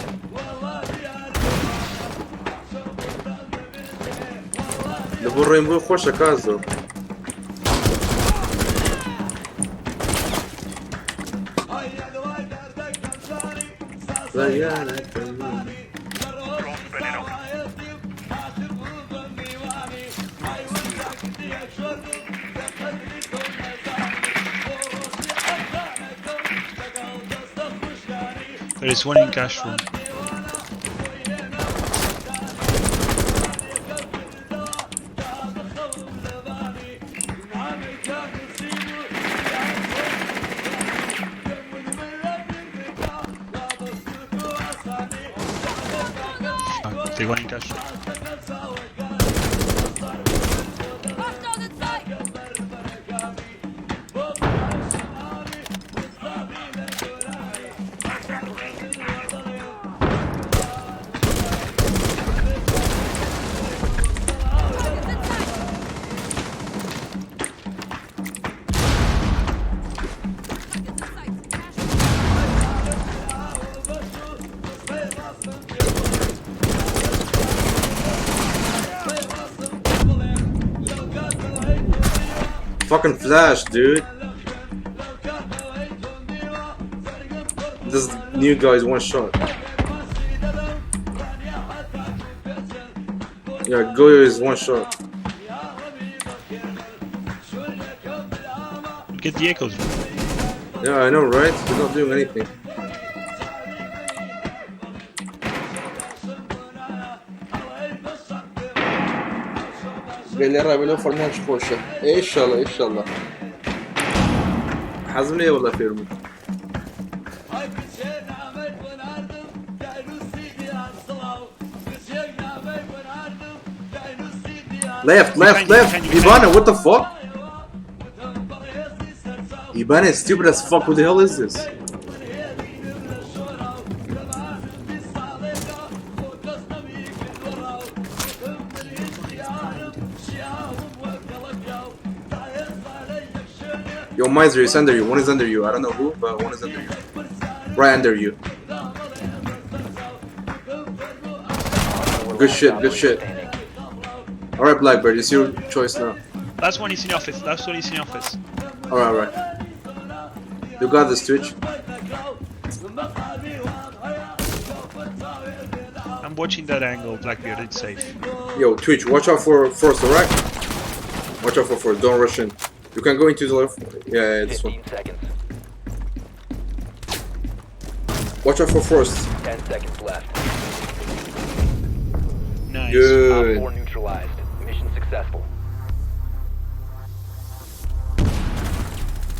لە بۆ ڕێم بۆ خۆشە کازۆ. Drone spinning up. There is one in cash room. Fuck, the one in cash room. Hostiles in sight! Targets in sight! Targets in sight. Cash Fucking flash, dude. This new guy is one shot. Yeah, Goyo is one shot. Get the echoes. Yeah, I know, right? He's not doing anything. لێ ڕابێ فەرمان خۆشە ئیشەڵە ئیشەڵە حەزم لێ وەڵا فێرم. Left, left, Behind you, left. behind you, behind Ivana, what the fuck? Ivana is stupid as fuck. What the hell is this? Yo, Miser is under you. One is under you. I don't know who, but one is under you. Right under you. Good shit, good shit. Alright, Blackbird, it's your choice now. Last one is in office. Last one is in office. Alright, alright. You got this, Twitch. I'm watching that angle, Blackbeard. It's safe. Yo, Twitch, watch out for first, alright? Watch out for first. Don't rush in. You can go into the left. Yeah, yeah, this one. 15 seconds. Watch out for first. 10 seconds left. Nice. Op Good. 4 neutralized. Mission successful.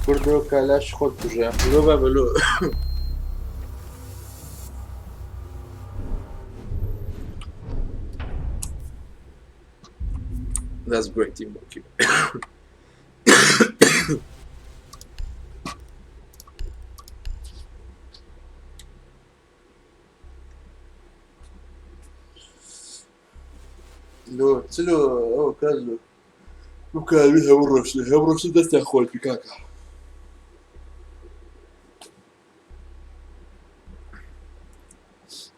کوردۆ کالاش خۆت کوژە لۆ بە بەلۆ That's great teamwork. لۆ چ لۆ ئەو کاز لۆ بکاوی هەموو ڕۆشتن هەموو ڕۆشتن دەستیان خۆرد کاکە.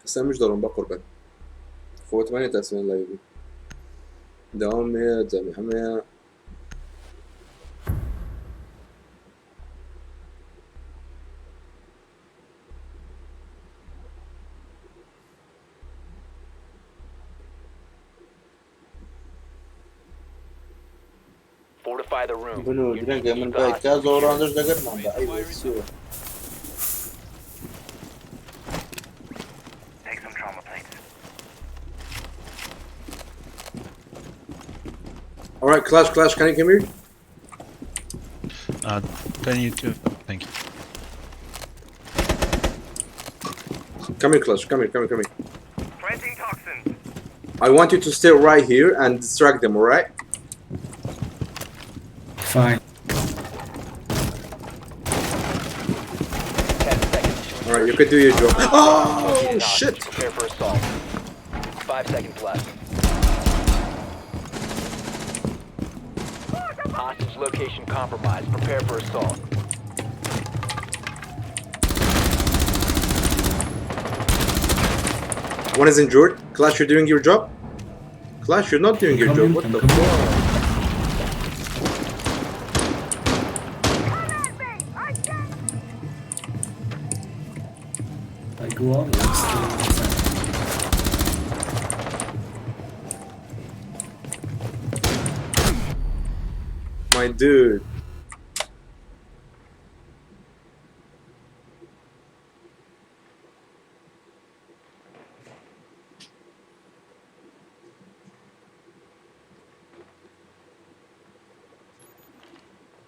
ئێستا منیش دەڕۆم بەقوربان خۆتمانێت تا سوێن لای بوو داوام هەیە جامیعەم هەیە. Fortify the room. بنو You need to درەنگە من keep the بای hostage تا secure. زۆڕاندش دەگەرمان بە ئەی چیوە. Take some trauma plates. All right, Clash, Clash, can you come here? Can you too? Thank you. Come here, Clash. Come here, come here, come here. Planting toxins. I want you to stay right here and distract them, all right? Fine. 10 seconds to All right, you could do your job. Oh Located hostage. shit! Prepare for assault. 5 seconds left. Hostage location compromised. Prepare for assault. One is injured. Clash, you're doing your job. Clash, you're not doing your job. Coming, What I'm the coming. fuck? I go on, I'm still inside. My dude.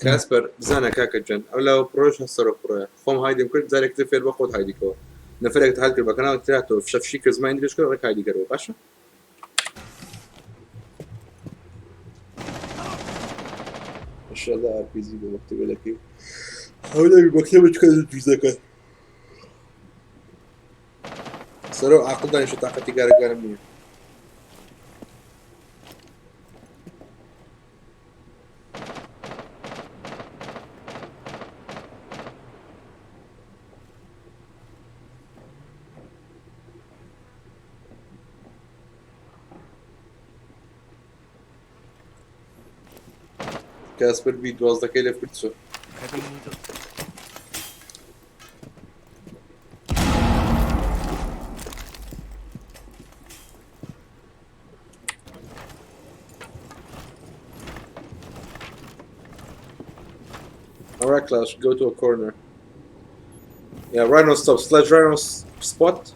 کاسپەر بزانە کاکە جان ئەو لاوە پرۆش هەستەرە پرۆیە خۆم هایدیم کرد جارێک تر فێر بە خۆت هایدیکەوە نەفرێک هات کرد بە کەناڵ تراتەوە فشەفشی کرد زمانی درێژ کرد ڕێک هایدی کەرەوە باشە. ان شاء الله RPG بۆ مەکتەبە دەکەی ئەو لەوی مەکتەبە چکە دروست دەکات سەرۆ عاقڵ دانیشە تاقەتی گارەگارم نییە. کاسپەر بی دوازدەکەی لە کرد چۆ. Alright, Clash, go to a corner. Yeah, Rhino stop. Sledge Rhino spot.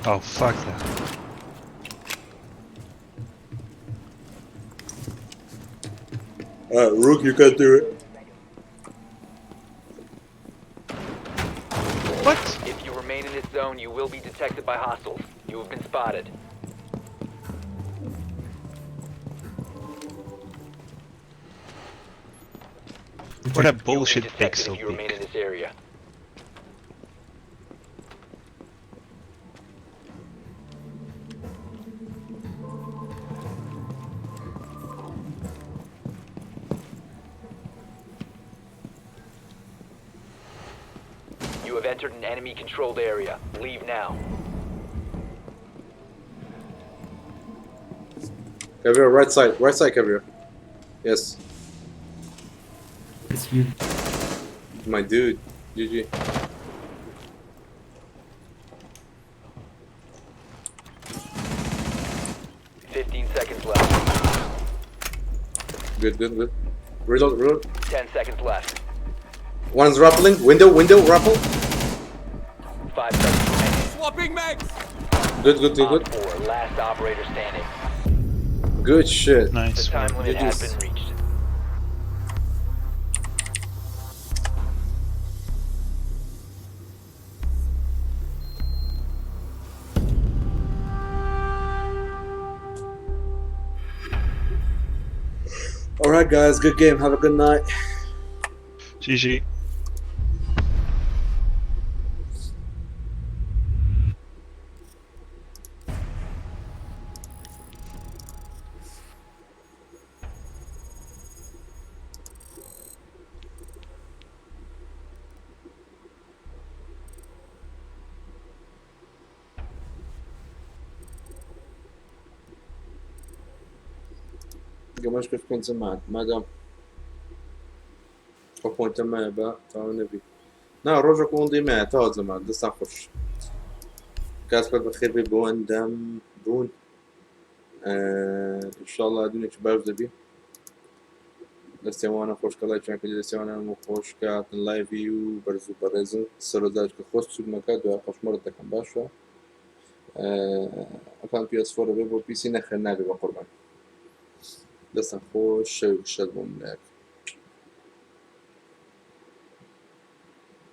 Oh, fuck that. Rook, you can't do it. What? If you remain in this zone, you will be detected by hostiles. You have been spotted. What a You will be bullshit detected pixel if you remain peek. in this area. have entered an enemy controlled area. Leave now. Caveira, right side, right side, Caveira. Yes, It's you. my dude. GG. 15 seconds left. Good, good, good. Reload, reload. 10 seconds left. One's rappelling. Window, window, rappel. 5 seconds remaining. Swapping mags. Good, good, good, good. Op 4, last operator standing. Good shit. The Nice. time limit has GG's. been reached. Alright, guys, good game. Have a good night. GG. گەمەش کرد بکەن جەماعەت مادام ئەو پۆینتە مایە بە تەواو نەبی نا ڕۆژێک ئۆندی مایە تەواو جەماعەت دەستان خۆش کاسپەر بەخێر بێ بۆ ئەندام بوون ئینشاءڵڵا دونێکی باش دەبی دەستێوانە خۆشکە لایکیان کردی دەستێوانە خۆش کە هاتن لایڤی و بەرز و بەڕێزن سەرۆزاج کە خۆش سوودمەکە دوای قەشمەرت دەکەم باشە ئەکان PS4 بێ بۆ پیسی نەخێر نابێ بە قوربان دەستان خۆش شەوێک شەد بۆ ملایەک.